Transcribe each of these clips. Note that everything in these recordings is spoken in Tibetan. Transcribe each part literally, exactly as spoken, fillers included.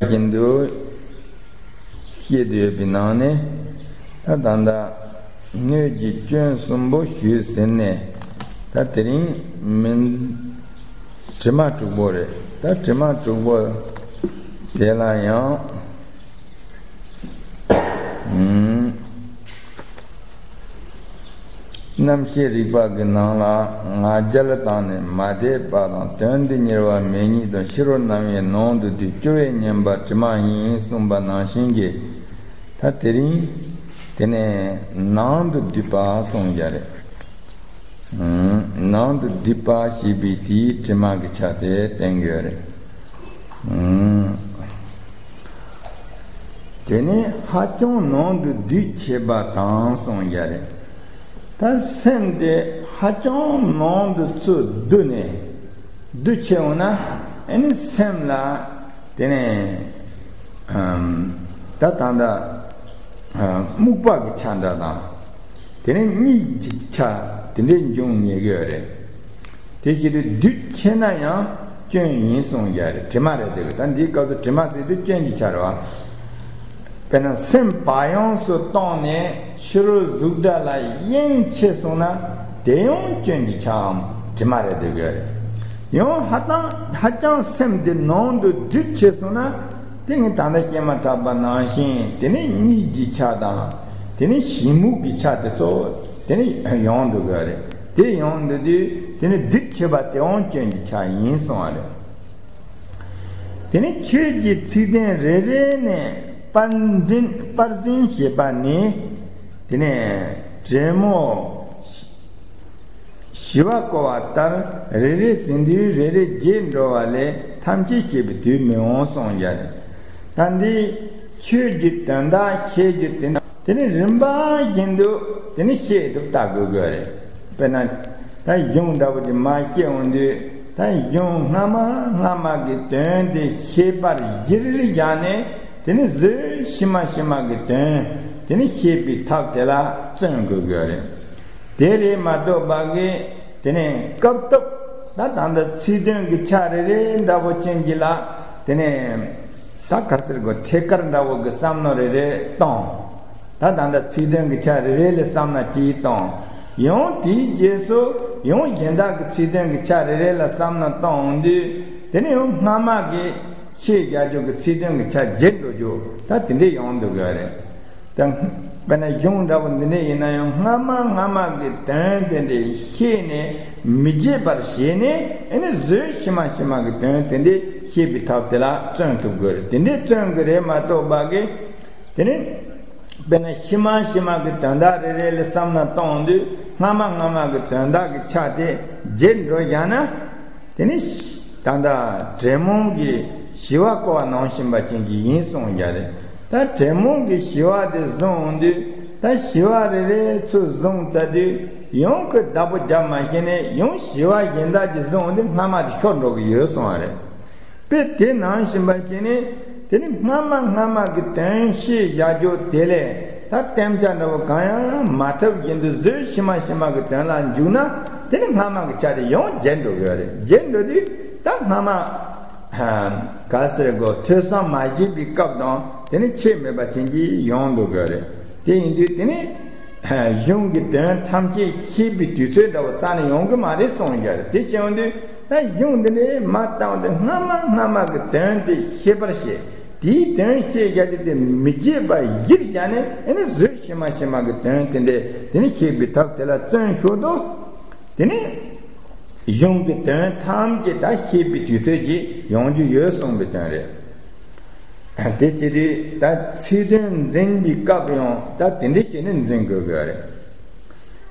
བཞིན་དུ་བཤད་དུ་ཡོད་པའི་ནང་ནས། ད་ད་ལྟ་སྣོད་ཀྱི་སྐྱོན་གསུམ་པོ་ཞུས་ཟིན་ནས། ད་དེ་རིང་མིན་དྲི་མ་དྲུག་པོ་རེད། ད་དྲི་མ་དྲུག་པོ་དེ་ལ་ཡང་། ཨུམ། རྣམ་ཤེས་རིག་པ་གི་ནང་ལ་ང་རྒྱལ་བཏང་ནས་མ་དད་པ་དང་དོན་དུ་གཉེར་བ་མེད་ཉིད་དང་ཕྱི་རོལ་རྣམ་དབྱེ་ནང་དུ་བསྡུས་སྐྱུར་བའི་ཉེན་པ་དྲི་མ་ཡིན་གསུངས་པ་ནང་བཞིན་གྱི། ད་དེ་རིང་དེ་ནས་ནང་དུ་བསྡུས་པ་གསུངས་ཡ་རེད། ཨུམ། ནང་དུ་བསྡུས་པ་ཞེས་པའི་དེའི་དྲི་མ་གི་ཆ་དེ་བསྟན་གྱི་ཡོད་རེད། ཨུམ། དེ་ནི་ཧ་ཅང་ནང་དུ་བསྡུས་ཆེ་བ་དང་གསུངས་ཡ་རེད། ད་སེམས་དེ་ཧ་ཅང་ནང་དུ་ཚུར་བསྡུས་ནས་བསྡུས་ཆེ་འོང་ན། ཨ་ནི་སེམས་ལ་དེ་ནས་ཨམ། ད་ད་ལྟ་ཨ་རྨུགས་པ་གི་ཆ་འདྲ་དང་། དེ་ནས་གཉིད་ཀྱི་ཆ་དེ་འདྲའི་འབྱུང་ཉེ་གི་ཡོད་རེད། དེ་བཞིན་དུ་བསྡུས་ཆེ་ན་ཡང་སྐྱོན་ཡིན་གསུངས་ཡ་རེད། དྲི་མ་རེད་དེ། ད་འདིའི་སྐབས་སུ་དྲི་མ་ཟེར་དུས་སྐྱོན་གྱི་ཆ་རེད་བ། དཔེར་ན་སེམས་བག་ཡངས་སུ་བཏང་ནས་ཕྱི་རོལ་གཟུགས་སྒྲ་ལ་གཡེང་ཆེ་སོང་ན། དེ་ཡང་སྐྱོན་གྱི་ཆའམ་དྲི་མ་རེད་དེ་གི་རེད། ཡང་ཧ་ཅང་ཧ་ཅང་སེམས་དེ་ནང་དུ་བསྡུས་ཆེ་སོང་ན། དེ་ངས་ད་ལྟ་བཤད་མ་ཐག་པ་ནང་བཞིན། དེ་ནས་གཉིད་ཀྱི་ཆ་དང་། དེ་ནས་གཞི་རྨུགས་ཀྱི་ཆ་དེ་ཚོ་དེ་ནས་ཡོང་འདུག་གི་རེད། དེ་ཡོང་འདུག་དུས་དེ་ནས་བསྡུས་ཆེ་བ་དེའང་སྐྱོན་གྱི་ཆ་ཡིན་གསུངས་པ་རེད། དེ་ནས་ཆོས་ཀྱི་ཚིག་དོན་རེ་རེ་ནས་སྤར་འཛིན་སྤར་འཛིན་བྱེད་པ་ནི། དེ་ནས་དྲེད་མོང་ཞི་བ་བསྐོར་བ་ལྟར། རེ་རེ་ཟིན་དུས་རེ་རེ་རྒྱས་འགྲོ་བ་ལས། ཐམས་ཅད་ཤེས་པའི་དུས་མི་འོང་གསུངས་ཡ་རེད། ད་འདི་ཆོས་ཀྱི་དོན་དག་བཤད་རྒྱུ་དེ་ནི། དེ་ནི་རིམ་པ་བཞིན་དུ་དེ་ནི་བཤད་དུ་བལྟ་དགོས་དགོས་རེད། དཔེར་ན་ད་གཞུང་འདྲ་པོ་ཅིག་མར་བཤད་འོང་དུས། ད་གཞུང་སྔ་མ་སྔ་མ་གི་དོན་དེ་ཤེས་པར་གཞིར་བཞག་ནས། དེ་ནི་གཟོད་ཕྱི་མ་ཕྱི་མ་གི་དོན་དེ་ནི་ཤེས་པའི་ཐབས་དེ་ལ་བརྩོན་དགོས་དགོས་རེད། དེ་རེད་མ་གཏོགས་པ་གི་དེ་ནས་སྐབས་ཐོབ། ད་ད་ལྟ་ཚིག་དོན་གྱི་ཆ་རེ་རེ་འདྲ་པོ་ཅན་གྱི་ལ། དེ་ནས་ད་ག་ཟེར་དགོས། ཐད་ཀར་འདྲ་པོ་གི་བསམ་མནོ་རེ་རེ་གཏོང་། ད་ད་ལྟ་ཚིག་དོན་གྱི་ཆ་རེ་རེ་ལ་བསམ་མནོ་གཅིག་གཏོང་། ཡང་དེའི་རྗེས་སུ་ཡང་གཞན་དག་གི་ཚིག་དོན་གྱི་ཆ་རེ་རེ་ལ་བསམ་མནོ་གཏོང་འོང་དུས། དེ་ནས་ཡང་སྔ་མ་གི་ཤེས་རྒྱ་ཆོ་གི་ཚིག་དོན་གྱི་ཆ་བརྗེད་འགྲོ་རྒྱུ་ད་དེ་འདྲས་ཡོང་འདུག་གི་རེད། ད་དཔེར་ན་གཞུང་འདྲ་པོ་འདི་འདྲས་ཡིན་ན་ཡང་། སྔ་མ་སྔ་མ་གི་དོན་དེ་འདྲས་ཤེས་ནས་མི་བརྗེད་པར་བྱས་ནས། ཨ་ནི་གཟོད་ཕྱི་མ་ཕྱི་མ་གི་དོན་དེ་འདྲས་ཤེས་པའི་ཐབས་དེ་ལ་བརྩོན་ཐུབ་དགོས་རེད། དེ་འདྲས་བརྩོན་དགོས་རེད་མ་གཏོགས་པ་གི། དེ་ནི་དཔེར་ན་ཕྱི་མ་ཕྱི་མ་གི་དོན་དག་རེ་རེ་ལ་བསམ་མནོ་གཏོང་དུས། སྔ་མ་སྔ་མ་གི་དོན་དག་གི་ཆ་དེ་བརྗེད་འགྲོ་བཞག་ན། དེ་ནི་ད་ལྟ་དྲེད་མོང་གིས་ཞི་བ་བསྐོར་བ་ནང་བཞིན་པ་ཅན་གྱི་ཡིན་གསུངས་ཡ་རེད། ད་དྲེད་མོང་གིས་ཞི་བ་དེ་བཟུང་འོང་དུས། ད་ཞི་བ་རེ་རེ་ཚུར་བཟུང་ཚར་དུས། ཡང་ཁོས་བདག་པོ་རྒྱབ་མ་ཤེས་ནས། ཡང་ཞི་བ་གཞན་དག་ཅིག་བཟུང་འོང་དུས། སྔ་མ་དེ་ཤོར་འགྲོ་གི་ཡོད་གསུངས་པ་རེད། དཔེ་དེ་ནང་བཞིན་པ་ཞིག་ནི། དེ་ནི་སྔ་མ་སྔ་མ་གི་དོན་ཤེས་བཞག་རྒྱུ་དེ་ལས། ད་བསྟན་བྱ་འདྲ་པོ་གང་ཡང་མ་ཐོབ་བཞིན་དུ་གཟོད་ཕྱི་མ་ཕྱི་མ་གི་དོན་ལ་འཇུག་ན། དེ་ནི་སྔ་མ་གི་ཆ་དེ་ཡང་བརྗེད་འགྲོ་གི་ཡོད་རེད། བརྗེད་འགྲོ་དུས་ད་སྔ་མ་ག་ཟེར་དགོས། ཐོས་བསམ་མ་བྱས་པའི་སྐབས་དང་དེ་ནི་ཁྱད་མེད་པ་ཅན་གྱི་ཡོང་འགྲོ་གི་ཡོད་རེད། དེ་ཡིན་དུས་དེ་ནི། གཞུང་གི་དོན་ཐམས་ཅད་ཤེས་པའི་དུས་ཚོད་འདྲ་བོ་རྩ་ནས་ཡོང་གི་མ་རེད་གསུངས་ཡོད་རེད། དེ་བྱས་ཡོང་དུས་ད་གཞུང་འདི་འདྲའི་མ་བཏང་དུས་སྔ་མ་སྔ་མ་གི་དོན་དེ་ཤེས་པར་བྱེད། དེའི་དོན་ཤེས་བཞག་དུས་དེ་མི་བརྗེད་པ་གཞིར་བཞག་ནས། ཨ་ནི་གཟོད་ཕྱི་མ་ཕྱི་མ་གི་དོན་དེ་འདྲའི་དེ་ནི་ཤེས་པའི་ཐབས་དེ་ལ་བརྩོན་ཤོག་དུས། དེ་ནི་གཞུང་གི་དོན་ཐམས་ཅད་ད་ཤེས་པའི་དུས་ཚོད་ཅིག་ཡོང་རྒྱུ་ཡོད་གསུངས་པའི་དོན་རེད། དེ་བྱེད་དུས་ད་ཚིག་དོན་འཛིན་པའི་སྐབས་ཡང་ད་དེ་འདྲ་བྱས་ནས་འཛིན་དགོས་དགོས་རེད།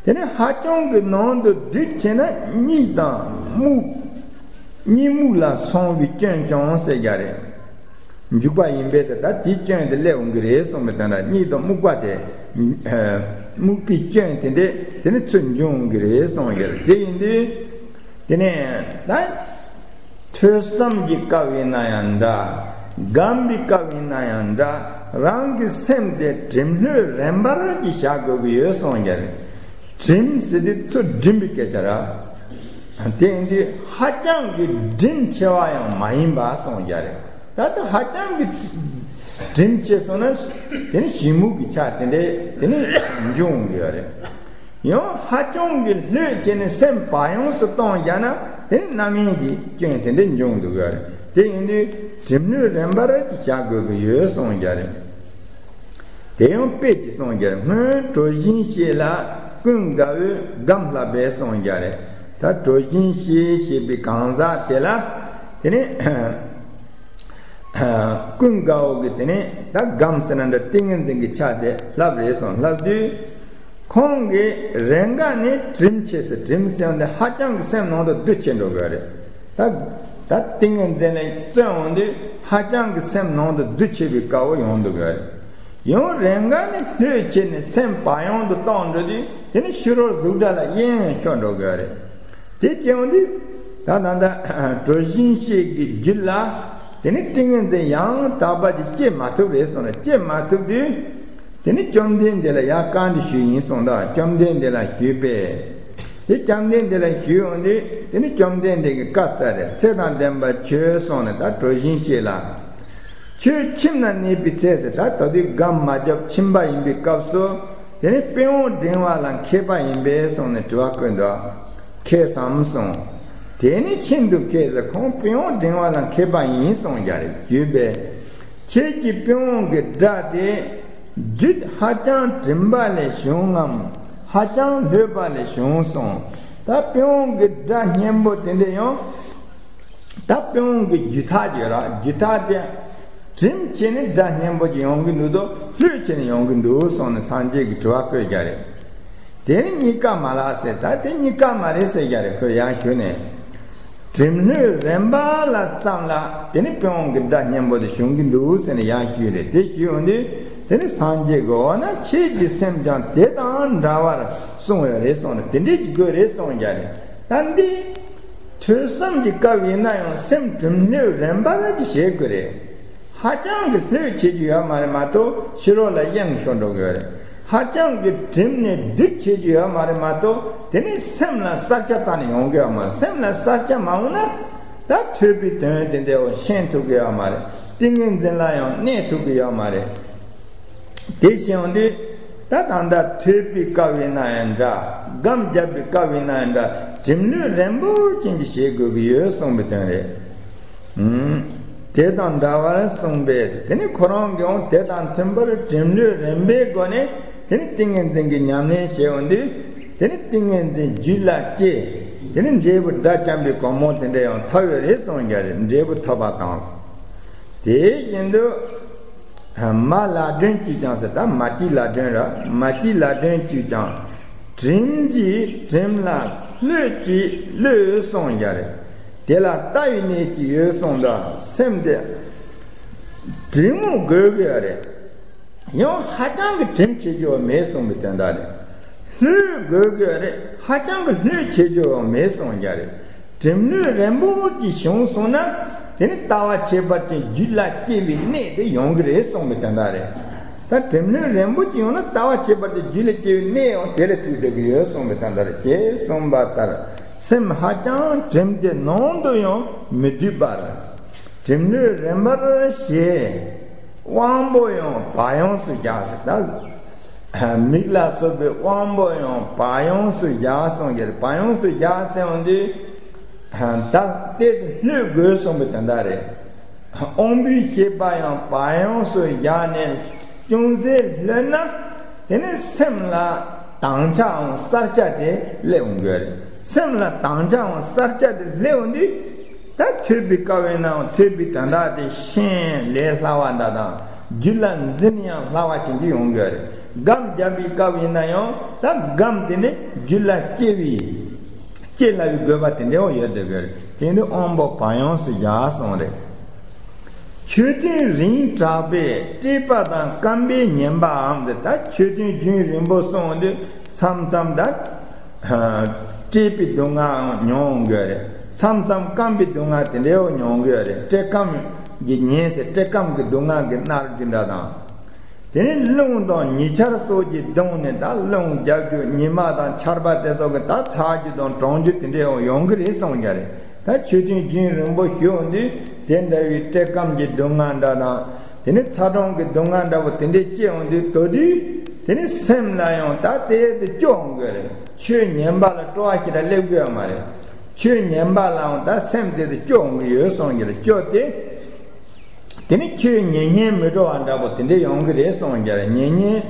དེ་ནས་ཧ་ཅང་གི་ནང་དུ་བསྡུས་བྱས་ན་གཉིད་དང་རྨུགས། གཉིད་རྨུགས་ལ་སོང་བའི་སྐྱོན་ཀྱང་ཟེར་རྒྱུ་རེད། འཇུག་པ་ཡིན་པས་ཟེར། ད་དེའི་སྐྱོན་དེ་སླེབས་འོང་གི་རེད་གསུངས་པའི་དོན་ལ། གཉིད་དང་རྨུགས་པ་དེ། རྨུགས་པའི་སྐྱོན་དེ་འདྲས་དེ་ནི་ཚུར་འབྱུང་འོང་གི་རེད་གསུངས་ཡོད་རེད། དེ་ཡིན་དུས། དེ་ནས་ད་ཐོས་བསམ་གྱི་སྐབས་ཡིན་ན་ཡང་འདྲ། སྒོམ་པའི་སྐབས་ཡིན་ན་ཡང་འདྲ། རང་གི་སེམས་དེ་བསྒྲིམ་ལྷོད་རན་པར་གྱིས་བཞག་དགོས་ཀྱི་ཡོད་གསུངས་ཡོད་རེད། བསྒྲིམ་ཟེར་དུས་ཚུར་བསྒྲིམ་པའི་སྐད་ཆ་རེད། དེ་ཡིན་དུས་ཧ་ཅང་གི་བསྒྲིམ་ཆེ་བ་ཡང་མ་ཡིན་པ་གསུངས་ཡོད་རེད། ད་ལྟ་ཧ་ཅང་གི་དྲིམ་ཆེ་སོང་ན་དེ་ནི་ཞི་མོ་གི་ཆ་དེ་འདྲས་དེ་ནི་འབྱུང་གི་ཡོད་རེད། ཡང་ཧ་ཅང་གི་ལྷོད་བྱས་ནས་སེམས་བག་ཡངས་སུ་གཏོང་བཞག་ན་དེ་ནི་རྣམ་གཡེང་གི་སྐྱོན་དེ་འདྲས་འབྱུང་འདུག་ཡོད་རེད། དེ་ཡིན་དུས་དྲིམ་ལྷོད་རན་པར་ཅིག་བྱ་དགོས་ཀྱི་ཡོད་གསུངས་ཀྱི་རེད། དེ་ཡང་དཔེ་ཅིག་གསུངས་ཀྱི་རེད། སྔོན་གྲོ་བཞིན་ཤེས་ལ་ཀུན་དགའ་བོས་སྒམ་བསླབས་པས་གསུངས་ཀྱི་རེད། ད་གྲོ་བཞིན་ཤེས་ཞེས་པའི་གང་ཟག་དེ་ལ་དེ་ནི། ཀུན་དགའ་བོ་གིས་དེ་ནས་ད་སྒམ་ཟེར་ན་འདྲ་ཏིང་ངེ་འཛིན་གྱི་ཆ་དེ་བསླབས་རེད་གསུངས། བསླབས་དུས་ཁོང་གིས་རེས་འགའ་ནི་དྲིམ་ཆེ་ཟེར། དྲིམ་ཟེར་བ་འདི་ཧ་ཅང་གི་སེམས་ནང་དུ་སྡུད་ཆེ་འགྲོ་གི་རེད། ད་ད་ཏིང་ངེ་འཛིན་ལ་བརྩོན་འོང་དུས་ཧ་ཅང་གི་སེམས་ནང་དུ་སྡུད་ཆེ་བའི་དགའ་བོ་ཡོང་འདུག་གི་རེད། ཡང་རེས་འགའ་ནི་ལྷོད་ཆེ་ནས་སེམས་བག་ཡངས་དུ་གཏོང་འགྲོ་དུས་དེ་ནི་ཕྱི་རོལ་གཟུགས་སྒྲ་ལ་གཡེང་ཤོར་འགྲོ་གི་རེད། དེ་བྱུང་དུས་ད་ད་ལྟ་གྲོ་བཞིན་ཤེས་ཀྱི་རྒྱུད་ལ་དེ་ནི་ཏིང་ངེ་འཛིན་ཡང་དག་པ་ཅིག་སྐྱེ་མ་ཐུབ་རེད་གསུངས་ལ། སྐྱེ་མ་ཐུབ་དུས་དེ་ནི་བཅོམ་ལྡན་འདས་ལ་ཡང་བཀའ་འདི་ཞུས་ཡིན་གསུངས་ད། བཅོམ་ལྡན་འདས་ལ་ཞུས་པས། དེ་བཅོམ་ལྡན་འདས་ལ་ཞུས་འོང་དུས་དེ་ནི་བཅོམ་ལྡན་འདས་ཀྱིས་བཀའ་སྩལ་རེད། ཚེ་དང་ལྡན་པ་ཁྱོད་གསུངས་ནས་ད་གྲོ་བཞིན་ཤེས་ལ། ཁྱོད་ཁྱིམ་ན་གནས་པའི་ཚེ་ཟེར། ད་ད་དུས་སྒམ་མ་བརྒྱབ་ཁྱིམ་པ་ཡིན་པའི་སྐབས་སུ་དེ་ནི་དཔོན་བོ་འབྲིང་བ་ལ་མཁས་པ་ཡིན་པས་གསུངས་ནས་དྲི་བ་བཀོད་འདུག་མཁས་སམ་གསུངས། དེ་ནི་ཤིན་ཏུ་མཁས་ཟེར། ཁོང་དཔོན་བོ་འབྲིང་བ་ལ་མཁས་པ་ཡིན་གསུངས་ཀྱི་རེད། ཞུས་པས། ཁྱེད་ཀྱི་དཔོན་བོ་གི་སྒྲ་དེ་རྒྱུད་ཧ་ཅང་གྲིམ་པ་ལས་བྱུང་ངམ་ཧ་ཅང་ལྷོད་པ་ལས་བྱུང་གསུངས། ད་དཔོན་བོ་གི་སྒྲ་སྙན་པོ་དེ་འདྲ་ཡང་ད་དཔོན་བོ་གི་རྒྱུད་ཐག་ཅིག་ཡོད་ར། རྒྱུད་ཐག་དེ་གྲིམ་བྱས་ནས་སྒྲ་སྙན་པོ་ཅིག་ཡོང་གི་འདུག་དོ། ལྷོད་བྱས་ནས་ཡོང་གི་འདུག་གསུངས་ནས་སངས་རྒྱས་ཀྱིས་དྲི་བ་བཀོད་ཀྱི་རེད། དེ་ནི་གཉིས་ཀ་མ་ལགས་ཟེར། ད་དེ་གཉིས་ཀ་མ་རེད་ཟེར་ཀྱི་རེད། ཁོས་ཡང་ཞུས་ནས། གྲིམ་ལྷོད་རན་པ་ལ་ཙམ་ལ་དེ་ནི་དཔོན་བོ་གི་སྒྲ་སྙན་པོ་དེ་བྱུང་གི་འདུག་ཟེར་ནས་ཡང་ཞུས་རེད། དེ་ཞུས་འོང་དུས་དེ་ནི་སངས་རྒྱས་ཀྱིས་འོ་ན་ཁྱེད་ཀྱི་སེམས་ཀྱང་དེ་དང་འདྲ་བར་གསུངས་ཡོད་རེད་གསུངས་ནས་དེ་འདྲས་ཀྱི་དགོས་རེད་གསུངས་ཀྱི་རེད། ད་འདི་ཐོས་བསམ་གྱི་སྐབས་ཡིན་ན་ཡང་སེམས་གྲིམ་ལྷོད་རན་པ་ཅིག་བྱེད་དགོས་རེད། ཧ་ཅང་གི་ལྷོད་བྱེད་རྒྱུ་ཡོད་མ་རེད་མ་གཏོགས་ཕྱི་རོལ་ལ་གཡེང་ཤོར་འགྲོ་གི་ཡོད་རེད། ཧ་ཅང་གི་གྲིམ་ནས་སྡུད་བྱེད་རྒྱུ་ཡོད་མ་རེད་མ་གཏོགས་དེ་ནི་སེམས་ལ་གསར་ཆ་རྩ་ནས་ཡོང་གི་ཡོད་མ་རེད། སེམས་ལ་གསར་ཆ་མ་ཡོང་ན་ད་ཐོས་པའི་དོན་དེ་འདྲ་བོ་ཤེས་ཐུབ་ཀྱི་ཡོད་མ་རེད། ཏིང་ངེ་འཛིན་ལ་ཡང་གནས་ཐུབ་ཀྱི་ཡོད་མ་རེད། དེ་བཞིན་དུ་ད་ད་ལྟ་ཐོས་པའི་སྐབས་ཡིན་ན་ཡང་འདྲ། སྒོམ་རྒྱབ་པའི་སྐབས་ཡིན་ན་ཡང་འདྲ། གྲིམ་ལྷོད་རན་པོ་ཅན་གྱི་བྱེད་དགོས་ཀྱི་ཡོད་གསུངས་པའི་དོན་རེད། ཨུམ། དེ་དང་འདྲ་བར་གསུངས་པས། དེ་ནི་ཁོ་རང་གིས་འོང་དེ་དང་མཐུན་པར་གྲིམ་ལྷོད་རན་པའི་སྒོ་ནས་དེ་ནི་ཏིང་ངེ་འཛིན་གྱི་ཉམས་ལེན་བྱས་འོང་དུས་དེ་ནི་ཏིང་ངེ་འཛིན་རྒྱུད་ལ་སྐྱེ། དེ་ནི་འབྲས་བུ་དགྲ་བཅོམ་པའི་གོ་འཕང་དེ་འདྲ་ཡང་ཐོབ་ཡོད་རེད་གསུངས་ཀྱི་རེད། འབྲས་བུ་ཐོབ་པ་དང་། དེ་བཞིན་དུ། མ་ལ་སྒྲོན་གྱིས་ཀྱང་ཟེར། ད་མ་སྐྱེས་ལ་སྒྲོན་ར། མ་སྐྱེས་ལ་སྒྲོན་གྱིས་ཀྱང་། གྲིམ་གྱིས་གྲིམ་ལ་ལྷོད་ཀྱིས་ལྷོད་གསུངས་ཀྱི་རེད། དེ་ལ་ལྟ་བའི་གནས་ཀྱི་ཡོད་གསུངས་དང་སེམས་དེ་གྲིམ་མོ་དགོས་ཀྱི་རེད། ཡང་ཧ་ཅང་གི་གྲིམ་བྱེད་རྒྱུ་མེད་གསུངས་པའི་དོན་དག་རེད། ལྷོད་དགོས་ཀྱི་རེད། ཧ་ཅང་གི་ལྷོད་བྱེད་རྒྱུ་ཡང་མེད་གསུངས་ཀྱི་རེད། གྲིམ་ལྷོད་རན་པོ་ཅིག་བྱུང་སོང་ན་དེ་ནི་ལྟ་བ་ཁྱད་པར་ཅན་རྒྱུད་ལ་སྐྱེ་བའི་གནས་དེ་ཡོང་གི་རེད་གསུངས་པའི་དོན་དག་རེད། ད་གྲིམ་ལྷོད་རན་པོ་ཅིག་ཡོང་ན་ལྟ་བ་ཁྱད་པར་ཅན་རྒྱུད་ལ་སྐྱེ་བའི་གནས་ཡང་དེ་ལ་ཐུག་བསྡད་ཀྱི་ཡོད་གསུངས་པའི་དོན་དག་རེད། ཞེས་གསུངས་པ་ལྟར་སེམས་ཧ་ཅང་གྲིམ་སྟེ་ནང་དུ་ཡང་མི་སྡུད་པར་གྲིམ་ལྷོད་རན་པར་བྱས། དབང་པོ་ཡང་བག་ཡངས་སུ་རྒྱག་ཟེར། ད་མིག་ལ་སོགས་པའི་དབང་པོ་ཡང་བག་ཡངས་སུ་རྒྱག་གསུངས་ཀྱི་རེད། བག་ཡངས་སུ་རྒྱག་ཟེར་འོང་དུས་ད་ལྟ་དེ་ལྷོད་དགོས་གསུངས་པའི་དོན་དག་རེད། དབང་པོའི་ཤེས་པ་ཡང་བག་ཡངས་སུ་བཞག་ནས་ཅུང་ཟད་ལྷོད་ན་དེ་ནི་སེམས་ལ་དྭངས་ཆའམ་གསལ་ཆ་དེ་སླེབས་འོང་གི་རེད། སེམས་ལ་དྭངས་ཆའམ་གསལ་ཆ་དེ་སླེབས་འོང་དུས་ད་ཐོས་པའི་སྐབས་ཡིན་ནའང་ཐོས་པའི་དོན་དག་དེ་ཤེས་ལས་སླ་བ་འདྲ་དང་རྒྱུད་ལ་འཛིན་ཡང་སླ་བ་ཅན་གྱི་ཡོང་གི་རེད། སྒོམ་རྒྱབ་པའི་སྐབས་ཡིན་ན་ཡང་ད་སྒོམ་དེ་ནི་རྒྱུད་ལ་སྐྱེ་བའི་སྐྱེ་སླ་བའི་དགོས་པ་དེ་འདྲ་བོ་ཡོད་བསྡད་ཀྱི་རེད། དེ་ནི་དབང་པོ་བག་ཡངས་སུ་རྒྱག་གསུངས་རེད། མཆོད་རྟེན་རིང་དྲགས་པས་བཀྲེས་པ་དང་སྐམ་པའི་ཉེན་པའམ། དེ་ད་མཆོད་རྟེན་རྒྱུན་རིང་པོ་སོང་དུས་མཚམས་མཚམས་ད་བཀྲེས་པའི་སྡུག་བསྔལ་མྱོང་གི་རེད། མཚམས་མཚམས་སྐམ་པའི་སྡུག་བསྔལ་དེ་འདྲའི་མྱོང་གི་རེད། བཀྲེས་སྐམ་གྱི་ཉེན་ཟེར། བཀྲེས་སྐམ་གྱི་སྡུག་བསྔལ་གྱི་མནར་རྒྱུ་འདྲ་དང་། དེ་ནས་རླུང་དང་ཉི་ཆར་སོགས་ཀྱིས་གདུངས་ནས་ད་རླུང་རྒྱག་རྒྱུ་ཉི་མ་དང་ཆར་པ་དེ་ཚོ་གིས་ད་ཚ་རྒྱུ་དང་གྲང་རྒྱུ་དེ་འདྲའི་ཡང་ཡོང་གི་རེད་གསུངས་ཀྱི་རེད། ད་ཆོས་ཐུན་རྒྱུན་རིང་པོ་ཞུ་འོང་དུས་དེ་འདྲ་བའི་བཀྲེས་སྐོམ་གྱི་སྡུག་བསྔལ་འདྲ་དང་། དེ་ནི་ཚ་གྲང་གི་སྡུག་བསྔལ་འདྲ་པོ་དེ་འདྲས་སྐྱེ་འོང་དུས། ད་དུས་དེ་ནི་སེམས་ལ་ཡང་ད་དེ་དུ་སྐྱོ་འོང་གི་རེད། ཆོས་ཉན་པ་ལ་སྤྲོ་བ་ཞིག་ར་སླེབས་གི་ཡོད་མ་རེད། ཆོས་ཉན་པ་ལའང་ད་སེམས་དེ་དུ་སྐྱོ་འོང་གི་ཡོད་གསུངས་ཀྱི་རེད། སྐྱོ་སྟེ། དེ་ནི་ཆོས་ཉན་སྙིང་མི་བྲོ་བ་འདྲ་པོ་དེ་འདྲས་ཡོང་གི་རེད་གསུངས་ཀྱི་རེད། ཉན་སྙིང་།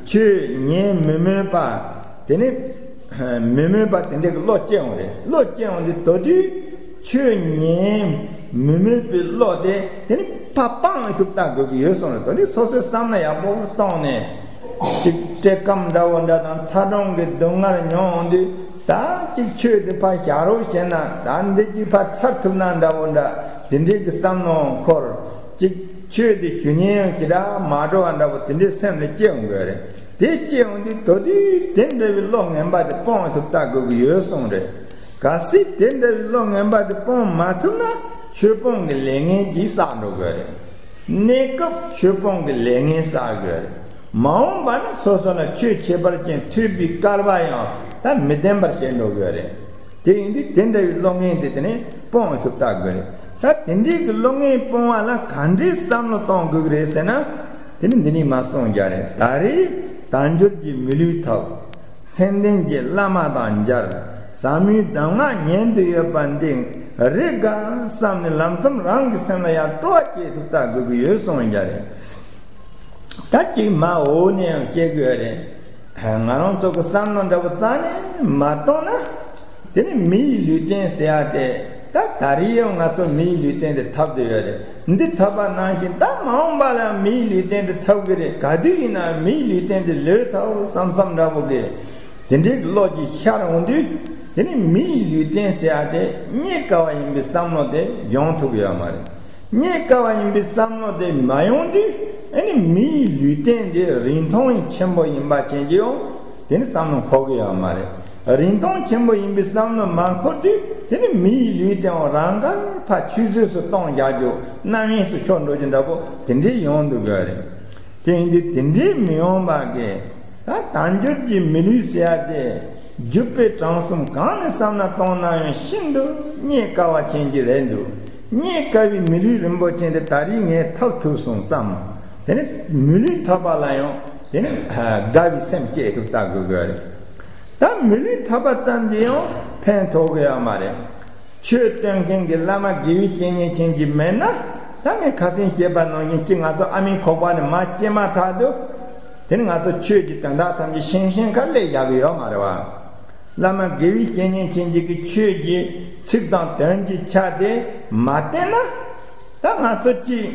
ཆོས་ཉན་མི་མོས་པ། དེ་ནི་མི་མོས་པ་དེ་འདྲས་ཀྱི་བློ་སྐྱེ་འོང་རེད། བློ་སྐྱེ་འོང་དུས་ད་དུས་ཆོས་ཉན་མི་མོས་པའི་བློ་དེ་དེ་ནི་ཕར་སྤང་ཐུབ་ལྟ་དགོས་ཀྱི་ཡོད་གསུངས་རེད། ད་དུས་སོ་སོའི་བསམ་བློ་ཡག་པོ་བཏང་ནས། གཅིག་བཀྲེས་སྐོམ་འདྲ་བོ་འདྲ་དང་ཚ་གྲང་གི་སྡུག་བསྔལ་མྱོང་འོང་དུས། ད་གཅིག་ཆོས་དེ་ཕར་བཞག་རོགས་བྱས་ན། ད་འདི་གཅིག་ཕར་ཚར་ཐུབ་ན་འདྲ་བོ་འདྲ། དེ་འདྲའི་གི་བསམ་བློ་འཁོར། གཅིག་ཆོས་དེ་ཞུ་ཉན་ཡང་ཞེ་དྲག་མ་འགྲོ་བ་འདྲ་བོ་དེ་འདྲའི་སེམས་ལ་སྐྱེ་འོང་གི་རེད། དེ་སྐྱེ་འོང་དུས་ད་དུས་དེ་འདྲ་བའི་བློ་ངན་པ་དེ་སྤོང་ཐུབ་ལྟ་དགོས་ཀྱི་ཡོད་གསུངས་རེད། གལ་སྲིད་དེ་འདྲ་བའི་བློ་ངན་པ་དེ་སྤོང་མ་ཐུབ་ན་ཆོས་སྤོང་གི་ལས་ངན་ཅིག་བསགས་འགྲོ་གི་རེད། གནས་སྐབས་ཆོས་སྤོང་གི་ལས་ངན་བསགས་དགོས་རེད། མ་འོངས་པ་ན་སོ་སོ་ལ་ཆོས་ཁྱད་པར་ཅན་ཐོས་པའི་སྐལ་བ་ཡང་ད་མི་ལྡན་པར་བྱེད་འགྲོ་དགོས་རེད། དེ་ཡིན་དུས་དེ་འདྲ་བའི་བློ་ངན་དེ་དེ་ནས་སྤོང་ཐུབ་ལྟ་དགོས་རེད། ད་དེ་འདྲའི་གི་བློ་ངན་སྤོང་བ་ལ་ག་འདྲའི་བསམ་བློ་གཏོང་དགོས་ཀྱི་རེད་ཟེར་ན། དེ་ནི་འདི་ནས་མར་གསུངས་རྒྱུ་རེད། ད་རེས་དལ་འབྱོར་གྱི་མི་ལུས་ཐོབ། མཚན་ལྡན་གྱི་བླ་མ་དང་མཇལ། ཟབ་མོའི་གདམས་ངག་ཉན་དུ་ཡོད་པ་འདི་རེད་དགའ་བསམ་ནས་ལམ་སེང་རང་གི་སེམས་ལ་ཡང་སྤྲོ་བ་སྐྱེ་ཐུབ་ལྟ་དགོས་ཀྱི་ཡོད་གསུངས་རྒྱུ་རེད། ད་གཅིག་མ་འོག་ནས་ཡང་བཤད་དགོས་རེད། ང་རང་ཚོ་གི་བསམ་བློ་འདྲ་པོ་རྩ་ནས་མ་གཏོང་ན། དེ་ནི་མིའི་ལུས་རྟེན་ཟེར་ཡ་དེ། ད་ད་རེས་ཡང་ང་ཚོ་མིའི་ལུས་རྟེན་དེ་ཐོབ་བསྡད་ཡོད་རེད། འདི་ཐོབ་པ་ནང་བཞིན་ད་མ་འོངས་པ་ལ་མིའི་ལུས་རྟེན་དེ་ཐོབ་གི་རེད། ག་དུས་ཡིན་ན་མིའི་ལུས་རྟེན་དེ་ལོས་ཐོབ་བསམ་བསམ་འདྲ་པོ་གི་དེ་འདྲའི་བློ་གཅིག་ཤར་འོང་དུས། དེ་ནི་མིའི་ལུས་རྟེན་ཟེར་ཡ་དེ་རྙེད་དཀའ་བ་ཡིན་པའི་བསམ་བློ་དེ་ཡོང་ཐུབ་ཀྱི་ཡོད་མ་རེད། རྙེད་དཀའ་བ་ཡིན་པའི་བསམ་བློ་དེ་མ་ཡོང་དུས། ཨ་ནི་མིའི་ལུས་རྟེན་དེ་རིན་ཐང་ཆེན་པོ་ཡིན་པ་བྱེད་ཀྱི་ཡོང་། དེ་ནི་བསམ་བློ་འཁོར་གི་ཡོད་མ་རེད། རིན་ཐང་ཆེན་པོ་ཡིན་པའི་བསམ་བློ་མ་འཁོར་དུས། དེ་ནི་མིའི་ལུས་རྟེན་རང་དགར་ཕར་ཆུད་ཟོས་སུ་གཏོང་རྒྱག་རྒྱུ། རྣམ་གཡེང་སུ་ཤོར་འགྲོ་རྒྱུ་འདྲ་པོ་དེ་འདྲའི་ཡོང་འདུག་གི་རེད། དེ་ཡིན་དུས་དེ་འདྲའི་མི་ཡོང་བ་གི། ད་དལ་འབྱོར་གྱི་མི་ལུས་ཟེར་ཡ་དེ། རྒྱུ་དཔེ་གྲངས་གསུམ་གང་ནས་བསམ་ན་གཏོང་ན་ཡང་ཤིན་ཏུ་རྙེད་དཀའ་བ་ཅན་གྱི་རེད་འདུག་རྙེད་དཀའ་བའི་མི་ལུས་རིན་པོ་ཆེ་འདི་ད་རེས་ངས་ཐོབ་ཐུབ་སོང་བསམ། དེ་ནི་མི་ལུས་ཐོབ་པ་ལ་ཡང་དེ་ནི་དགའ་བའི་སེམས་སྐྱེ་ཐུབ་ལྟ་དགོས་དགོས་རེད། ད་མི་ལུས་ཐོབ་པ་ཙམ་གྱིས་ཡང་ཕན་ཐོགས་ཀྱི་ཡོད་མ་རེད། ཆོས་སྟོན་མཁན་གྱི་བླ་མ་དགེ་བའི་བཤེས་གཉེན་ཅན་གྱི་མེད་ན། ད་ངས་ཁ་སང་བཤད་པ་ནང་བཞིན་གཅིག་ང་ཚོ་ཨ་མའི་ཁོག་པ་ནས་མར་སྐྱེས་མ་ཐག་ཏུ། དེ་ནི་ང་ཚོ་ཆོས་ཀྱི་དོན་དག་ཐམས་ཅད་ཤེས་ཤེས་ཁ་སླེབས་ཡག་གི་ཡོད་མ་རེད་བ། བླ་མ་དགེ་བའི་བཤེས་གཉེན་ཅན་གྱི་གི་ཆོས་ཀྱི་ཚིག་དང་དོན་གྱི་ཆ་དེ་མ་བསྟེན་ན། ད་ང་ཚོ་གཅིག་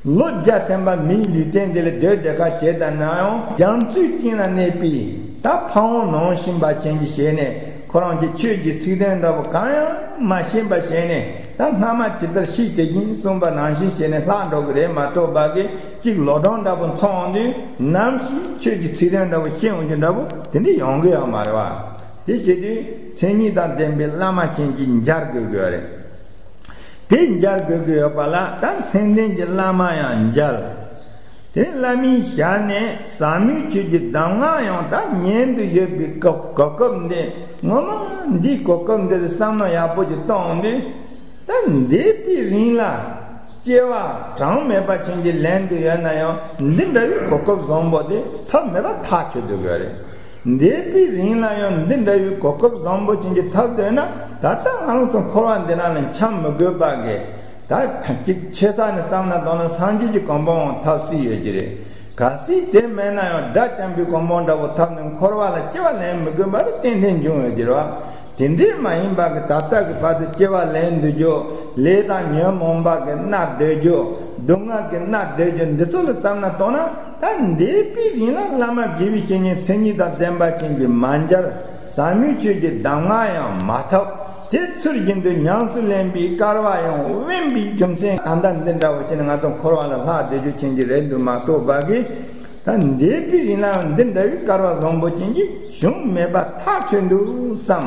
ལོ་བརྒྱ་ཐམ་པ་མིའི་ལུས་རྟེན་འདི་ལ་སྡོད་བསྡད་ཁ་བྱས་ད་ན་ཡང་། རྒྱ་མཚོའི་གཏིང་ལ་གནས་པའི་ད་ཕ་བོང་ནང་བཞིན་པ་ཅན་གྱི་བྱས་ནས། ཁོ་རང་གི་ཆོས་ཀྱི་ཚིག་དོན་འདྲ་པོ་གང་ཡང་མ་ཤེས་པ་བྱས་ནས། ད་སྔ་མ་ཇི་ལྟར་ཤེས་དེ་བཞིན་གསུངས་པ་ནང་བཞིན་བྱས་ནས་ལྷག་འགྲོ་གི་རེད་མ་གཏོགས་པ་གི། གཅིག་ལོ་གྲངས་འདྲ་པོ་འཚོ་འོང་དུས་ནམ་ཞིག་ཆོས་ཀྱི་ཚིག་དོན་འདྲ་པོ་ཤེས་འོང་རྒྱུ་འདྲ་པོ་དེ་འདྲ་ཡོང་གི་ཡོད་མ་རེད་བ། དེ་བྱེད་དུས་མཚན་ཉིད་དང་ལྡན་པའི་བླ་མ་ཅན་གྱིས་མཇལ་དགོས་ཀྱི་ཡོད་རེད། དེ་མཇལ་དགོས་ཀྱི་ཡོད་པ་ལ་ད་མཚན་ལྡན་གྱི་བླ་མ་ཡང་མཇལ། དེ་ནས་བླ་མའི་ཞལ་ནས་ཟབ་མོའི་ཆོས་ཀྱི་གདམས་ངག་ཡང་ད་ཉན་དུ་ཡོད་པའི་སྐབས། གོ་སྐབས་འདི་ངོ་མ་འདིའི་གོ་སྐབས་འདི་ལ་བསམ་བློ་ཡག་པོ་ཅིག་གཏོང་དུས། ད་འདས་པའི་རིང་ལ་སྐྱེ་བ་གྲངས་མེད་པ་ཅན་གྱི་ལེན་དུ་ཡོད་ན་ཡང་། འདི་འདྲ་བའི་གོ་སྐབས་བཟང་པོ་དེ་ཐོབ་མེད་པ་ཐག་ཆོད་དུ་དགོས་རེད། འདས་པའི་རིང་ལ་ཡང་འདི་འདྲ་བའི་གོ་སྐབས་བཟང་པོ་ཅན་གྱི་ཐོབ་འདོད་ན། ད་ལྟ་ང་རང་ཚོ་འཁོར་བ་འདི་ནང་ལ་འཁྱམས་མི་དགོས་པ་གི། ད་གཅིག་ཆེ་ས་ནས་བསམ་ན་དོན་ལ་སངས་རྒྱས་ཀྱི་གོ་འཕང་ཐོབ་སྲིད་ཡོད་ཀྱི་རེད། གལ་སྲིད་དེ་མེད་ན་ཡང་དགྲ་བཅོམ་པའི་གོ་འཕང་འདྲ་པོ་ཐོབ་ནས་འཁོར་བ་ལ་སྐྱེ་བ་ལེན་མི་དགོས་པ་དེ་ཏན་ཏན་འབྱུང་ཡོད་ཀྱི་རེད་བ། དེ་འདྲས་མ་ཡིན་པ་གི་ད་ལྟ་གི་བར་དུ་སྐྱེ་བ་ལེན་སྡོད་རྒྱུ། ལས་དང་ཉོན་མོངས་པ་གི་མནར་སྡོད་རྒྱུ། སྡུག་བསྔལ་གི་མནར་སྡོད་རྒྱུ་འདི་ཚོ་ལ་བསམ་ན་དོན་ན། ད་འདས་པའི་རིང་ལ་བླ་མ་དགེ་བའི་བཤེས་གཉེན་མཚན་ཉིད་དང་ལྡན་པ་ཅན་གྱིས་མ་མཇལ། ཟབ་མོའི་ཆོས་ཀྱི་གདམས་ངག་ཡང་མ་ཐོབ། དེ་ཚུལ་བཞིན་དུ་ཉམས་སུ་ལེན་པའི་སྐལ་བ་ཡང་དབེན་པའི་རྒྱུ་མཚན་ད་ལྟ་འདི་འདྲ་བོ་བྱས་ནས་ང་ཚོ་འཁོར་བ་ལ་ལྷག་བསྡད་རྒྱུ་ཅན་གྱི་རེད་འདུག་མ་གཏོགས་པ་གི། ད་འདས་པའི་རིང་ལའང་འདི་འདྲ་བའི་སྐལ་བ་བཟང་པོ་ཅན་གྱི་བྱུང་མེད་པ་ཐག་ཆོད་འདུག་བསམ།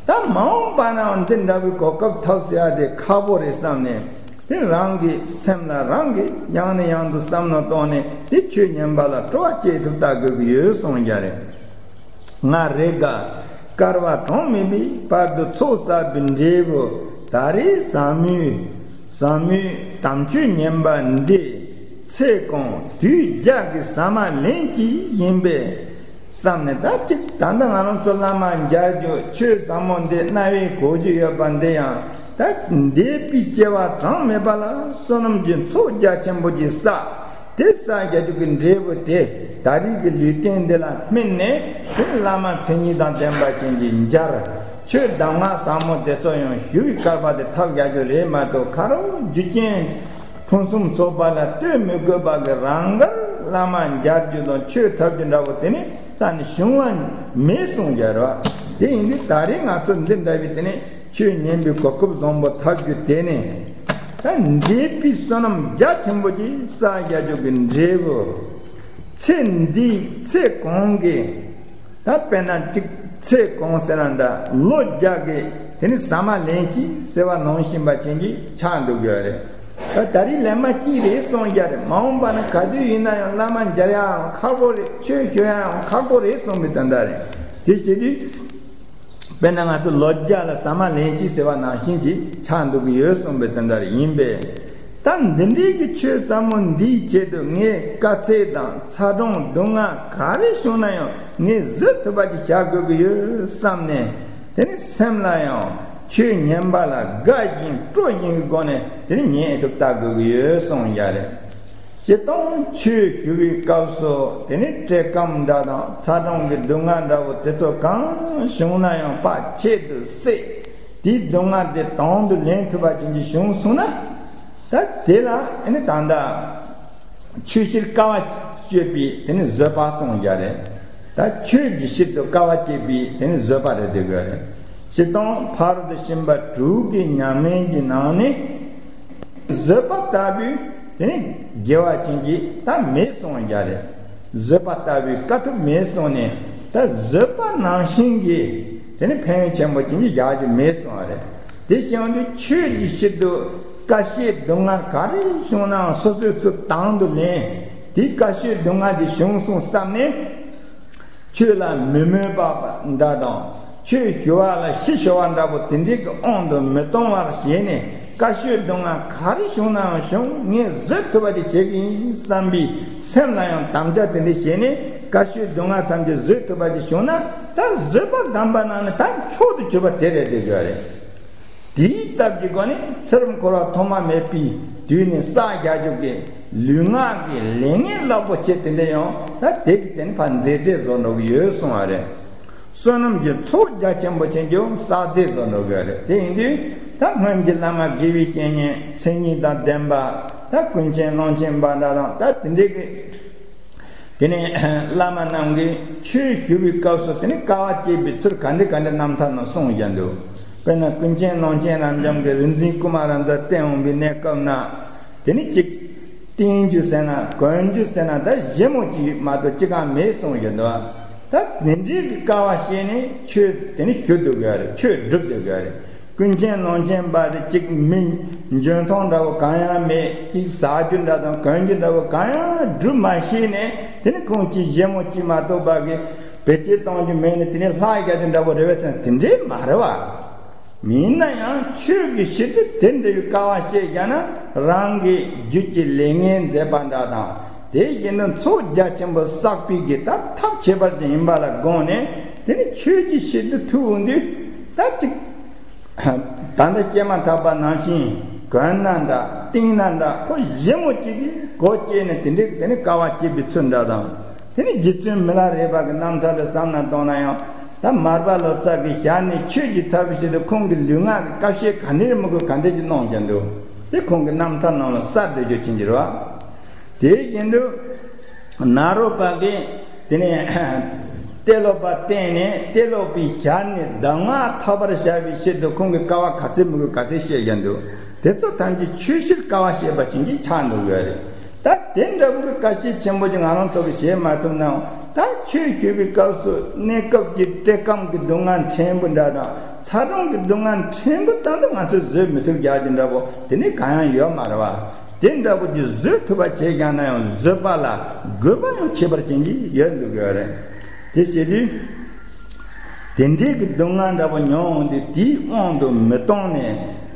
ད་མ་འོངས་པ་ནའང་འདི་འདྲ་བའི་གོ་སྐབས་ཐོབ་ཟེར་ཡ་དེ་ཁག་པོ་རེད་བསམ་ནས། དེ་རང་གི་སེམས་ལ་རང་གིས་ཡང་ནས་ཡང་དུ་བསམ་བློ་གཏོང་ནས། དེ་ཆོས་ཉན་པ་ལ་སྤྲོ་བ་སྐྱེ་ཐུབ་ལྟ་དགོས་ཀྱི་ཡོད་གསུངས་རྒྱུ་རེད། ང་རེ་དགའ། བསྐལ་པ་གྲངས་མེད་པའི་བར་དུ་ཚོགས་བསགས་པའི་འབྲས་བུ་ད་རེས་ཟབ་མོའི་ཟབ་མོའི་དམ་ཆོས་ཉན་པ་འདི་ཚེ་གང་དུས་བརྒྱ་གི་ཟ་མ་ལན་གཅིག་ཡིན་པས་བསམ་ནས། ད་ཅིག་ད་ལྟ་ང་རང་ཚོ་བླ་མ་མཇལ་རྒྱུ་ཆོས་ཟབ་མོ་འདི་རྣ་བས་གོ་རྒྱུ་ཡོད་པ་འདི་ཡང་ད་འདས་པའི་སྐྱེ་བ་གྲངས་མེད་པ་ལ་བསོད་ནམས་ཀྱི་ཚོགས་རྒྱ་ཆེན་པོ་ཅིག་བསགས། དེ་བསགས་རྒྱུ་གི་འབྲས་བུ་དེ་ད་རེས་ཀྱི་ལུས་རྟེན་འདི་ལ་སྨིན་ནས། དེ་བླ་མ་མཚན་ཉིད་དང་ལྡན་པ་ཅན་གྱི་མཇལ་ཆོས་གདམས་ངག་ཟབ་མོ་དེ་ཚོ་ཡང་ཞུ་བའི་བསྐལ་པ་དེ་ཐོབ་རྒྱུ་རེད་མ་གཏོགས། ཁ་རོག་རྒྱུ་རྐྱེན་ཕུན་སུམ་ཚོགས་པ་ལ་ལྟོས་མི་དགོས་པ་གི་རང་དགར་བླ་མ་མཇལ་རྒྱུ་དང་ཆོས་ཐོབ་རྒྱུ་འདྲ་བོ་དེ་ནི་རྩ་ནས་བྱུང་བ་མེད་གསུངས་རྒྱུ་རེད་བ། དེ་ཡིན་དུས་ད་རེས་ང་ཚོ་འདི་འདྲ་བའི་དེ་ནི་ཆོས་ཉན་པའི་གོ་སྐབས་བཟང་པོ་ཐོབ་རྒྱུ་དེ་ནི་ད་འདས་པའི་བསོད་ནམས་རྒྱ་ཆེན་པོ་ཅིག་བསགས་རྒྱུ་གི་འབྲས་བུ། ཚེ་འདིའི་ཚེ་གང་གི་ད་དཔེར་ན་གཅིག་ཚེ་གང་ཟེར་ན་འདྲ། ལོ་བརྒྱ་གི་དེ་ནི་ཟ་མ་ལན་གཅིག་ཟེར་བ་ནང་བཞིན་པ་ཅན་གྱི་ཆགས་འདུག་ཡོད་རེད། ད་ད་རེས་ལན་མ་གཅིག་རེད་གསུངས་རྒྱུ་རེད། མ་འོངས་པ་ན་ག་དུས་ཡིན་ན་ཡང་བླ་མ་མཇལ་ཡའང་ཁག་པོ་རེད། ཆོས་ཞུ་ཡའང་ཁག་པོ་རེད་གསུངས་པའི་དོན་དག་རེད། དེ་བྱེད་དུས། དཔེར་ན་ང་ཚོ་ལོ་བརྒྱ་ལ་ཟ་མ་ལན་གཅིག་ཟེར་བ་ནང་བཞིན་གྱི་ཆགས་འདུག་གི་ཡོད་གསུངས་པའི་དོན་དག་ཡིན་པས། ད་འདི་འདྲའི་གི་ཆོས་ཟབ་མོ་འདིའི་ཆེད་དུ་ངས་དཀའ་ཚེགས་དང་ཚ་གྲང་སྡུག་བསྔལ་ག་རེ་བྱུང་ན་ཡང་ངས་བཟོད་ཐུབ་པ་ཅིག་བྱ་དགོས་ཀྱི་ཡོད་བསམ་ནས། དེ་ནི་སེམས་ལ་ཡང་ཆོས་ཉན་པ་ལ་དགའ་བཞིན་སྤྲོ་བཞིན་གྱི་སྒོ་ནས་དེ་ནི་ཉན་ཐུབ་ལྟ་དགོས་ཀྱི་ཡོད་གསུངས་ཡ་རེད། སྤྱིར་བཏང་ཆོས་ཞུ་བའི་སྐབས་སུ་དེ་ནི་བཀྲེས་སྐོམ་འདྲ་དང་ཚ་གྲང་གི་སྡུག་བསྔལ་འདྲ་བོ་དེ་ཚོ་གང་བྱུང་ན་ཡང་ཕར་ཆད་དུ་བསད། དེའི་སྡུག་བསྔལ་དེ་དང་དུ་ལེན་ཐུབ་པ་ཅན་གྱི་བྱུང་སོང་ན། ད་དེ་ལ་ཨེ་ནི་ད་ལྟ་ཆོས་ཕྱིར་དཀའ་བ་སྤྱོད་པའི་དེ་ནི་བཟོད་པ་གསུངས་རྒྱུ་རེད། ད་ཆོས་ཀྱི་ཕྱིར་དུ་དཀའ་བ་སྤྱད་པའི་དེ་ནི་བཟོད་པ་རེད་དེ་ག་རེད། སྤྱིར་བཏང་ཕ་རོལ་ཏུ་ཕྱིན་པ་དྲུག་གི་ཉམས་ལེན་གྱི་ནང་ནས། བཟོད་པ་ལྟ་བུའི་དེ་ནི་དགེ་བ་ཅན་གྱི་ད་མེད་གསུངས་རྒྱུ་རེད། བཟོད་པ་ལྟ་བུའི་དཀའ་ཐུབ་མེད་གསུངས་ནས། ད་བཟོད་པ་ནང་བཞིན་གྱི་དེ་ནི་ཕན་ཡོན་ཆེན་པོ་ཅན་གྱི་བཞག་རྒྱུ་མེད་གསུངས་པ་རེད། དེ་བྱུང་དུས་ཆོས་ཀྱི་ཕྱིར་དུ་དཀའ་སྤྱད་སྡུག་བསྔལ་ག་རེ་བྱུང་ནའང་སོ་སོའི་ཚུར་དང་དུ་ལེན། དེའི་དཀའ་སྤྱད་སྡུག་བསྔལ་དེ་བྱུང་སོང་བསམ་ནས། ཆོས་ལ་མི་མོས་པ་འདྲ་དང་། ཆོས་ཞུ་བ་ལ་ཕྱི་ཞུ་བ་འདྲ་པོ་དེ་འདྲའི་གི་དབང་དུ་མི་གཏོང་བར་བྱས་ནས། དཀའ་སྤྱད་སྡུག་བསྔལ་ག་རེ་བྱུང་ནའང་བྱུང་། ངས་བཟོད་ཐུབ་པ་ཅིག་བྱེད་ཀྱི་ཡིན་བསམ་པའི་སེམས་ལ་ཡང་དམ་བཅའ་དེ་འདྲ་བྱས་ནས། དཀའ་སྤྱད་སྡུག་བསྔལ་ཐམས་ཅད་བཟོད་ཐུབ་པ་ཅིག་བྱུང་ན། ད་བཟོད་པ་དམ་པ་ནང་ནས་ད་མཆོག་ཏུ་གྱུར་པ་དེ་རེད་འདོད་ཀྱི་ཡོད་རེད། དེའི་སྟབས་ཀྱི་སྒོ་ནས་ཚེ་རབས་འཁོར་བ་ཐོག་མ་མེད་པའི་དུས་ནས་བསགས་རྒྱག་རྒྱུ་གི་ལུས་ངག་གི་ལས་ངན་རླབས་པོ་ཆེ་དེ་འདྲ་ཡང་ད་དེ་གི་དེ་ནི་ཕར་མཛད་མཛད་བཟོ་འགྲོ་གི་ཡོད་གསུང་བ་རེད། བསོད་ནམས་ཀྱི་ཚོགས་རྒྱ་ཆེན་པོ་ཅན་གྱི་བསགས་མཛད་བཟོ་འགྲོ་གི་རེད། དེ་ཡིན་དུས་ད་སྔོན་གྱི་བླ་མ་དགེ་བའི་བཤེས་གཉེན་མཚན་ཉིད་དང་ལྡན་པ། ད་ཀུན་མཁྱེན་གླང་ཆེན་པ་འདྲ་དང་ད་དེ་འདྲའི་གི་དེ་ནས་བླ་མ་རྣམས་ཀྱིས་ཆོས་ཞུ་བའི་སྐབས་སུ་དེ་ནས་དཀའ་བ་སྤྱད་པའི་ཚུལ་ག་འདྲ་ག་འདྲ་རྣམ་ཐར་ནང་གསུངས་བཞག་འདུག་དཔེར་ན་ཀུན་མཁྱེན་གླང་ཆེན་རབ་འབྱམས་ཀྱིས་རིག་འཛིན་ཀུ་མ་ར་མཛའ་བསྟེན་འོང་བའི་གནས་སྐབས་ན། དེ་ནས་གཅིག་བསྟེན་རྒྱུ་ཟེར་ན་གོན་རྒྱུ་ཟེར་ན་ད་བཞེས་མོ་གཅིག་མ་གཏོགས་གཅིག་གང་མེད་གསུངས་བཞག་འདུག་ད་དེ་འདྲའི་གི་དཀའ་བ་སྤྱད་ནས་ཆོས་དེ་ནས་ཞུ་སྡོད་དགོས་རེད། ཆོས་སྒྲུབ་སྡོད་དགོས་རེད། ཀུན་མཁྱེན་གླང་ཆེན་པ་དེ་གཅིག་མི་འཇོན་ཐང་འདྲ་བོ་གང་ཡང་མེད། གཅིག་ཟ་རྒྱུ་འདྲ་དང་གོན་རྒྱུ་འདྲ་བོ་གང་ཡང་སྒྲུབ་མ་ཤེས་ནས། དེ་ནི་ཁོང་གཅིག་བཞེས་མོ་གཅིག་མ་གཏོགས་པ་གི་བེད་སྤྱོད་གཏོང་རྒྱུ་མེད་ནས་དེ་ནི་ལྷག་རྒྱག་རྒྱུ་འདྲ་བོ་རེད་པས་ཟེར་ན་དེ་འདྲའི་མ་རེད་བ། མིན་ན་ཡང་ཆོས་ཀྱི་ཕྱིར་དུ་དེ་འདྲ་བའི་དཀའ་བ་སྤྱད་བཞག་ན་རང་གི་རྒྱུད་ཀྱི་ལས་ངན་མཛད་པ་འདྲ་དང་། དེ་བཞིན་དུ་ཚོགས་རྒྱ་ཆེན་པོ་བསགས་པའི་གི་ད་ཐབས་ཁྱད་པར་ཅན་ཡིན་པ་ལ་དགོངས་ནས། དེ་ནི་ཆོས་ཀྱི་ཕྱིར་དུ་ཐུག་འོང་དུས་ད་གཅིག་ད་ལྟ་བཤད་མ་ཐག་པ་ནང་བཞིན་གོན་ན་འདྲ་བསྟེན་ན་འདྲ་ཁོ་བཞེས་མོ་གཅིག་གིས་སྒོ་བཅད་ནས་དེ་འདྲའི་དེ་ནི་དཀའ་བ་སྤྱད་པའི་ཚུལ་འདྲ་དང་། དེ་ནི་རྗེ་བཙུན་མི་ལ་རས་པ་གི་རྣམ་ཐར་ལ་བསམ་ན་གཏོང་ན་ཡང་། ད་མར་པ་ལོ་ཙཱ་གི་ཞལ་ནས་ཆོས་ཀྱི་ཐབས་ཤེས་དུ་ཁོང་གི་ལུས་ངག་གི་དཀའ་སྤྱད་ག་འདྲའི་མི་དགོས་ག་འདྲའི་ཅིག་གནང་ཀྱང་འདུག་དེ་ཁོང་གི་རྣམ་ཐར་ནང་ལ་གསལ་འདོད་རྒྱུ་ཅན་གྱི་རེད་བ། དེ་བཞིན་དུ་ནཱ་རོ་པ་གིས་དེ་ནས་ཏེ་ལོ་པ་བསྟེན་ནས་ཏེ་ལོ་པའི་ཞལ་ནས་གདམས་ངག་ཐོབ་པར་བྱ་བའི་ཆེད་དུ་ཁོང་གིས་དཀའ་བ་ག་ཚད་མི་དགོས་ག་ཚད་བཤད་ཀྱང་འདུག་དེ་ཚོ་ཐམས་ཅད་ཆོས་ཕྱིར་དཀའ་བ་སྤྱད་པ་ཅན་གྱི་ཆགས་འདུག་ཡོད་རེད། ད་དེ་འདྲ་བོ་གི་དཀའ་སྤྱད་ཆེན་པོ་ཅིག་ང་རང་ཚོ་གིས་བྱེད་མ་ཐུབ་ནའང་། ད་ཆོས་ཞུ་བའི་སྐབས་སུ་གནས་སྐབས་ཀྱི་བཀྲེས་སྐོམ་གྱི་སྡུག་བསྔལ་ཕྲན་བུ་འདྲ་དང་ཚ་གྲང་གི་སྡུག་བསྔལ་ཕྲན་བུ་ཙམ་དུ་ང་ཚོས་བཟོད་མི་ཐུབ་རྒྱག་རྒྱུ་འདྲ་བོ་དེ་ནི་གང་ཡང་ཡོད་མ་རེད་བ། དེ་འདྲ་བོ་ཅིག་བཟོད་ཐུབ་པ་བྱས་ཀྱང་ན་ཡང་བཟོད་པ་ལ་དགོས་པ་ཡང་ཁྱད་པར་ཅན་གྱི་ཡོད་འདུག་ཡོད་རེད། དེ་བྱེད་དུས། དེ་འདྲའི་གི་སྡུག་བསྔལ་འདྲ་པོ་མྱོང་འོང་དུས་དེའི་དབང་དུ་མི་གཏོང་ནས་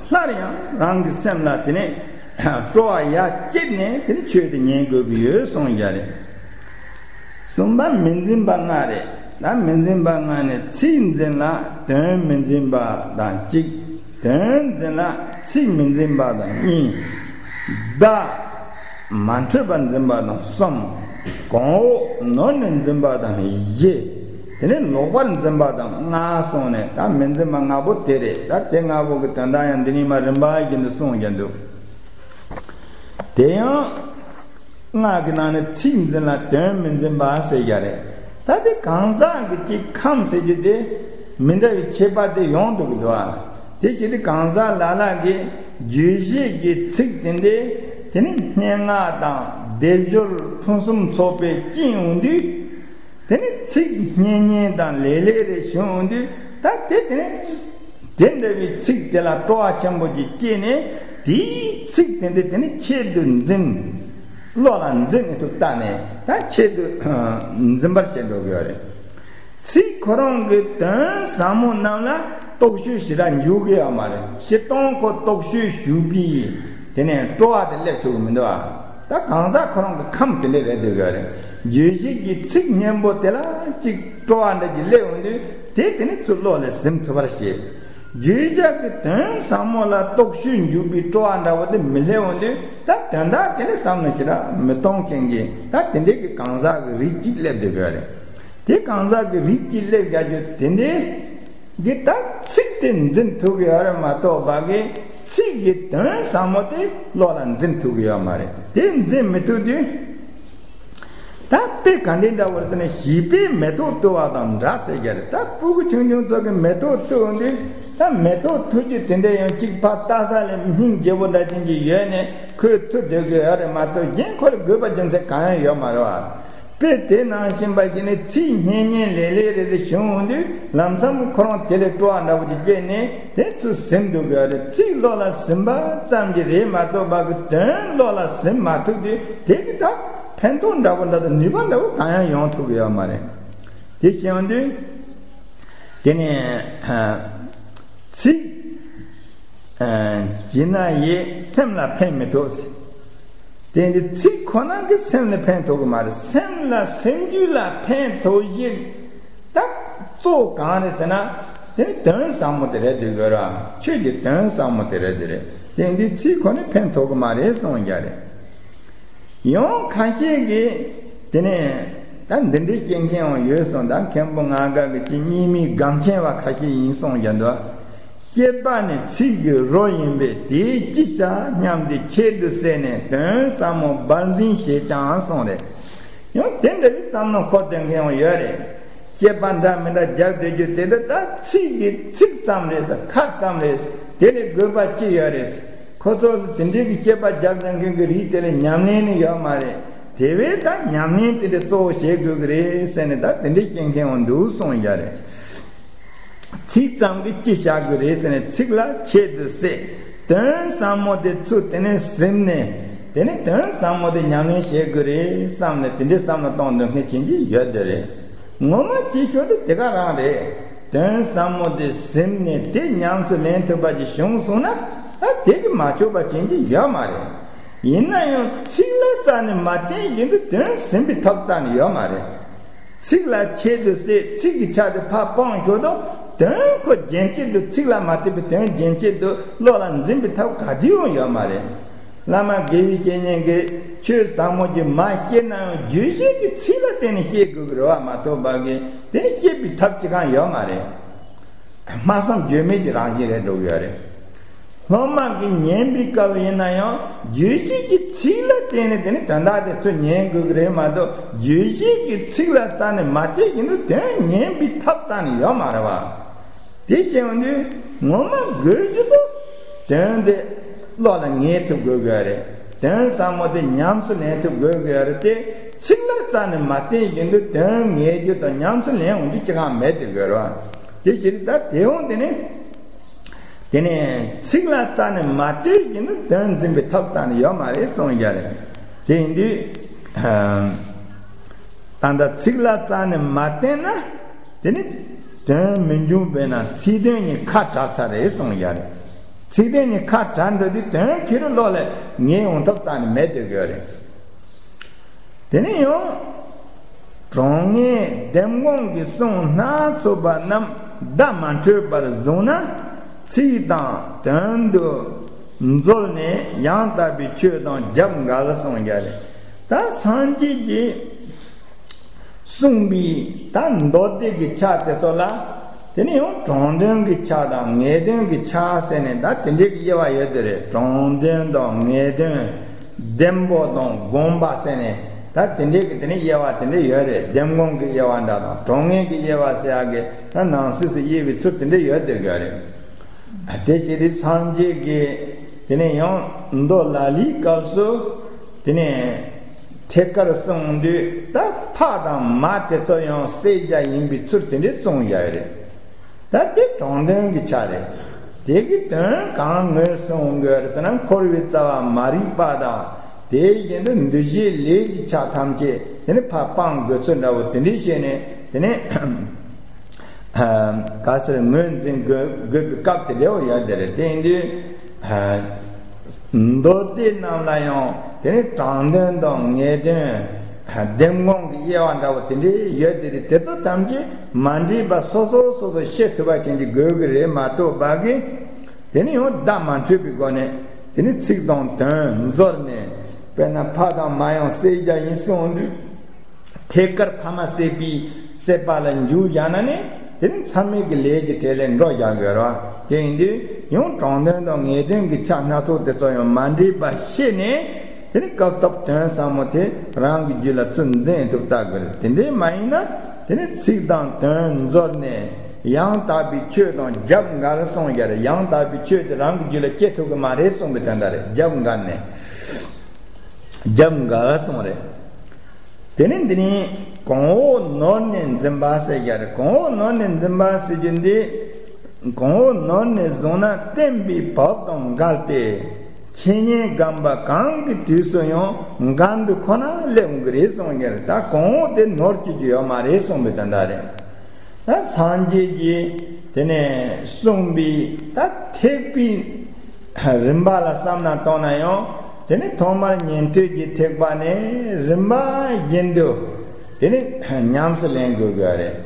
སླར་ཡང་རང་གི་སེམས་ལ་དེ་ནས་སྤྲོ་བ་ཡར་བསྐྱེད་ནས་དེ་ནས་ཆོས་དེ་ཉན་དགོས་ཀྱི་ཡོད་གསུངས་ཀྱི་རེད། གསུམ་པ་མི་འཛིན་པ་ལྔ་རེད། ད་མི་འཛིན་པ་ལྔ་ནི་ཚིག་འཛིན་ལ་དོན་མི་འཛིན་པ་དང་གཅིག་དོན་འཛིན་ལ་ཚིག་མི་འཛིན་པ་དང་གཉིས། བརྡ་མ་འཕྲོད་པར་འཛིན་པ་དང་གསུམ། གོང་འོག་ནོར་ནས་འཛིན་པ་དང་བཞི། དེ་ནས་ལོག་པར་འཛིན་པ་དང་ལྔ་གསུངས་ནས། ད་མི་འཛིན་པ་ལྔ་པོ་དེ་རེད། ད་དེ་ལྔ་པོ་གི་དོན་དག་ཡང་འདི་ནས་མར་རིམ་པ་བཞིན་དུ་གསུངས་ཀྱི་འདུག་དེ་ཡང་ལྔ་གི་ནང་ནས་ཚིག་འཛིན་ལ་དོན་མི་འཛིན་པ་ཟེར་ཡ་རེད། ད་དེ་གང་ཟག་གི་གཅིག་ཁམས་ཟེར་རྒྱུ་དེ་མི་འདྲ་བའི་ཁྱད་པར་དེ་ཡོང་འདུག་གི་འདུག་ཨ། དེ་ཕྱིར་གང་ཟག་ལ་ལ་གིས་བརྗོད་བྱེད་ཀྱི་ཚིག་དེ་འདྲའི་དེ་ནི་སྙན་ངག་དང་སྡེབ་སྦྱོར་ཕུན་སུམ་ཚོགས་པའི་སྤྱི་ཡོང་དུས། དེ་ནི་ཚིག་སྙན་སྙན་དང་ལེགས་ལེགས་རེ་བྱུང་འོང་དུས། ད་དེ་དེ་ནི་དེ་འདྲ་བའི་ཚིག་དེ་ལ་སྤྲོ་བ་ཆེན་པོ་ཞིག་སྐྱེས་ནས། དེའི་ཚིག་དེ་འདྲ་དེ་ནི་ཆེད་དུ་འཛིན། བློ་ལ་འཛིན་མི་ཐུབ་ལྟ་ནས། ད་ཆེད་དུ་འཛིན་པར་བྱེད་འགྲོ་གི་ཡོད་རེད། ཚིག་ཁོ་རང་གི་དོན་ཟབ་མོ་རྣམས་ལ་རྟོག་དཔྱོད་ཞེ་དྲག་འཇུག་གི་ཡོད་མ་རེད། སྤྱིར་བཏང་ཁོ་རྟོག་དཔྱོད་ཞུགས་པའི་དེ་ནས་སྤྲོ་བ་དེ་སླེབས་ཐུབ་ཀྱི་མི་འདུག་ཨ། ད་གང་ཟག་ཁོ་རང་གི་ཁམས་དེ་འདྲ་རེད་འདོད་ཀྱི་རེད། བརྗོད་བྱེད་ཀྱི་ཚིག་སྙན་པོ་དེ་ལ་གཅིག་སྤྲོ་བ་འདྲ་ཅིག་སླེབས་འོང་དུས། དེ་དེ་ནི་ཚུར་བློ་ལ་ཟིན་ཐུབ་པར་བྱེད། བརྗོད་བྱ་གི་དོན་ཟབ་མོ་ལ་རྟོག་དཔྱོད་འཇུག་པའི་སྤྲོ་བ་འདྲ་བོ་དེ་མི་སླེབས་འོང་དུས། ད་དོན་དག་དེ་ལ་བསམ་བློ་ཞེ་དྲག་མི་གཏོང་མཁན་གྱི་ད་དེ་འདྲའི་གི་གང་ཟག་གི་རིགས་གཅིག་སླེབས་བསྡད་ཀྱི་ཡོད་རེད། དེ་གང་ཟག་གི་རིགས་གཅིག་སླེབས་རྒྱག་རྒྱུ་དེ་འདྲའི་གི་ད་ཚིག་དེ་འཛིན་ཐུབ་ཀྱི་ཡོད་རེད་མ་གཏོགས་པ་གི་ཚིག་གི་དོན་ཟབ་མོ་དེ་བློ་ལ་འཛིན་ཐུབ་ཀྱི་ཡོད་མ་རེད། དེ་འཛིན་མི་ཐུབ་དུས། ད་དཔེ་ག་འདྲའི་འདྲ་བོ་རེད་ཟེར་ན། བྱིས་པས་མེ་ཏོག་བཏུ་བ་དང་འདྲ་ཟེར་གྱི་རེད། ད་ཕྲུ་གུ་ཆུང་ཆུང་ཚོ་གིས་མེ་ཏོག་བཏུ་འོང་དུས། ད་མེ་ཏོག་བཏུ་རྒྱུ་དེ་འདྲ་ཡང་གཅིག་ཕར་ལྟ་ས་ལ་སྙིང་རྗེ་པོ་འདྲ་ཅན་ཅིག་ཡོད་ནས་ཁོས་བཏུ་སྡོད་ཀྱི་ཡོད་རེད་མ་གཏོགས། གཞན་ཁོ་ལ་དགོས་པ་རྒྱུ་མཚན་གང་ཡང་ཡོད་མ་རེད་བ། དཔེ་དེ་ནང་བཞིན་པ་ཞིག་ནི་ཚིག་སྙན་སྙན་ལེགས་ལེགས་རེ་རེ་བྱུང་འོང་དུས། ལམ་སང་ཁོ་རང་དེ་ལ་སྤྲོ་བ་འདྲ་བོ་ཅིག་སྐྱེས་ནས་དེ་ཚུར་ཟིན་འདུག་གི་རེད། ཚིག་བློ་ལ་ཟིན་པ་ཙམ་གྱིས་རེད་མ་གཏོགས་པ་གི་དོན་བློ་ལ་ཟིན་མ་ཐུབ་དུས། དེ་གི་ད་ཕན་ཐོགས་འདྲ་བོ་འདྲ་དང་ནུས་པ་འདྲ་བོ་གང་ཡང་ཡོང་ཐུབ་ཀྱི་ཡོད་མ་རེད། དེ་བྱས་འོང་དུས། དེ་ནས་ཚིག་བྱས་ན་ཡང་སེམས་ལ་ཕན་མི་ཐོགས། དེ་འདི་ཚིག་ཁོ་ན་གིས་སེམས་ལ་ཕན་ཐོགས་ཀྱི་མ་རེད། སེམས་ལ་སེམས་རྒྱུད་ལ་ཕན་ཐོགས་ཤིག་ད་གཙོ་བོ་གང་རེད་ཟེར་ན། དེ་ནི་དོན་ཟབ་མོ་དེ་རེད་འདོད་ཀྱི་རེད། ཆོས་ཀྱི་དོན་ཟབ་མོ་དེ་རེད་འདོད་རེད། དེ་འདི་ཚིག་ཁོ་ནས་ཕན་ཐོགས་ཀྱི་མ་རེད་གསུངས་ཀྱི་རེད། ཡང་ཁ་ཤས་ཀྱིས་དེ་ནས་ད་འདི་འདྲའི་བཤད་མཁན་ཡང་ཡོད་གསུངས། ད་མཁན་པོ་ལྔ་ག་གི་ཅིག་རྙིང་མའི་སྒམ་ཆེན་བ་ཁ་ཤས་ཡིན་གསུངས་ཀྱི་འདུག་བཤད་པ་ནི་ཚིག་གི་རོ་ཡིན་པས། དེས་ཅི་བྱ་སྙམ་སྟེ་ཆེད་དུ་བསད་ནས། དོན་ཟབ་མོ་སྦར་འཛིན་བྱེད་ཀྱང་གསུངས་རེད། ཡང་དེ་འདྲ་བའི་བསམ་བློ་འཁོར་བསྡད་མཁན་ཡང་ཡོད་རེད། བཤད་པ་འདྲ་མི་འདྲ་རྒྱབ་བསྡད་རྒྱུ་དེ་འདྲ། ད་ཚིག་གི་ཚིག་ཙམ་རེད་ཟེར། ཁ་ཙམ་རེད་ཟེར། དེ་ལས་དགོས་པ་ཅི་ཡོད་རེད་ཟེར། ཁོ་ཚོ་དེ་འདྲའི་གི་བཤད་པ་རྒྱབ་བསྡད་མཁན་གྱི་རིགས་དེ་ལ་ཉམས་ལེན་ནི་ཡོད་མ་རེད། དེ་བས་ད་ཉམས་ལེན་དེ་འདྲ་གཙོ་བོ་བྱེད་དགོས་ཀྱི་རེད་ཟེར་ནས། ད་དེ་འདྲའི་བཤད་མཁན་ཡང་འདུག་གསུངས་ཡ་རེད། ཚིག་ཙམ་གྱིས་ཅི་བྱ་དགོས་རེད་ཟེར་ནས་ཚིག་ལ་ཆེད་དུ་བསད། དོན་ཟབ་མོ་དེ་ཚུར་དེ་ནས་ཟིན་ནས། དེ་ནས་དོན་ཟབ་མོ་དེ་ཉམས་ལེན་བྱེད་དགོས་རེད་བསམ་ནས། དེ་འདྲའི་བསམ་བློ་གཏོང་འདོད་མཁན་ཅན་ཅིག་ཡོད་དེ་རེད། ངོ་མ་ཅིག་ཤོད་དུས་དེ་ག་རང་རེད། དོན་ཟབ་མོ་དེ་ཟིན་ནས་དེ་ཉམས་སུ་ལེན་ཐུབ་པ་ཅིག་བྱུང་སོང་ན། ད་དེ་གིས་མ་ཆོག་པ་ཅན་ཅིག་ཡོད་མ་རེད། ཡིན་ན་ཡང་ཚིག་ལ་རྩ་ནས་མ་བརྟེན་བཞིན་དུ་དོན་ཟིན་པའི་ཐབས་རྩ་ནས་ཡོད་མ་རེད། ཚིག་ལ་ཆེད་དུ་བསད། ཚིག་གི་ཆ་དེ་ཕར་སྤངས་ཞོག་དང་། དོན་ཁོ་རྒྱན་ཆེད་དུ། ཚིག་ལ་མ་བརྟེན་པའི་དོན་རྒྱན་ཆེད་དུ་བློ་ལ་འཛིན་པའི་ཐབས་ག་དུས་ཡང་ཡོད་མ་རེད། བླ་མ་དགེ་བའི་བཤེས་གཉེན་གྱིས་ཆོས་ཟབ་མོ་ཅིག་མ་བཤད་ན་ཡང་བརྗོད་བྱེད་ཀྱི་ཚིག་ལ་བརྟེན་ནས་བཤད་དགོས་ཀྱི་རེད་བ་མ་གཏོགས་པ་གི་དེ་ནི་བཤད་པའི་ཐབས་ཅི་གང་ཡོད་མ་རེད། སྨྲ་བསམ་བརྗོད་མེད་ཀྱི་རང་བཞིན་རེད་འགྲོ་གི་ཡོད་རེད། སློབ་མ་གིས་ཉན་པའི་སྐབས་ཡིན་ན་ཡང་བརྗོད་བྱེད་ཀྱི་ཚིག་ལ་བརྟེན་ནས་དེ་ནི་དོན་དག་དེ་ཚུར་ཉན་དགོས་ཀྱི་རེད་མ་གཏོགས། བརྗོད་བྱེད་ཀྱི་ཚིག་ལ་རྩ་ནས་མ་བརྟེན་བཞིན་དུ་དོན་ཉན་པའི་ཐབས་རྩ་ནས་ཡོད་མ་རེད་བ། དེ་བྱས་ཡོང་དུས་ངོ་མ་དགོས་རྒྱུ་དེ་དོན་དེ་བློ་ལ་ངེས་ཐུབ་དགོས་ཀྱི་ཡོད་རེད། དོན་ཟབ་མོ་དེ་ཉམས་སུ་ལེན་ཐུབ་དགོས་ཀྱི་ཡོད་རེད་དེ། ཚིག་ལ་རྩ་ནས་མ་བརྟེན་བཞིན་དུ་དོན་ངེས་རྒྱུ་དང་ཉམས་སུ་ལེན་འོང་རྒྱུ་ཅི་གང་མེད་དེ་དགོས་རེད་བ། དེ་བྱས་ད་དེ་འོང་དེ་ནི། དེ་ནས་ཚིག་ལ་རྩ་ནས་མ་ལྟོས་ཀྱིན་དུ་དོན་འཛིན་པའི་ཐབས་རྩ་ནས་ཡོད་མ་རེད་གསུངས་ཡ་རེད། དེ་ཡིན་དུས། ད་ལྟ་ཚིག་ལ་རྩ་ནས་མ་བརྟེན་ན། དེ་ནི་ དོན་མི་འབྱུང་བས་ན་ཚིག་དོན་གཉིས་ཁ་བྲལ་ཚར་རེད་གསུངས་ཡ་རེད། ཚིག་དོན་གཉིས་ཁ་བྲལ་འགྲོ་དུས་དོན་ཁེ་རུ་ལོག་ལས་ངེས་ཡོང་ཐབས་རྩ་ནས་མེད་སྡོད་དགོས་རེད། དེ་ནས་ཡང་། གྲངས་ངེས་ལྡེམ་དགོངས་ཀྱི་གསུང་སྣ་ཚོགས་པ་རྣམས་བརྡ་མ་འཕྲོད་པར་བཟུང་ན། ཚིག་དང་དོན་དུ་འཛོལ་ནས་ཡང་དག་པའི་ཆོས་དང་རྒྱབ་འགལ་གསུངས་ཡ་རེད། ད་སངས་རྒྱས་ཀྱིས་གསུངས་པའི་ད་མདོ་སྡེ་གི་ཆ་དེ་ཚོ་ལ། དེ་ནས་ཡང་དྲང་དོན་གྱི་ཆ་དང་ངེས་དོན་གྱི་ཆ་ཟེར་ནས་ད་དེ་འདྲའི་གི་དབྱེ་བ་ཡོད་དེ་རེད། དྲང་དོན་དང་ངེས་དོན། ལྡེམ་པོ་དང་དགོངས་པ་ཟེར་ནས་ད་དེ་འདྲའི་གི་དེ་ནས་དབྱེ་བ་དེ་འདྲ་ཡོད་རེད། ལྡེམ་དགོངས་ཀྱི་དབྱེ་བ་འདྲ་དང་གྲངས་ངེས་ཀྱི་དབྱེ་བ་ཟེར་ཡག་གི་ད་ནང་གསེས་སུ་དབྱེ་བའི་ཚུལ་དེ་འདྲ་ཡོད་དེ་ཡོད་རེད། དེ་བྱས་ཏེ་སངས་རྒྱས་ཀྱིས་དེ་ནས་ཡང་མདོ་ལ་ལའི་སྐབས་སུ་དེ་ནས་ཐད་ཀར་གསུངས་དུས་ད་ཕ་དང་མ་དེ་ཚོ་ཡང་བསྲེ་བྱ་ཡིན་པའི་ཚུལ་དེ་འདྲ་གསུངས་ཡོད་རེད། ད་དེ་དྲང་དོན་གྱི་ཆ་རེད། དེ་གི་དོན་གང་ངོས་བཟུང་དགོས་རེད་ཟེར་ན་འཁོར་བའི་རྩ་བ་མ་རིག་པ་དང་དེའི་རྒྱུན་དུ་འདུ་བྱེད་ལས་ཀྱི་ཆ་ཐམས་ཅད་དེ་ནི་ཕར་སྤང་དགོས་ཚུལ་འདྲ་བོ་དེ་འདྲ་བྱས་ནས་དེ་ནི། ག་ཟེར་ངོས་འཛིན་དགོས་དགོས་པའི་སྐབས་དེ་འདྲ་བོ་ཡོད་དེ་རེད། དེ་ཡིན་དུས། མདོ་སྡེ་རྣམས་ལ་ཡང་དེ་ནི་དྲང་དོན་དང་ངེས་དོན། ལྡེམ་དགོངས་ཀྱི་དབྱེ་བ་འདྲ་བོ་དེ་འདྲའི་ཡོད་དེ་རེད། དེ་ཚོ་ཐམས་ཅད་མ་འདྲེས་པ་སོ་སོ་སོ་སོ་ཤེས་ཐུབ་པ་ཅན་གྱི་དགོས་ཀྱི་རེད་མ་གཏོགས་པ་གི། དེ་ནི་ཡང་བརྡ་མ་འཕྲོད་པའི་སྒོ་ནས་དེ་ནི་ཚིག་དང་དོན་འཛོལ་ནས་དཔེར་ན་ཕ་དང་མ་ཡང་བསྲེ་བྱ་ཡིན་གསུངས་དུས། ཐད་ཀར་ཕ་མ་བསྲེས་པའི་བསྲེས་པ་ལ་འཇུག་བཞག་ན་ནི་དེ་ནི་མཚམས་མེད་ཀྱི་ལས་ཀྱི་གྲས་ལས་འགྲོ་བཞག་དགོས་རེད་བ། དེ་ཡིན་དུས་ཡང་དྲང་དོན་དང་ངེས་དོན་གྱི་ཆ་སྣ་ཚོགས་དེ་ཚོ་ཡང་མ་འདྲེས་པ་ཤེས་ནས་དེ་ནི་སྐབས་ཐོབ་དོན་ཟབ་མོ་དེ་རང་གི་རྒྱུད་ལ་ཚུར་འཛིན་ཐུབ་ལྟ་དགོས་རེད། དེ་འདྲའི་མ་ཡིན་ན་དེ་ནི་ཚིག་དང་དོན་འཛོལ་ནས་ཡང་དག་པའི་ཆོས་དང་རྒྱབ་འགལ་གསུངས་ཡ་རེད། ཡང་དག་པའི་ཆོས་དེ་རང་གི་རྒྱུད་ལ་སྐྱེ་ཐུབ་ཀྱི་མ་རེད་གསུངས་པའི་དོན་དག་རེད། རྒྱབ་འགལ་ནས། རྒྱབ་འགལ་གསུངས་རེད། དེ་ནི་འདི་ནི་གོང་འོག་ནོར་ནས་འཛིན་པ་ཟེར་ཡ་རེད། གོང་འོག་ནོར་ནས་འཛིན་པ་ཟེར་རྒྱུ་འདི། གོང་འོག་ནོར་ནས་བཟུང་ན་བརྟེན་པའི་བབ་དང་འགལ་ཏེ། འཆད་ཉན་སྒོམ་པ་གང་གི་དུས་སུ་ཡང་འགལ་འདུ་ཁོ་ན་སླེབས་འོང་གི་རེད་གསུངས་ཡ་རེད། ད་གོང་འོག་དེ་ནོར་བཅུག་རྒྱུ་ཡོད་མ་རེད་གསུངས་པའི་དོན་དག་རེད། ད་སངས་རྒྱས་ཀྱིས་དེ་ནས་གསུངས་པའི་ད་ཐེག་པའི་རིམ་པ་ལ་བསམ་ན་གཏོང་ན་ཡང་དེ་ནི་ཐོག་མར་ཉན་ཐོས་ཀྱི་ཐེག་པ་ནས་རིམ་པ་བཞིན་དུ་དེ་ནི་ཉམས་སུ་ལེན་དགོས་དགོས་རེད།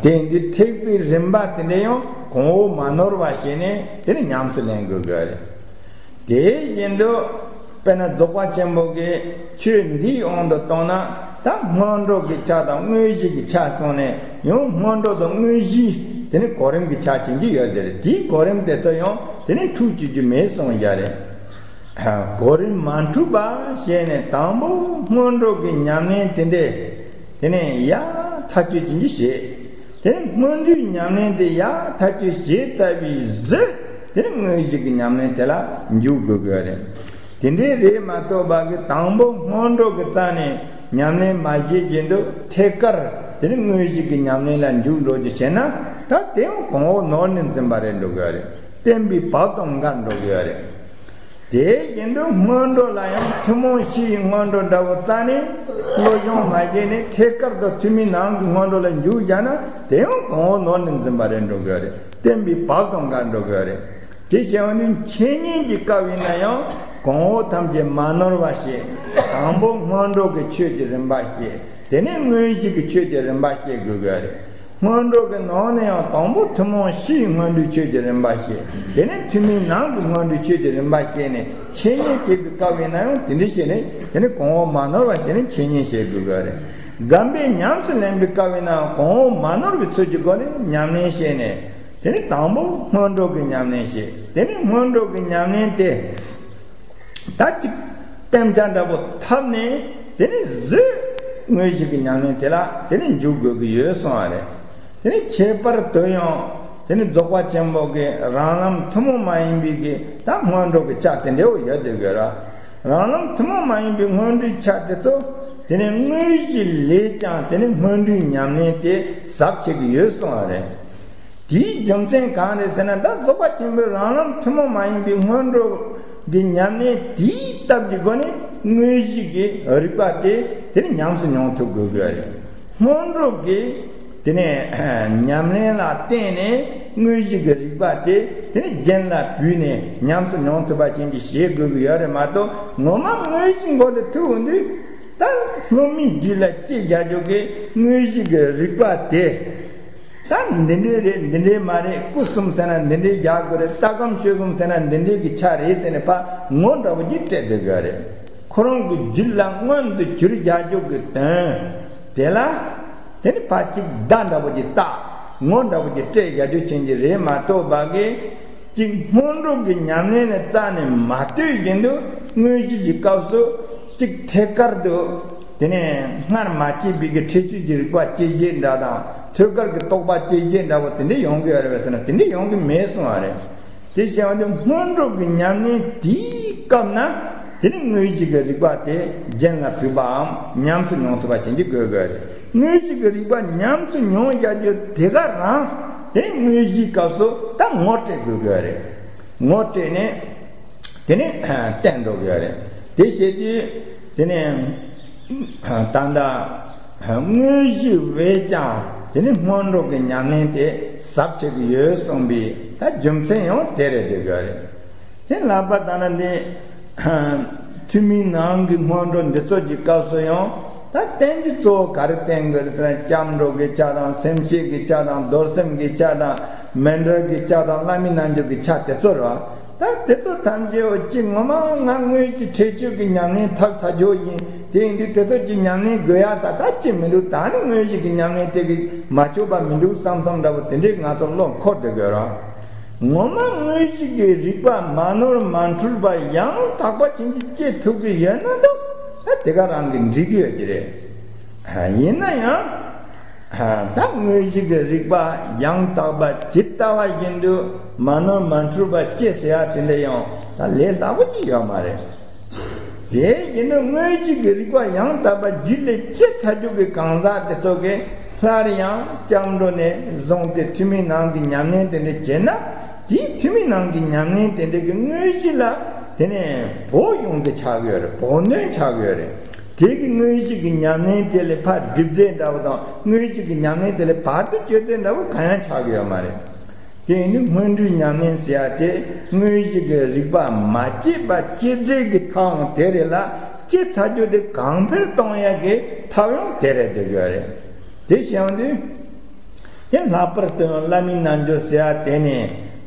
དེ་འདི་ཐེག་པའི་རིམ་པ་དེ་འདྲ་ཡང་གོང་འོག་མ་ནོར་བ་བྱས་ནས་དེ་ནི་ཉམས་སུ་ལེན་དགོས་དགོས་རེད། དེ་བཞིན་དུ་དཔེར་ན་རྫོགས་པ་ཆེན་པོ་གི་ཆོས་འདིའི་དབང་དུ་བཏང་ན་ད་སྔོན་འགྲོ་གི་ཆ་དང་དངོས་གཞི་གི་ཆ་གསུངས་ནས་ཡང་སྔོན་འགྲོ་དང་དངོས་གཞི་དེ་ནི་གོ་རིམ་གྱི་ཆ་ཅན་གྱི་ཡོད་དེ་རེད། དེའི་གོ་རིམ་དེ་ཚོ་ཡང་དེ་ནི་འཁྲུག་བཅུག་རྒྱུ་མེད་གསུངས་ཡ་རེད། གོ་རིམ་མ་འཁྲུག་པ་བྱས་ནས་དང་པོ་སྔོན་འགྲོ་གི་ཉམས་ལེན་དེ་འདྲས་དེ་ནི་ཡ་ཐག་གཅོད་ཅན་གྱི་བྱེད། དེ་ནི་སྔོན་འགྲོའི་ཉམས་ལེན་དེ་ཡ་ཐག་གཅོད་བྱས་ཚར་བའི་གཞི་དེ་ནི་དངོས་གཞི་གི་ཉམས་ལེན་དེ་ལ་འཇུག་དགོས་དགོས་རེད། དེ་འདྲའི་རེད་མ་གཏོགས་པ་གི་དང་པོ་སྔོན་འགྲོ་གི་རྩ་ནས་ཉམས་ལེན་མ་བྱེད་བཞིན་དུ་ཐད་ཀར་དེ་ནི་དངོས་གཞི་གི་ཉམས་ལེན་ལ་འཇུག་འགྲོ་རྒྱུ་བྱས་ན་ད་དེ་ཡང་གོང་འོག་ནོར་ནས་འཛིན་པ་རེད་འགྲོ་དགོས་རེད། བརྟེན་པའི་བབ་དང་འགལ་འགྲོ་དགོས་རེད། དེ་བཞིན་དུ་སྔོན་འགྲོ་ལ་ཡང་ཐུན་མོང་གཞིའི་སྔོན་འགྲོ་འདྲ་བོ་རྩ་ནས་བློ་སྦྱོང་མ་བྱས་ནས་ཐད་ཀར་དུ་ཐུན་མིན་ནང་གི་སྔོན་འགྲོ་ལ་འཇུག་བཞག་ན་དེ་ཡང་གོང་འོག་ནོར་ནས་འཛིན་པ་རེད་འགྲོ་དགོས་རེད། བརྟེན་པའི་བབ་དང་འགལ་འགྲོ་དགོས་རེད། དེ་བྱས་པ་ནི་འཆད་ཉན་གྱི་སྐབས་ཡིན་ན་ཡང་གོང་འོག་ཐམས་ཅད་མ་ནོར་བ་བྱས། དང་པོ་སྔོན་འགྲོ་གི་ཆོས་ཀྱི་རིམ་པ་བཤད། དེ་ནས་དངོས་གཞི་གི་ཆོས་ཀྱི་རིམ་པ་བཤད་དགོས་དགོས་རེད། སྔོན་འགྲོ་གི་ནང་ནས་ཡང་དང་པོ་ཐུན་མོང་གཞིའི་སྔོན་འགྲོའི་ཆོས་ཀྱི་རིམ་པ་བཤད། དེ་ནས་ཐུན་མིན་ནང་གི་སྔོན་འགྲོའི་ཆོས་ཀྱི་རིམ་པ་བཤད་ནས་འཆད་ཉན་བྱེད་པའི་སྐབས་ཡིན་ན་ཡང་དེ་འདྲ་བཤད་ནས་དེ་ནས་གོང་འོག་མ་ནོར་བ་བྱས་ནས་འཆད་ཉན་བྱེད་དགོས་དགོས་རེད། སྒོམ་པས་ཉམས་སུ་ལེན་པའི་སྐབས་ཡིན་ན་ཡང་གོང་འོག་མ་ནོར་བའི་ཚུལ་གྱི་སྒོ་ནས་ཉམས་ལེན་བྱས་ནས་དེ་ནས་དང་པོ་སྔོན་འགྲོ་གི་ཉམས་ལེན་བྱེད། དེ་ནས་སྔོན་འགྲོ་གི་ཉམས་ལེན་དེ། ད་ཅིག་བསྟན་བྱ་འདྲ་པོ་ཐོབ་ནས་དེ་ནས་གཟོད་དངོས་གཞི་གི་ཉམས་ལེན་དེ་ལ་དེ་ནས་འཇུག་དགོས་ཀྱི་ཡོད་གསུངས་པ་རེད། དེ་ནས་ཁྱད་པར་དུ་ཡང་དེ་ནས་རྫོགས་པ་ཆེན་པོ་གི་རང་ལམ་ཐུན་མོང་མ་ཡིན་པའི་གི་ད་སྔོན་འགྲོ་གི་ཆ་དེ་འདྲ་བོ་ཡོད་དེ་དགོས་ར། རང་ལམ་ཐུན་མོང་མ་ཡིན་པའི་སྔོན་འགྲོའི་ཆ་དེ་ཚོ་དེ་ནས་དངོས་གཞི་ལས་ཀྱང་དེ་ནས་སྔོན་འགྲོའི་ཉམས་ལེན་དེ་ཟབ་ཆེ་གི་ཡོད་གསུངས་པ་རེད། དེའི་རྒྱུ་མཚན་གང་རེད་ཟེར་ན་ད་རྫོགས་པ་ཆེན་པོའི་རང་ལམ་ཐུན་མོང་མ་ཡིན་པའི་སྔོན་འགྲོ་གི་ཉམས་ལེན་དེའི་སྟབས་ཀྱི་སྒོ་ནས་དངོས་གཞི་གི་རིག་པ་དེ་དེ་ནི་ཉམས་སུ་མྱོང་ཐུབ་དགོས་དགོས་རེད། སྔོན་འགྲོ་གི་ དེ་ནས་ཉམས་ལེན་ལ་བརྟེན་ནས་དངོས་གཞི་གི་རིག་པ་དེ་དེ་ནས་རྒྱན་ལ་བུད་ནས་ཉམས་སུ་མྱོང་ཐུབ་པ་ཅན་གྱི་བྱེད་དགོས་ཀྱི་ཡོད་རེད་མ་གཏོགས། ངོ་མ་དངོས་གཞི་མགོ་ལ་ཐུག་འོང་དུས། ད་སློབ་མའི་རྒྱུད་ལ་སྐྱེ་རྒྱག་རྒྱུ་གི་དངོས་གཞི་གི་རིག་པ་དེ། ད་འདི་འདྲའི་རེད། འདི་འདྲའི་མ་རེད། སྐུ་གསུམ་ཟེར་ན་འདི་འདྲའི་རྒྱག་དགོས་རེད། ལྟ་སྒོམ་སྤྱོད་གསུམ་ཟེར་ན་འདི་འདྲའི་གི་ཆ་རེད་ཟེར་ནས་ཕར་ངོ་འདྲ་པོ་ཅིག་སྤྲད་སྡོད་དགོས་རེད། ཁོ་རང་གི་རྒྱུད་ལ་མངོན་དུ་གྱུར་རྒྱག་རྒྱུ་གི་དོན་དེ་ལ། དེ་ནི་ཕར་གཅིག་བརྡ་འདྲ་པོ་ཅིག་བཏགས། ངོ་འདྲ་པོ་ཅིག་སྤྲད་རྒྱག་རྒྱུ་ཅན་གྱི་རེད་མ་གཏོགས་པ་གི། གཅིག་སྔོན་འགྲོ་གི་ཉམས་ལེན་ལ་རྩ་ནས་མ་ལྟོས་བཞིན་དུ་དངོས་གཞི་གི་སྐབས་སུ་གཅིག་ཐད་ཀར་དུ། དེ་ནས་སྔར་མ་སྐྱེས་པའི་གི་འཁྲིད་ཆོས་ཀྱི་རིག་པ་སྐྱེ་བྱེད་འདྲ་དང་ཐད་ཀར་གྱི་རྟོག་པ་སྐྱེ་བྱེད་འདྲ་པོ་དེ་འདྲ་ཡོང་གི་ཡོད་རེད་པས་ཟེར་ན། དེ་འདྲ་ཡོང་གི་མེད་གསུངས་པ་རེད། དེ་བྱས་པ་དེ་སྔོན་འགྲོ་གི་ཉམས་ལེན་དེའི་སྐབས་ན། དེ་ནི་དངོས་གཞི་གི་རིག་པ་དེ་རྒྱན་ལ་བུད་པའམ་ཉམས་སུ་མྱོང་ཐུབ་པ་བྱེད་ཀྱི་དགོས་དགོས་རེད། དངོས་གཞི་གི་རིག་པ་ཉམས་སུ་མྱོང་རྒྱག་རྒྱུ་དེ་ག་རང་དེ་ནི་དངོས་གཞིའི་སྐབས་སུ་ད་ངོ་སྤྲད་དགོས་དགོས་རེད། ངོ་སྤྲད་ནས་དེ་ནི་བསྟན་འགྲོ་དགོས་རེད། དེ་བྱེད་དུས་དེ་ནི། ད་ལྟ་དངོས་གཞི་བས་ཀྱང་དེ་ནི་སྔོན་འགྲོ་གི་ཉམས་ལེན་དེ་ཟབ་ཆེ་གི་ཡོད་གསུངས་པའི་ད་རྒྱུ་མཚན་ཡང་དེ་རེད་འདོད་གི་རེད། དེ་ལྷག་པར་ད་ལྟ་འདི་ཐུན་མིན་ནང་གི་སྔོན་འགྲོ་འདི་ཚོ་གི་སྐབས་སུ་ཡང་ད་བསྟན་རྒྱུ་གཙོ་བོ་ག་རེ་བསྟན་དགོས་རེད་ཟེར་ན། སྐྱབས་འགྲོ་གི་ཆ་དང་། སེམས་བསྐྱེད་ཀྱི་ཆ་དང་། རྡོར་སེམས་ཀྱི་ཆ་དང་། མཎྜལ་གྱི་ཆ་དང་། བླ་མའི་རྣལ་འབྱོར་གྱི་ཆ་དེ་ཚོ་རེད་བ། ད་དེ་ཚོ་ཐམས་ཅད་འོ་ཅི་ངོ་མ་ང་དངོས་ཀྱི་འཁྲིད་ཆོས་ཀྱི་ཉམས་ལེན་ཐབས་ཚ་རྒྱུ་ཡིན། དེ་ཡིན་དུས་དེ་ཚོ་ཀྱི་ཉམས་ལེན་དགོས་ཡ་ད་ད་ཅི་མི་འདུག་ད་ནི་དངོས་གཞི་གི་ཉམས་ལེན་དེ་གི་མ་ཆོག་པ་མི་འདུག་བསམ་བསམ་འདྲ་པོ་དེ་འདྲས་ང་ཚོར་བློ་འཁོར་བསྡད་དགོས་ར། ངོ་མ་དངོས་གཞི་གི་རིག་པ་མ་ནོར་མ་འཁྲུལ་པ་ཡང་དག་པ་ཅན་གྱི་སྐྱེ་ཐུབ་ཀྱི་ཡོད་ན་འདུག་ད་དེ་ག་རང་གི་འགྲིག་གི་ཡོད་ཀྱི་རེད། ཡིན་ན་ཡང་། ད་དངོས་གཞི་གི་རིག་པ་ཡང་དག་པ་ཇི་ལྟ་བ་བཞིན་དུ་མ་ནོར་མ་འཁྲུལ་པ་སྐྱེ་ཟེར་ཡ་དེ་འདྲ་ཡང་ད་ལས་སླ་པོ་ཅིག་ཡོད་མ་རེད། དེ་ཡིན་དུས་དངོས་གཞི་གི་རིག་པ་ཡང་དག་པ་རྒྱུད་ལ་སྐྱེ་ཚར་རྒྱུ་གི་གང་ཟག་དེ་ཚོ་གིས་སླར་ཡང་སྐྱབས་འགྲོ་ནས་བཟུང་སྟེ་ཐུན་མིན་ནང་གི་ཉམས་ལེན་དེ་འདྲ་བྱས་ན། དེའི་ཐུན་མིན་ནང་གི་ཉམས་ལེན་དེ་འདྲ་གི་དངོས་གཞི་ལ་དེ་ནས་བོགས་ཡོང་རྩིས་ཆགས་ཀྱི་ཡོད་རེད། བོགས་འདོན་ཆགས་ཀྱི་ཡོད་རེད། དེ་གི་དངོས་གཞི་གི་ཉམས་ལེན་དེ་ལས་ཕར་སྒྲིབ་རྫས་འདྲ་བོ་དང་། དངོས་གཞི་གི་ཉམས་ལེན་དེ་ལས་བར་དུ་གཅོད་རྫས་འདྲ་བོ་གང་ཡང་ཆགས་ཀྱི་ཡོད་མ་རེད། དེ་ཡིན་དུས་སྔོན་འགྲོའི་ཉམས་ལེན་ཟེར་ཡ་དེ་དངོས་གཞི་གི་རིག་པ་མ་སྐྱེས་པ་སྐྱེ་རྫས་ཀྱི་ཐབས་དབང་དེ་རེད་ལ། སྐྱེ་ཚར་རྒྱུ་དེ་གོང་འཕེལ་གཏོང་ཡ་གི་ཐབས་ཡང་དེ་རེད་འདོད་ཀྱི་ཡོད་རེད། དེ་བྱས་ཡོང་དུས། དེ་ལྷག་པར་དུ་བླ་མའི་རྣལ་འབྱོར་ཟེར་ཡ་དེ་ནི་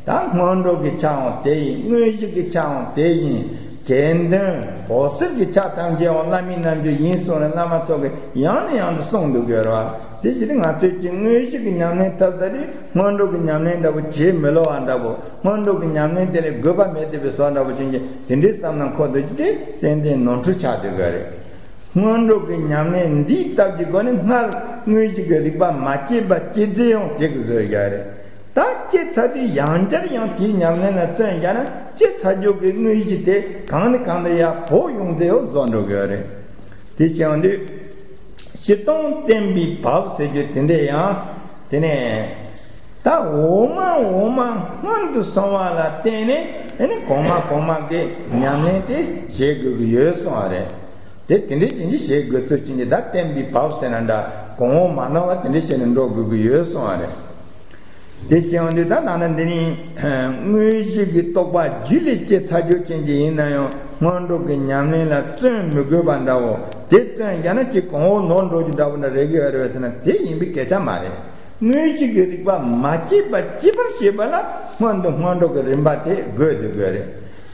ད་སྔོན་འགྲོ་གི་ཆའང་དེ་ཡིན། དངོས་གཞི་གི་ཆའང་དེ་ཡིན། དགེ་འདུན་བོགས་སེལ་གྱི་ཆ་ཐམས་ཅད་ཡང་བླ་མའི་རྣལ་འབྱོར་ཡིན་གསུངས་ནས་བླ་མ་ཚོ་གིས་ཡང་ནས་ཡང་དུ་གསུངས་འདུག་ཡོད་རེད་བ། དེ་བཞིན་ང་ཚོས་ཀྱི་དངོས་གཞི་གི་ཉམས་ལེན་ཐབས་ཟ་དེ་སྔོན་འགྲོ་གི་ཉམས་ལེན་འདྲ་བོ་བྱེད་མི་ལོ་བ་འདྲ་བོ། སྔོན་འགྲོ་གི་ཉམས་ལེན་དེ་ལས་དགོས་པ་མེད་དེ་བའི་བཟོ་འདྲ་བོ་ཅན་གྱི་དེ་འདྲའི་བསམ་ན་འཁོར་འདུག་ཅི་དེ་ཏན་ཏན་ནོར་འཁྲུལ་ཆགས་འདུག་གི་རེད། སྔོན་འགྲོ་གི་ཉམས་ལེན་འདིའི་སྟབས་ཀྱི་སྒོ་ནས་སྔར་དངོས་གཞི་གི་རིག་པ་མ་སྐྱེས་པ་སྐྱེ་རྫས་ཡང་དེ་གི་བཟོས་ཡོད་རེད། ད་སྐྱེས་ཚར་དུས་ཡང་བསྐྱར་ཡང་དེའི་ཉམས་ལེན་ལ་བརྩོན་བརྒྱབ་ན་སྐྱེས་ཚར་རྒྱུ་གི་དངོས་གཞི་དེ་གང་ནས་གང་དུ་ཡར་བོགས་ཡོང་རྫས་ཡང་བཟོ་འགྲོ་གི་ཡོད་རེད། དེ་བྱས་ཡོང་དུས་སྤྱིར་བཏང་བསྟན་པའི་བབས་ཟེར་རྒྱུ་དེ་འདྲ་ཡང་དེ་ནས། ད་འོག་མ་འོག་མ་སྔོན་དུ་སོང་བ་ལ་བརྟེན་ནས་དེ་ནི་གོང་མ་གོང་མ་གི་ཉམས་ལེན་དེ་བྱེད་དགོས་ཀྱི་ཡོད་གསུངས་པ་རེད། དེ་དེ་འདྲའི་ཅན་གྱི་བྱེད་དགོས་ཚུལ་ཅན་གྱི་ད་བསྟན་པའི་བབས་ཟེར་ན་འདྲ། གོང་འོག་མ་ནོར་བ་དེ་འདྲ་བྱས་ནས་འགྲོ་དགོས་ཀྱི་ཡོད་གསུངས་པ་རེད། དེ་བྱས་ཡོང་དུས་ད་ད་ནི་འདི་ནི་དངོས་གཞི་གི་རྟོགས་པ་རྒྱུད་ལས་སྐྱེ་ཚར་རྒྱུ་ཅན་གྱི་ཡིན་ན་ཡང་སྔོན་འགྲོ་གི་ཉམས་ལེན་ལ་བརྩོན་མི་དགོས་པ་འདྲ་བོ། དེ་བརྩོན་བརྒྱབ་ན་ཅིག་གོང་འོག་ནོར་འགྲོ་རྒྱུ་འདྲ་བོ་འདྲ་རེད་གི་ཡོད་རེད་པས་ཟེར་ན་དེ་ཡིན་པའི་སྐད་ཆ་མ་རེད། དངོས་གཞི་གི་རིག་པ་མ་སྐྱེས་པ་སྐྱེ་བར་བྱེད་པ་ལ་སྔོན་དུ་སྔོན་འགྲོ་གི་རིམ་པ་དེ་དགོས་དེ་དགོས་རེད།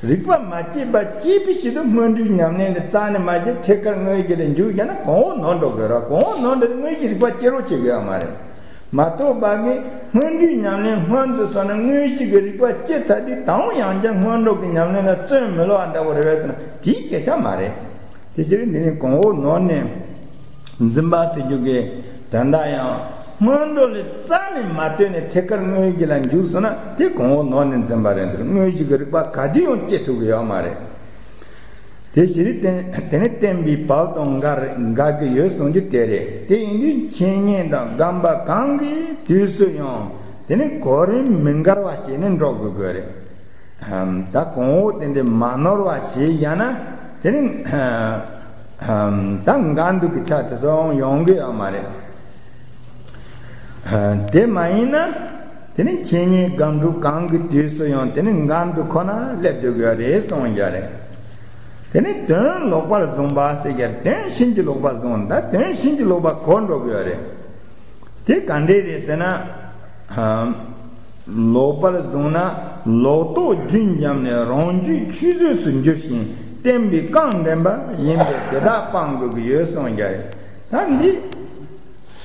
རིག་པ་མ་སྐྱེས་པ་སྐྱེས་པའི་ཕྱིར་དུ་སྔོན་འགྲོའི་ཉམས་ལེན་དེ་རྩ་ནས་མ་བྱས་ཐད་ཀར་དངོས་གཞི་ལ་འཇུག་བྱས་ན་གོང་འོག་ནོར་འགྲོ་དགོས་ར། གོང་འོག་ནོར་འགྲོ་དེ་དངོས་གཞི་རིག་པ་སྐྱེ་རོགས་བྱེད་དགོས་ཡ་མ་རེད། མ་གཏོགས་པ་གི་སྔོན་འགྲོའི་ཉམས་ལེན་སྔོན་དུ་སོང་ན་དངོས་གཞི་གི་རིག་པ་སྐྱེ་ཚར་དུས་དང་ཡང་བསྐྱར་སྔོན་འགྲོ་གི་ཉམས་ལེན་ལ་བརྩོན་མི་ལོ་བ་འདྲ་བོ་རེད་པས་ཟེར་ན་དེའི་སྐད་ཆ་མ་རེད། དེ་ཕྱིར་འདི་ནི་གོང་འོག་ནོར་ནས་འཛིན་པ་ཟེར་རྒྱུ་གི་དོན་དག་ཡང་སྔོན་འགྲོ་ལ་རྩ་ནས་མ་ལྟོས་ནས་ཐད་ཀར་དངོས་གཞི་ལ་འཇུག་སོང་ན་དེ་གོང་འོག་ནོར་ནས་འཛིན་པ་རེད། དེར་དངོས་གཞི་གི་རིག་པ་ག་དུས་ཡང་སྐྱེ་ཐུབ་ཀྱི་ཡོད་མ་རེད། དེ་ཕྱིར་དེ་དེ་ནི་བསྟན་པའི་བབས་དང་འགལ་འགལ་གྱི་ཡོད་གསུང་རྒྱུ་དེ་རེད། དེ་ཡིན་དུས་འཆད་ཉན་དང་སྒོམ་པ་གང་གི་དུས་སུ་ཡང་དེ་ནི་གོ་རིམ་མི་འགལ་བ་བྱས་ནས་འགྲོ་དགོས་དགོས་རེད། ད་གོང་འོག་དེ་འདྲ་མ་ནོར་བ་བྱས་ཡང་ན་དེ་ནི་ད་འགལ་འདུ་གི་ཆ་དེ་ཚོ་ཡོང་གི་ཡོད་མ་རེད། དེ་མ་ཡིན་ན། དེ་ནི་འཆད་ཉན་སྒོམ་སྒྲུབ་གང་གི་དུས་སུ་ཡང་དེ་ནི་འགན་དུ་ཁོ་ན་སླེབས་འགྲོ་དགོས་རེད་གསུངས་ཡོད་རེད། དེ་ནི་དོན་ལོག་པར་བཟུང་བ་ཟེར་གྱི་རེད། དོན་ཕྱིན་ཅི་ལོག་པར་བཟུང་། ད་དོན་ཕྱིན་ཅི་ལོག་པར་གོ་འགྲོ་དགོས་རེད། དེ་ག་འདྲས་རེད་ཟེར་ན། ལོག་པར་བཟུང་ན་ལོག་རྟོག་རྒྱུན་འབྱམས་ནས་རང་རྒྱུད་ཆུད་ཟོས་སུ་འགྱུར་ཞིང་བསྟན་པའི་རྐང་འདྲེན་པ་ཡིན་པས་དེ་དག་སྤང་དགོས་ཀྱི་ཡོད་གསུངས་ཀྱང་། ད་འདི་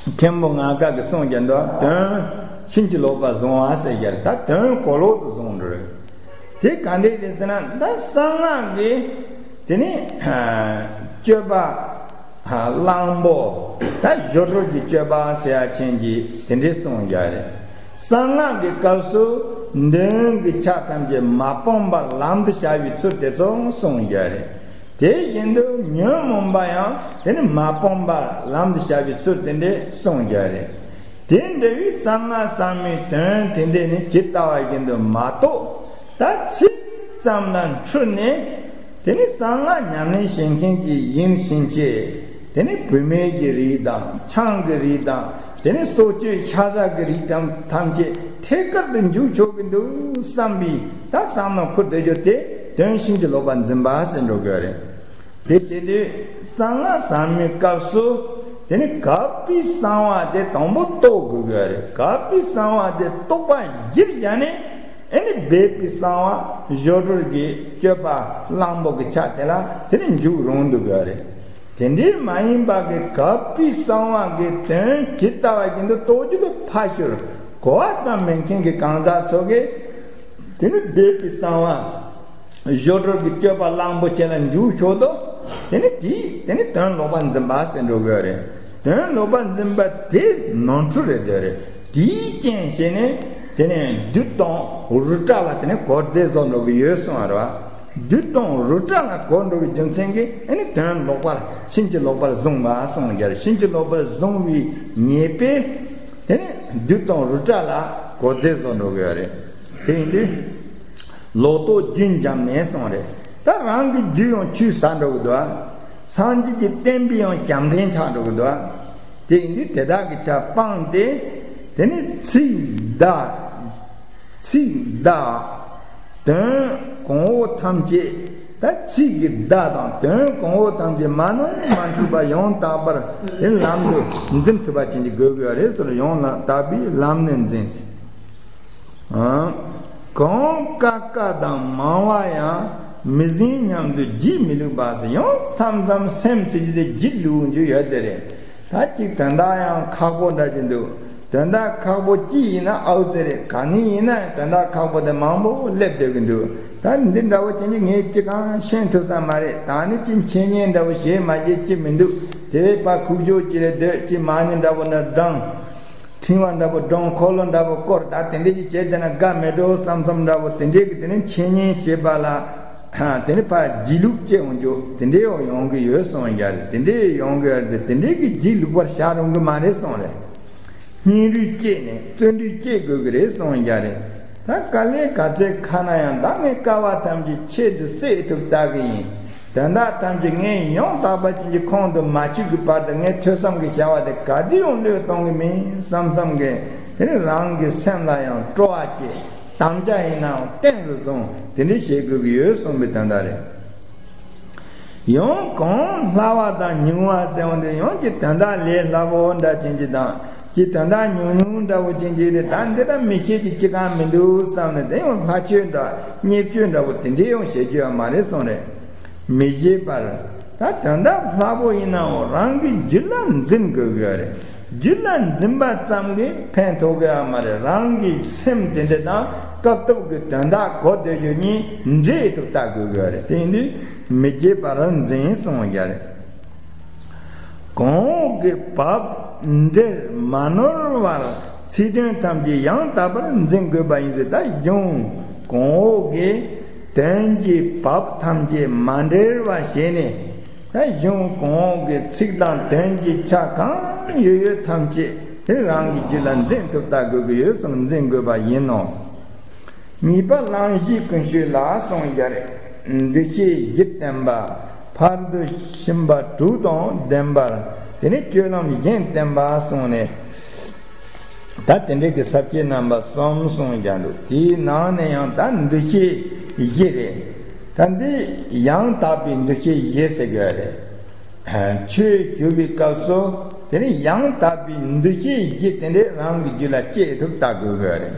མཁན་པོ་ལྔ་ཀ་གི་གསུངས་ཀྱང་འདུག་དོན་ཕྱིན་ཅི་ལོག་པར་བཟུང་བ་ཟེར་ཀྱང་ད་དོན་གོ་ལོག་ཏུ་བཟུང་འགྲོ་རེད། དེ་ག་འདྲས་རེད་ཟེར་ན། ད་གསང་སྔགས་ཀྱི་དེ་ནི་སྤྱོད་པ། གླང་པོ། ད་སྦྱོར་སྒྲོལ་གྱི་སྤྱོད་པ་ཟེར་ཡ་ཅན་གྱི་དེ་འདྲའི་གསུངས་ཡོད་རེད། གསང་སྔགས་ཀྱི་སྐབས་སུ་འདོན་གྱི་ཕྱག་ཐམས་ཅད་མ་སྤངས་པར་ལམ་དུ་བྱ་བའི་ཚུལ་དེ་ཚོ་གསུངས་ཡོད་རེད། དེ་བཞིན་དུ་ཉོན་མོངས་པ་ཡང་དེ་ནི་མ་སྤངས་པར་ལམ་དུ་བྱ་བའི་ཚུལ་དེ་འདྲའི་གསུངས་ཡོད་རེད། དེ་འདྲ་བའི་གསང་སྔགས་ཟབ་མོའི་དོན་དེ་འདྲས་ནི་ཇི་ལྟ་བ་བཞིན་དུ་མ་རྟོགས། ད་ཚིག་ཙམ་ལ་འཁྲུལ་ནས། དེ་ནི་གསང་སྔགས་ཉམས་ལེན་བྱེད་མཁན་གྱི་ཡིན་ཕྱིན་ཆད། དེ་ནི་བུད་མེད་ཀྱི་རིགས་དང་ཆང་གི་རིགས་དང་། དེ་ནི་སྲོག་གཅོད་ཤ་ཟ་གི་རིགས་དང་ཐམས་ཅད་ཐད་ཀར་དུ་འཇུག་ཆོག་གི་འདུག་བསམ་པའི་ད་བསམ་བློ་འཁོར་སྡོད་རྒྱུ་དེ་དོན་ཕྱིན་ཅི་ལོག་པར་འཛིན་པ་ཟེར་འགྲོ་དགོས་རེད། དེ་བྱེད་དུས་གསང་སྔགས་ཟབ་མོའི་སྐབས་སུ། དེ་ནི་གབ་པའི་གསང་བ་དེ་དང་པོ་རྟོགས་དགོས་ཀྱི་རེད། གབ་པའི་གསང་བ་དེ་རྟོགས་པ་གཞིར་བཞག་ནས། ཨེ་ནི་སྦས་པའི་གསང་བ་སྦྱོར་སྒྲོལ་གྱི་སྤྱོད་པ་གླང་པོ་གི་ཕྱག་དེ་ལ་དེ་ནི་འཇུག་རུང་འདུག་གི་རེད། དེ་འདྲའི་མ་ཡིན་པ་གི་གབ་པའི་གསང་བ་གི་དོན་ཇི་ལྟ་བ་བཞིན་དུ་རྟོགས་རྒྱུ་དེ་ཕར་ཞོག་གོ་བ་ཙམ་མེད་མཁན་གྱི་གང་ཟག་ཚོ་གིས། དེ་ནི་སྦས་པའི་གསང་བ། སྦྱོར་སྒྲོལ་གྱི་སྤྱོད་པ་གླང་པོ་ཆེ་ལ་འཇུག་ཆོག་དོ། དེ་ནི་དེའི་དེ་ནི་དོན་ལོག་པར་འཛིན་པ་ཟེར་འགྲོ་གི་རེད། དོན་ལོག་པར་འཛིན་པ་དེ་ནོར་འཁྲུལ་རེད་དེ་རེད། དེའི་རྐྱེན་བྱས་ནས་དེ་ནི་བདུད་དང་རི་བྲག་ལ་དེ་ནི་གོ་རྫས་བཟོ་འགྲོ་གི་ཡོད་གསུངས་པ་རེད་བ། བདུད་དང་རི་བྲག་ལ་གོ་འགྲོ་བའི་རྒྱུ་མཚན་གྱིས་ཨེ་ནི་དོན་ལོག་པར་ཕྱིན་ཅི་ལོག་པར་བཟུང་བ་གསུངས་ཀྱང་། ཕྱིན་ཅི་ལོག་པར་བཟུང་བའི་ཉེས་པས་དེ་ནི་བདུད་དང་རི་བྲག་ལ་གོ་རྫས་བཟོ་འགྲོ་གི་ཡོད་རེད། དེ་ཡིན་དུས། ལོག་རྟོག་རྒྱུན་འབྱམས་ནས་གསུངས་རེད། ད་རང་གི་རྒྱུད་ཡང་ཆུད་ཟ་འགྲོ་གི་འདུག་སངས་རྒྱས་ཀྱི་བསྟན་པའི་ཡང་ཞབས་འདྲེན་ཆགས་འགྲོ་གི་འདུག་དེ་ཡིན་དུས་དེ་དག་གི་ཆ་སྤངས་ཏེ། དེ་ནི་ཚིག་བརྡ། ཚིག་བརྡ། དོན་གོང་འོག་ཐམས་ཅད། ད་ཚིག་གི་བརྡ་དང་དོན་གོང་འོག་ཐམས་ཅད་མ་ནོར་མ་འཁྲུལ་པ་ཡང་དག་པར་དེ་ལམ་དུ་འཛིན་ཐུབ་པ་ཅན་གྱི་དགོས་དགོས་རེད་ཟེར། ཡང་ལ་དག་པའི་ལམ་ནས་འཛིན། གང་ཀ་ཀ་དང་མང་བ་ཡང་མི་ཟིན་སྙམ་དུ་བརྗེད་མི་ལུས་པ་ཟེར། ཡང་མཚམས་མཚམས་སེམས་ཟེར་རྒྱུ་དེ་བརྗེད་ལུས་རྒྱུ་ཡོད་དེ་རེད། ད་ཅིག་དོན་དག་ཡང་ཁག་པོ་འདྲ་ཅིག་འདུག་དོན་དག་ཁག་པོ་ཅི་ཡིན་ན་ཨའུ་ཙི་རེད། ག་ནས་ཡིན་ན་དོན་དག་ཁག་པོ་དེ་མང་པོ་སླེབས་སྡོད་ཀྱི་འདུག་ད་འདི་འདྲ་བོ་ཅན་གྱི་ངས་ཅི་གང་ཤེས་ཐུབ་ས་མ་རེད། ད་ནི་ཅི་འཆད་ཉན་འདྲ་བོ་བྱེད་མ་བྱེད་ཅི་མི་འདུག་དེ་བས་ཕར་ཁུག་ཀྱོག་ཅིག་ལས་སྡོད། ཅི་མ་ཎི་འདྲ་བོ་ན་བགྲང་། ཕྲེང་བ་འདྲ་བོ་བགྲང་། འཁོར་ལོ་འདྲ་བོ་བསྐོར། ད་དེ་འདྲས་ཀྱི་བྱས་བསྡད་ན་དགའ་མེད་འགྲོ་བསམ་བསམ་འདྲ་བོ་དེ་འདྲས་ཀྱི་དེ་ནས་འཆད་ཉན་བྱེད་པ་ལ། དེ་ནས་ཕར་སྒྱིད་ལུག་སྐྱེ་འོང་རྒྱུ་དེ་འདྲས་ཡང་ཡོང་གི་ཡོད་གསུངས་ཡ་རེད། དེ་འདྲས་ཡོང་གི་ཡོད་རེད་དེ། དེ་འདྲས་ཀྱི་སྒྱིད་ལུག་པར་བྱ་རུང་གི་མ་རེད་གསུངས་རེད། སྙིང་རུས་བསྐྱེད་ནས་བརྩོན་འགྲུས་བསྐྱེད་དགོས་ཀྱི་རེད་གསུངས་ཡ་རེད། ད་དཀའ་ལས་ག་ཚད་ཁག་ན་ཡང་། བདག་ངའི་དཀའ་བ་ཐམས་ཅད་ཆེད་དུ་སེལ་ཐུབ་ལྟ་གི་ཡིན། དོན་དག་ཐམས་ཅད་ངས་ཡང་དག་པ་ཅན་གྱི་ཁོང་དུ་མ་ཆུད་ཀྱི་བར་དུ་ངས་ཐོས་བསམ་གྱི་བྱ་བ་དེ་ག་དུས་ཡང་བློས་གཏོང་གི་མིན་བསམ་བསམ་གི། དེ་ནི་རང་གི་སེམས་ལ་ཡང་སྤྲོ་བ་སྐྱེས། དམ་བཅའ་ཡིན་ནའང་བརྟན་དུ་བཟུང་། དེ་འདྲ་བྱེད་དགོས་ཀྱི་ཡོད་གསུངས་པའི་དོན་དག་རེད། ཡང་གང་སླ་བ་དང་ཉུང་བ་ཟེར་བ་འདི་ཡང་ཅིག་དོན་དག་ལས་སླ་བོ་འདྲ་ཅན་གྱི་དང་། ཅིག་དོན་དག་ཉུང་ཉུང་འདྲ་བོ་ཅན་གྱི་རེད། ད་འདི་ལྟར་མི་བྱེད་ཀྱི་ཅི་གང་མི་འདུག་བསམ་ནས་དེ་ཡང་སླ་ཆོས་འདྲ་བརྙས་བཅོས་འདྲ་བོ་དེ་འདྲས་ཡང་བྱེད་རྒྱུ་ཡང་མ་རེད་གསུངས་རེད། མི་བྱེད་པར། ད་དོན་དག་སླ་པོ་ཡིན་ནའང་རང་གི་རྒྱུད་ལ་འཛིན་དགོས་ཀྱི་རེད། རྒྱུད་ལ་འཛིན་པ་ཙམ་གྱིས་ཕན་ཐོགས་ཀྱི་ཡོད་མ་རེད། རང་གི་སེམས་དེ་འདྲ་དང་སྐབས་ཐོག་གི་དོན་དག་གོ་བསྡད་རྒྱུ་གཉིས་འདྲེས་ཐུབ་ལྟ་དགོས་ཀྱི་རེད། དེ་ཡིན་དུས་མི་བརྗེད་པར་འཛིན་གསུངས་ཀྱི་རེད། གོང་འོག་གི་བབ་འབྲེལ་མ་ནོར་བར་ཚིག་དོན་ཐམས་ཅད་ཡང་དག་པར་འཛིན་དགོས་པ་ཡིན་ཟེར། ད་གཞུང་གོང་འོག་གི་དོན་གྱི་བབ་ཐམས་ཅད་མ་འབྲེལ་བ་བྱས་ནས། ད་གཞུང་གོང་འོག་གི་ཚིག་དང་དོན་གྱི་ཆ་གང་ཡོད་ཡོད་ཐམས་ཅད་དེ་རང་གི་རྒྱུད་ལ་འཛིན་ཐུབ་ལྟ་དགོས་ཀྱི་ཡོད་གསུངས། འཛིན་དགོས་པ་ཡིན་ནོ། གཉིས་པ་གླང་བཞེས་ཀུན་སྤྱོད་ལ་གསུངས་ཀྱི་རེད། འདུ་ཤེས་བཞི་བསྟེན་པ། ཕར་འདུ་ཤེས་པ་དྲུག་དང་ལྡན་པར། དེ་ནས་སྤྱོད་ལམ་གཞན་བསྟེན་པ་གསུངས་ནས། ད་དེ་འདྲའི་གི་ས་བཅད་རྣམ་པ་གསུམ་གསུངས་ཀྱང་འདུག་དེའི་ནང་ནས་ཡང་ད་འདུ་ཤེས་བཞི་རེད། ད་འདི་ཡང་དག་པའི་འདུ་ཤེས་བཞི་ཟེར་དགོས་རེད། ཆོས་ཞུ་བའི་སྐབས་སུ་དེ་ནི་ཡང་དག་པའི་འདུ་ཤེས་བཞི་དེ་འདྲའི་རང་གི་རྒྱུད་ལ་སྐྱེས་ཐུབ་ལྟ་དགོས་དགོས་རེད།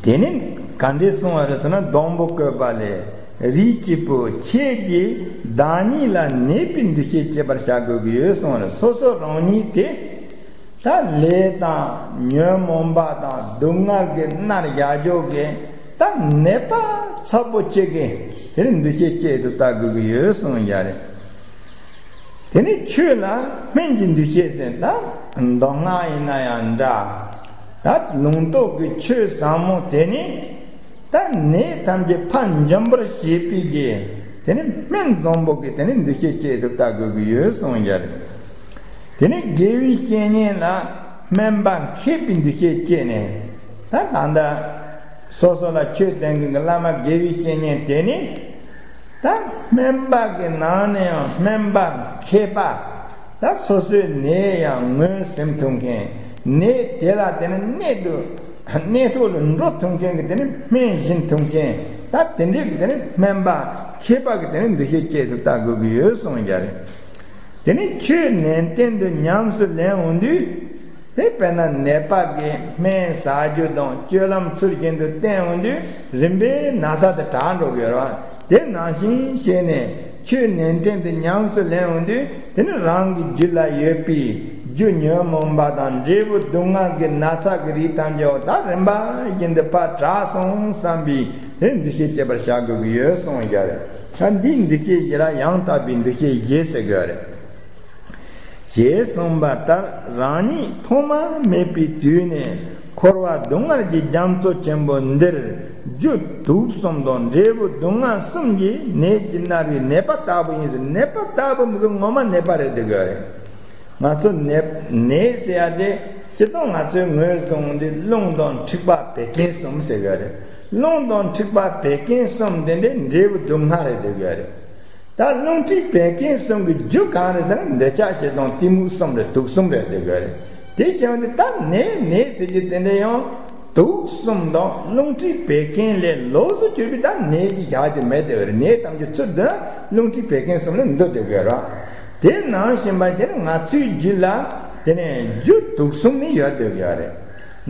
དེ་ནི་ག་འདྲས་གསུངས་པ་རེད་ཟེར་ན། སྡོང་པོ་བཀོད་པ་ལས། རིགས་གཅིག་པུ་ཁྱེད་ཀྱིས་བདག་ཉིད་ལ་ནད་པའི་འདུ་ཤེས་སྐྱེད་པར་བྱ་དགོས་ཀྱི་ཡོད་གསུངས་པ་རེད། སོ་སོ་རང་ཉིད་དེ་ད་ལས་དང་ཉོན་མོངས་པ་དང་སྡུག་བསྔལ་གྱི་མནར་བཞག་ཕྱོགས་ཀྱི་ད་ནད་པ་ཚ་པོ་ཅིག་གི་དེ་ནི་འདུ་ཤེས་སྐྱེད་དུ་ལྟ་དགོས་ཀྱི་ཡོད་གསུངས་ཡ་རེད། དེ་ནི་ཆོས་ལ་སྨན་གྱི་འདུ་ཤེས་ཟེར། ད་མདོ་སྔགས་ཡིན་ན་ཡང་འདྲ། ད་ལུང་རྟོགས་ཀྱི་ཆོས་ཟབ་མོ་དེ་ནི་ད་ནད་ཐམས་ཅད་ཕར་འཇོམས་པར་བྱེད་པའི་གི་དེ་ནི་སྨན་བཟང་པོ་གི་དེ་ནི་འདུ་ཤེས་སྐྱེད་དུ་ལྟ་དགོས་ཀྱི་ཡོད་གསུངས་ཡ་རེད། དེ་ནི་དགེ་བའི་བཤེས་གཉེན་ལ་སྨན་པ་མཁས་པའི་འདུ་ཤེས་སྐྱེས་ནས། ད་ད་ལྟ་སོ་སོ་ལ་ཆོས་སྟོན་མཁན་གྱི་བླ་མ་དགེ་བའི་བཤེས་གཉེན་དེ་ནི་ད་སྨན་པ་གི་ནང་ནས་ཡང་སྨན་པ་མཁས་པ། ད་སོ་སོའི་ནད་ཡང་ངོས་ཟིན་ཐུབ་མཁན། ནད་དེ་ལ་དེ་ནི་གནད་དུ་གནད་ཐོག་ལ་འགྲོ་ཐུབ་མཁན་གྱི་དེ་ནི་སྨན་སྦྱིན་ཐུབ་མཁན། ད་དེ་འདྲའི་གི་དེ་ནི་སྨན་པ་མཁས་པ་གི་དེ་ནི་འདུ་ཤེས་སྐྱེད་དུ་ལྟ་དགོས་ཀྱི་ཡོད་གསུངས་ཡ་རེད། དེ་ནི་ཆོས་ནན་ཏན་དུ་ཉམས་སུ་ལེན་འོང་དུས། དེ་དཔེར་ན་ནད་པ་གི་སྨན་ཟ་རྒྱུ་དང་སྤྱོད་ལམ་ཚུལ་བཞིན་དུ་བསྟེན་འོང་དུས་རིམ་པས་ན་ཚ་དེ་དྲག་འགྲོ་གི་ཡོད་རེད་བ། དེ་ནང་བཞིན་བྱས་ནས་ཆོས་ནན་ཏན་དུ་ཉམས་སུ་ལེན་འོང་དུས། དེ་ནི་རང་གི་རྒྱུད་ལ་ཡོད་པའི་རྒྱུ་ཉོན་མོངས་པ་དང་འབྲས་བུ་སྡུག་བསྔལ་གྱི་ན་ཚ་གི་རིགས་ཐམས་ཅད་ད་རིམ་པ་བཞིན་དུ་ཕར་དྲག་སོང་བསམ་པའི་དེ་འདུ་ཤེས་སྐྱེད་པར་བྱ་དགོས་ཀྱི་ཡོད་གསུངས་ཡ་རེད། ད་འདིའི་འདུ་ཤེས་བཞི་ལ་ཡང་དག་པའི་འདུ་ཤེས་བཞི་ཟེར་དགོས་རེད། ཞེས་གསུངས་པ་ལྟར་རང་ཉིད་ཐོག་མ་མེད་པའི་དུས་ནས་འཁོར་བ་སྡུག་བསྔལ་གྱི་རྒྱ་མཚོ་ཆེན་པོ་འདིར་རྒྱུ་དུག་གསུམ་དང་འབྲས་བུ་སྡུག་བསྔལ་གསུམ་གྱིས་ནད་ཀྱིས་མནར་བའི་ནད་པ་ལྟ་བུ་ཡིན་ཟེར། ནད་པ་ལྟ་བུ་མི་དགོས། ངོ་མ་ནད་པ་རེད་བསྡད་དགོས་རེད། ང་ཚོ་ནད་ནད་ཟེར་ཡ་དེ་སྤྱིར་བཏང་ང་ཚོའི་ངོས་བཟུང་དུས་རླུང་དང་མཁྲིས་པ་བད་ཀན་གསུམ་ཟེར་གི་རེད། རླུང་དང་མཁྲིས་པ་བད་ཀན་གསུམ་དེ་འདྲའི་འབྲས་བུ་སྡུག་བསྔལ་རེད་བསྡད་དགོས་རེད། ད་རླུང་མཁྲིས་བད་ཀན་གསུམ་གྱི་རྒྱུ་གང་རེད་ཟེར་ན། འདོད་ཆགས་ཞེ་སྡང་གཏི་མུག་གསུམ་རེད། དུག་གསུམ་རེད་བསྡད་དགོས་རེད། དེ་བྱས་ནས་ད་ནད་ནད་ཟེར་རྒྱུ་དེ་འདྲ་ཡང་དུག་གསུམ་དང་རླུང་མཁྲིས་བད་ཀན་ལས་ལོགས་སུ་གྱུར་པའི་ད་ནད་ཀྱི་བཞག་རྒྱུ་མེད་བསྡད་དགོས་རེད། ནད་ཐམས་ཅད་ཚུར་དུ་རླུང་མཁྲིས་བད་ཀན་གསུམ་ལ་འདུ་བསྡད་དགོས་རེད། དེ་ནང་བཞིན་པ་ཞིག་ང་ཚོའི་རྒྱུད་ལ་དེ་ནས་རྒྱུ་དུག་གསུམ་ནི་ཡོད་བསྡད་ཡོད་རེད།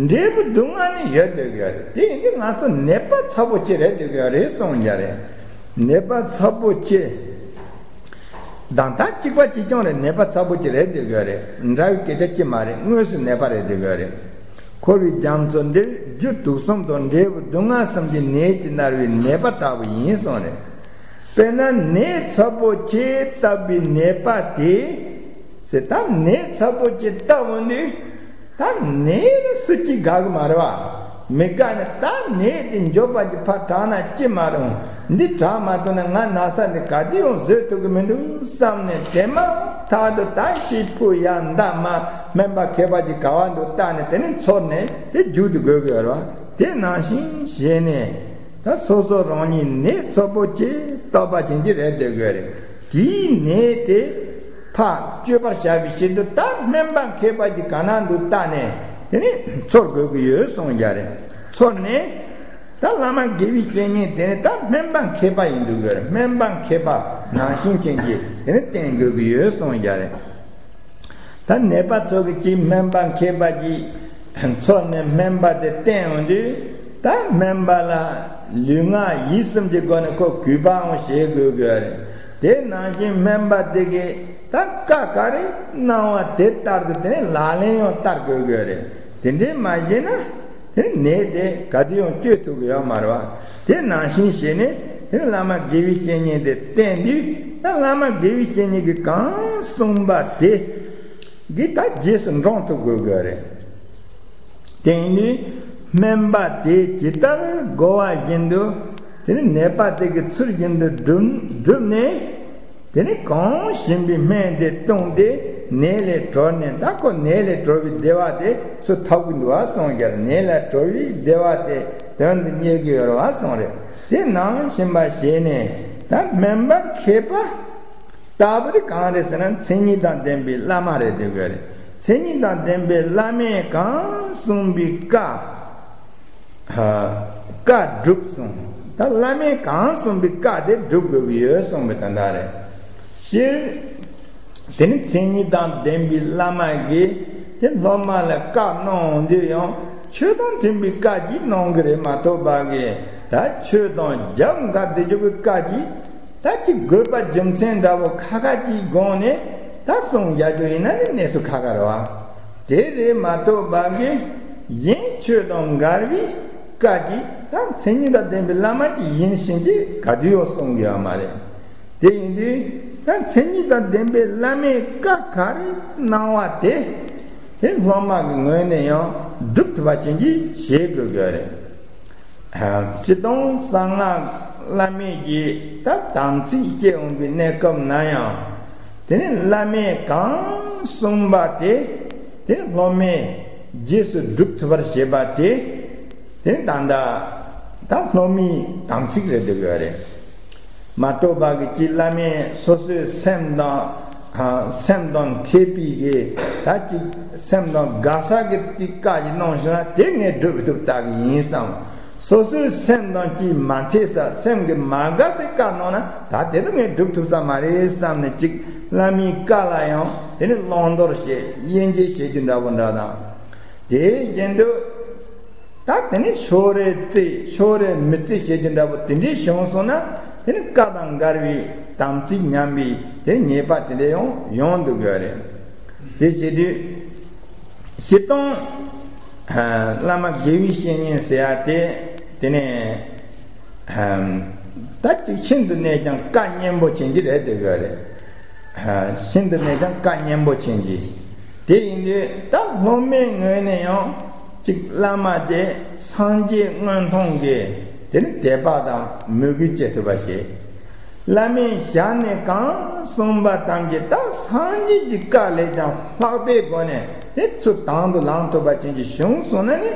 འབྲས་བུ་སྡུག་བསྔལ་ནི་ཡོད་བསྡད་ཡོད་རེད། དེ་ཡིན་དུས་ང་ཚོ་ནད་པ་ཚ་པོ་ཅིག་རེད་བསྡད་ཡོད་རེད་གསུངས་ཡ་རེད། ནད་པ་ཚ་པོ་ཅིག་དང་ད་གཅིག་པ་གཅིག་རྐྱང་རེད། ནད་པ་ཚ་པོ་ཅིག་རེད་བསྡད་ཡོད་རེད། འདྲ་བའི་སྐད་ཆ་ཅིག་མ་རེད། དངོས་སུ་ནད་པ་རེད་བསྡད་ཡོད་རེད། འཁོར་བའི་རྒྱ་མཚོ་འདིར་རྒྱུ་དུག་གསུམ་དང་འབྲས་བུ་སྡུག་བསྔལ་གསུམ་གྱིས་ནད་ཀྱིས་མནར་བའི་ནད་པ་ལྟ་བུ་ཡིན་གསུངས་རེད། དཔེར་ན་ནད་ཚ་པོ་ཆེ་ལྟ་བུའི་ནད་པ་དེ། ཟེར་ད་ནད་ཚ་པོ་ཆེ་ལྟ་བུ་འདི། ད་ནད་ལ་སུ་གཅིག་དགའ་གི་མ་རེད་བ། མི་དགའ་ནས་ད་ནད་དེ་འཇོམས་པ་ཅིག་ཕར་དྲག་ན་ཅི་མ་རུང་། འདི་དྲག་མ་ཐུབ་ན་ང་ན་ཚ་འདི་ག་དུས་ཡང་བཟོད་ཐུབ་གི་མི་འདུག་བསམ་ནས་དེ་མ་ཐག་ཏུ་ད་ཤི་ཕུ་ཡ་འདའ་མ་སྨན་པ་མཁས་པ་ཅིག་ག་བ་འདུག་བལྟས་ནས་དེ་ནས་འཚོལ་ནས་དེ་རྒྱུག་ཏུ་དགོས་གི་ཡོད་རེད་བ། དེ་ནང་བཞིན་བྱས་ནས། ད་སོ་སོ་རང་ཉིད་ནད་ཚ་པོ་ཆེ་རྟོགས་པ་ཅན་གྱི་རེད་བསྡད་དགོས་རེད། དེའི་ནད་དེ་ཕར་བཅོས་པར་བྱ་བའི་ཕྱིར་དུ་ད་སྨན་པ་མཁས་པ་ཅིག་ག་ན་འདུག་བལྟས་ནས་དེ་ནས་འཚོལ་དགོས་ཀྱི་ཡོད་གསུངས་ཡ་རེད། འཚོལ་ནས་ད་བླ་མ་དགེ་བའི་བཤེས་གཉེན་དེ་ནི་ད་སྨན་པ་མཁས་པ་ཡིན་འདུག་གི་རེད། སྨན་པ་མཁས་པ་ནང་བཞིན་ཅན་གྱིས་དེ་ནི་བསྟེན་དགོས་ཀྱི་ཡོད་གསུངས་ཡ་རེད། ད་ནད་པ་ཚོ་གི་ཅིག་སྨན་པ་མཁས་པ་ཅིག་འཚོལ་ནས་སྨན་པ་དེ་བསྟེན་འོང་དུས། ད་སྨན་པ་ལ་ལུས་ངག་ཡིད་གསུམ་གྱི་སྒོ་ནས་ཁོ་གུས་པའང་བྱེད་དགོས་དགོས་རེད། དེ་ནང་བཞིན་སྨན་པ་དེ་གིས་ད་བཀའ་ག་རེ་གནང་བ་དེ་ལྟར་དུ་དེ་ནས་ལག་ལེན་ཡང་བསྟར་དགོས་དགོས་རེད། དེ་འདྲས་མ་བྱས་ན། དེ་ནད་དེ་ག་དུས་ཡང་བཅོས་ཐུབ་ཀྱི་ཡོད་མ་རེད་བ། དེ་ནང་བཞིན་བྱས་ནས་དེ་ནི་བླ་མ་དགེ་བའི་བཤེས་གཉེན་དེ་བསྟེན་དུས། ད་བླ་མ་དགེ་བའི་བཤེས་གཉེན་གྱིས་གང་གསུངས་པ་དེ་གིས་ད་རྗེས་སུ་འབྲང་ཐུབ་དགོས་དགོས་རེད། དེ་ཡིན་དུས་སྨན་པ་དེས་ཇི་ལྟར་བསྒོ་བ་བཞིན་དུ་དེ་ནི་ནད་པ་དེ་གི་ཚུལ་བཞིན་དུ་བསྒྲུབ་བསྒྲུབས་ནས། དེ་ནི་གང་བྱིན་པའི་སྨན་དེ་བཏུངས་ཏེ་ནད་ལས་གྲོལ་ནས། ད་ཁོ་ནད་ལས་གྲོལ་བའི་བདེ་བ་དེ་ཚུར་ཐོབ་ཀྱི་འདུག་བ་གསུངས་ཀྱང་། ནད་ལས་གྲོལ་བའི་བདེ་བ་དེ་དོན་དུ་གཉེར་གྱི་ཡོད་རེད་བ་གསུངས་རེད། དེ་ནང་བཞིན་པ་བྱས་ནས་ད་སྨན་པ་མཁས་པ་ལྟ་བུ་དེ་གང་རེད་ཟེར་ན། མཚན་ཉིད་དང་ལྡན་པའི་བླ་མ་རེད་བསྡད་དགོས་རེད། མཚན་ཉིད་དང་ལྡན་པའི་བླ་མས་གང་གསུངས་པའི་བཀའ། ཨ། བཀའ་སྒྲུབ་གསུངས། ད་བླ་མས་གང་གསུངས་པའི་བཀའ་དེ་སྒྲུབ་དགོས་ཀྱི་ཡོད་གསུངས་པའི་དོན་དག་རེད། སྤྱིར། དེ་ནི་མཚན་ཉིད་དང་ལྡན་པའི་བླ་མ་གིས་དེ་སློབ་མ་ལ་བཀའ་གནང་འོང་དུས་ཡང་ཆོས་དང་མཐུན་པའི་བཀའ་ཅིག་གནང་གི་རེད་མ་གཏོགས་པ་གི། ད་ཆོས་དང་རྒྱབ་འགལ་དེ་ཅོག་གི་བཀའ་ཅིག་ད་ཅིག་དགོས་པ་རྒྱུ་མཚན་འདྲ་བོ་ཁ་ཁ་ཅིག་དགོངས་ནས་ད་གསུང་རྒྱག་རྒྱུ་ཡིན་ན་ནི་གནས་ཚུལ་ཁ་ཁ་རེད་བ། དེ་རེད་མ་གཏོགས་པ་གི། གཞན་ཆོས་དང་འགལ་བའི་བཀའ་ཅིག་ད་མཚན་ཉིད་དང་ལྡན་པའི་བླ་མ་ཅིག་ཡིན་ཕྱིན་ཅི་ག་དུས་ཡང་གསུང་གི་ཡོད་མ་རེད། དེ་ཡིན་དུས་ད་མཚན་ཉིད་དང་ལྡན་པའི་བླ་མས་བཀའ་ག་རེ་གནང་བ་དེ། དེ་སློབ་མ་གི་ངོས་ནས་ཡང་སྒྲུབ་ཐུབ་པ་ཅན་གྱིས་བྱེད་དགོས་དགོས་རེད། སྤྱིར་བཏང་གསང་སྔགས་བླ་མེད་ཀྱི་ད་དམ་ཚིག་བཤད་འོང་པའི་གནས་སྐབས་ན་ཡང་། དེ་ནི་བླ་མས་གང་གསུངས་པ་དེ། དེ་ནི་སློབ་མས་རྗེས་སུ་སྒྲུབ་ཐུབ་པར་བྱེད་པ་དེ། དེ་ནི་ད་ལྟ་ད་སློབ་མའི་དམ་ཚིག་རེད་འདུག་ཡོད་རེད། མ་གཏོགས་པ་གི་ཅིག་བླ་མས་སོ་སོའི་སེམས་དང་། ཨ། སེམས་དང་འཐད་པའི་གི་ད་ཅིག་སེམས་དང་དགའ་ས་གི་ཏིག་ཀ་ཅིག་གནང་བྱུང་ན་དེ་ངས་སྒྲུབ་ཐུབ་ལྟ་གི་ཡིན་བསམ། སོ་སོའི་སེམས་དང་ཅིག་མ་འཐད་ས་སེམས་ཀྱི་མ་དགའ་སའི་བཀའ་གནང་ན་ད་དེ་ལ་ངས་སྒྲུབ་ཐུབ་ས་མ་རེད་བསམ་ནས་ཅིག་བླ་མའི་བཀའ་ལ་ཡང་དེ་ནི་བླང་དོར་བྱེད། དབྱེ་འབྱེད་བྱེད་རྒྱུ་འདྲ་བོ་འདྲ་དང་། དེའི་རྐྱེན་དུ། ད་དེ་ནི་ཕྱོགས་རེ་བརྩི་ཕྱོགས་རེ་མི་བརྩི་བྱེད་རྒྱུ་འདྲ་པོ་དེ་འདྲའི་བྱུང་སོང་ན་དེ་ནི་བཀའ་དང་འགལ་བའི་དམ་ཚིག་ཉམས་པའི་དེ་ཉེས་པ་དེ་འདྲ་ཡང་ཡོང་འདུག་གི་རེད། དེ་བྱེད་དུས་སྤྱིར་བཏང་བླ་མ་དགེ་བའི་བཤེས་གཉེན་ཟེར་ཡ་དེ་དེ་ནས་ད་ཅིག་ཤིན་ཏུ་ནས་ཀྱང་བཀའ་སྙན་པོ་ཅན་གྱི་རེད་འདུག་གི་རེད། ཤིན་ཏུ་ནས་ཀྱང་བཀའ་སྙན་པོ་ཅན་གྱི། དེ་ཡིན་དུས་ད་སློབ་མའི་ངོས་ནས་ཡང་ཅིག་བླ་མ་དེ་སངས་རྒྱས་དངོས་མཐོང་གི་དེ་ནི་དད་པ་དང་མོས་གུས་བྱེད་ཐུབ་པ་ཞིག་བླ་མའི་ཞལ་ནས་གང་གསུངས་པ་ཐམས་ཅད་ད་སངས་རྒྱས་ཀྱི་བཀའ་ལས་ཀྱང་ལྷག་པའི་སྒོ་ནས་དེ་ཚུར་དང་དུ་བླང་ཐུབ་པ་ཅན་གྱི་བྱུང་སོང་ན་ནི་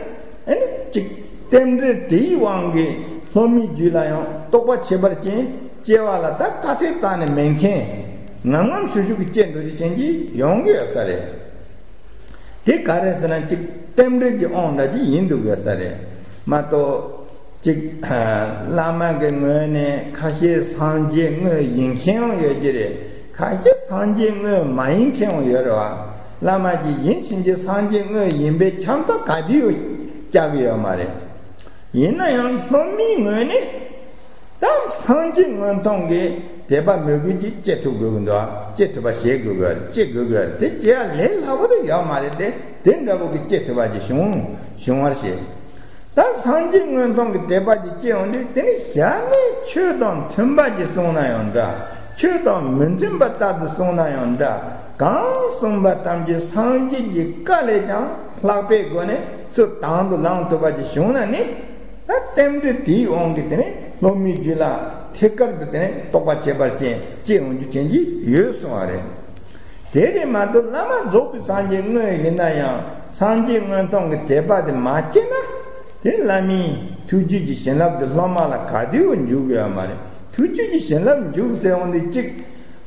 ཨ་ནི་ཅིག་རྟེན་འབྲེལ་དེའི་དབང་གིས་སློབ་མའི་རྒྱུད་ལ་ཡང་རྟོགས་པ་ཁྱད་པར་ཅན་སྐྱེ་བ་ལ་ད་དཀའ་ཚེགས་རྩ་ནས་མེད་མཁན། ངམ་ངམ་ཤུགས་ཤུགས་ཀྱིས་སྐྱེ་འགྲོ་རྒྱུ་ཅན་གྱི་ཡོང་གི་ཡོད་ས་རེད། དེ་ག་རེ་ཟེར་ན་ཅིག་རྟེན་འབྲེལ་གྱི་དབང་འདྲ་ཅིག་ཡིན་འདུག་ཡོད་ས་རེད་མ་གཏོགས། ཅིག་བླ་མ་གི་ངོས་ནས་ཁ་ཤས་སངས་རྒྱས་དངོས་ཡིན་མཁན་ཡང་ཡོད་ཀྱི་རེད། ཁ་ཤས་སངས་རྒྱས་དངོས་མ་ཡིན་མཁན་ཡང་ཡོད་རེད་བ། བླ་མ་གིས་ཡིན་ཕྱིན་ཆད་སངས་རྒྱས་དངོས་ཡིན་པའི་ཁྱབ་མཐའ་ག་དུས་ཡང་བཅག་གི་ཡོད་མ་རེད། ཡིན་ན་ཡང་སློབ་མའི་ངོས་ནས་ད་སངས་རྒྱས་དངོས་མཐོང་གི་དད་པ་མོས་གུས་ཀྱིས་སྐྱེ་ཐུབ་དགོས་ཀྱི་འདུག་སྐྱེ་ཐུབ་པ་བྱེད་དགོས་ཀྱི་རེད། སྐྱེ་དགོས་ཀྱི་རེད། དེ་སྐྱེ་ཡ་ལས་སླ་པོ་དེ་ཡོད་མ་རེད་དེ། དེ་འདྲ་པོ་གི་སྐྱེ་ཐུབ་པ་ཅིག་བྱུང་བྱུང་བར་བྱེད། ད་སངས་རྒྱས་དངོས་མཐོང་གི་དད་པ་ཅིག་སྐྱེ་ཡོང་དུས་དེ་ནི་ཞལ་ནས་ཆོས་དང་མཐུན་པ་ཅིག་གསུངས་ན་ཡང་འདྲ། ཆོས་དང་མི་མཐུན་པ་ལྟར་དུ་གསུངས་ན་ཡང་འདྲ། གང་གསུངས་པ་ཐམས་ཅད་སངས་རྒྱས་ཀྱི་བཀའ་ལས་ཀྱང་ལྷག་པའི་སྒོ་ནས་ཚུར་དང་དུ་བླང་ཐུབ་པ་ཅིག་བྱུང་ན་ནི། ད་རྟེན་འབྲེལ་དེའི་དབང་གིས་དེ་ནི་སློབ་མའི་རྒྱུད་ལ་ཐད་ཀར་དུ་དེ་ནི་རྟོགས་པ་ཁྱད་པར་ཅན་སྐྱེ་ཡོང་རྒྱུ་ཅན་གྱི་ཡོད་གསུངས་པ་རེད། དེ་རེད་མ་གཏོགས་བླ་མ་རྫོགས་པའི་སངས་རྒྱས་དངོས་ཡིན་ན་ཡང་སངས་རྒྱས་དངོས་མཐོང་གི་དད་པ་དེ་མ་སྐྱེས་ན། དེ་བླ་མའི་ཐུགས་རྒྱུད་ཀྱི་བྱིན་རླབས་དེ་སློབ་མ་ལ་ག་དུས་ཡང་འཇུག་གི་ཡོད་མ་རེད། ཐུགས་རྒྱུད་ཀྱི་བྱིན་རླབས་འཇུག་ཟེར་འོང་དུས་གཅིག་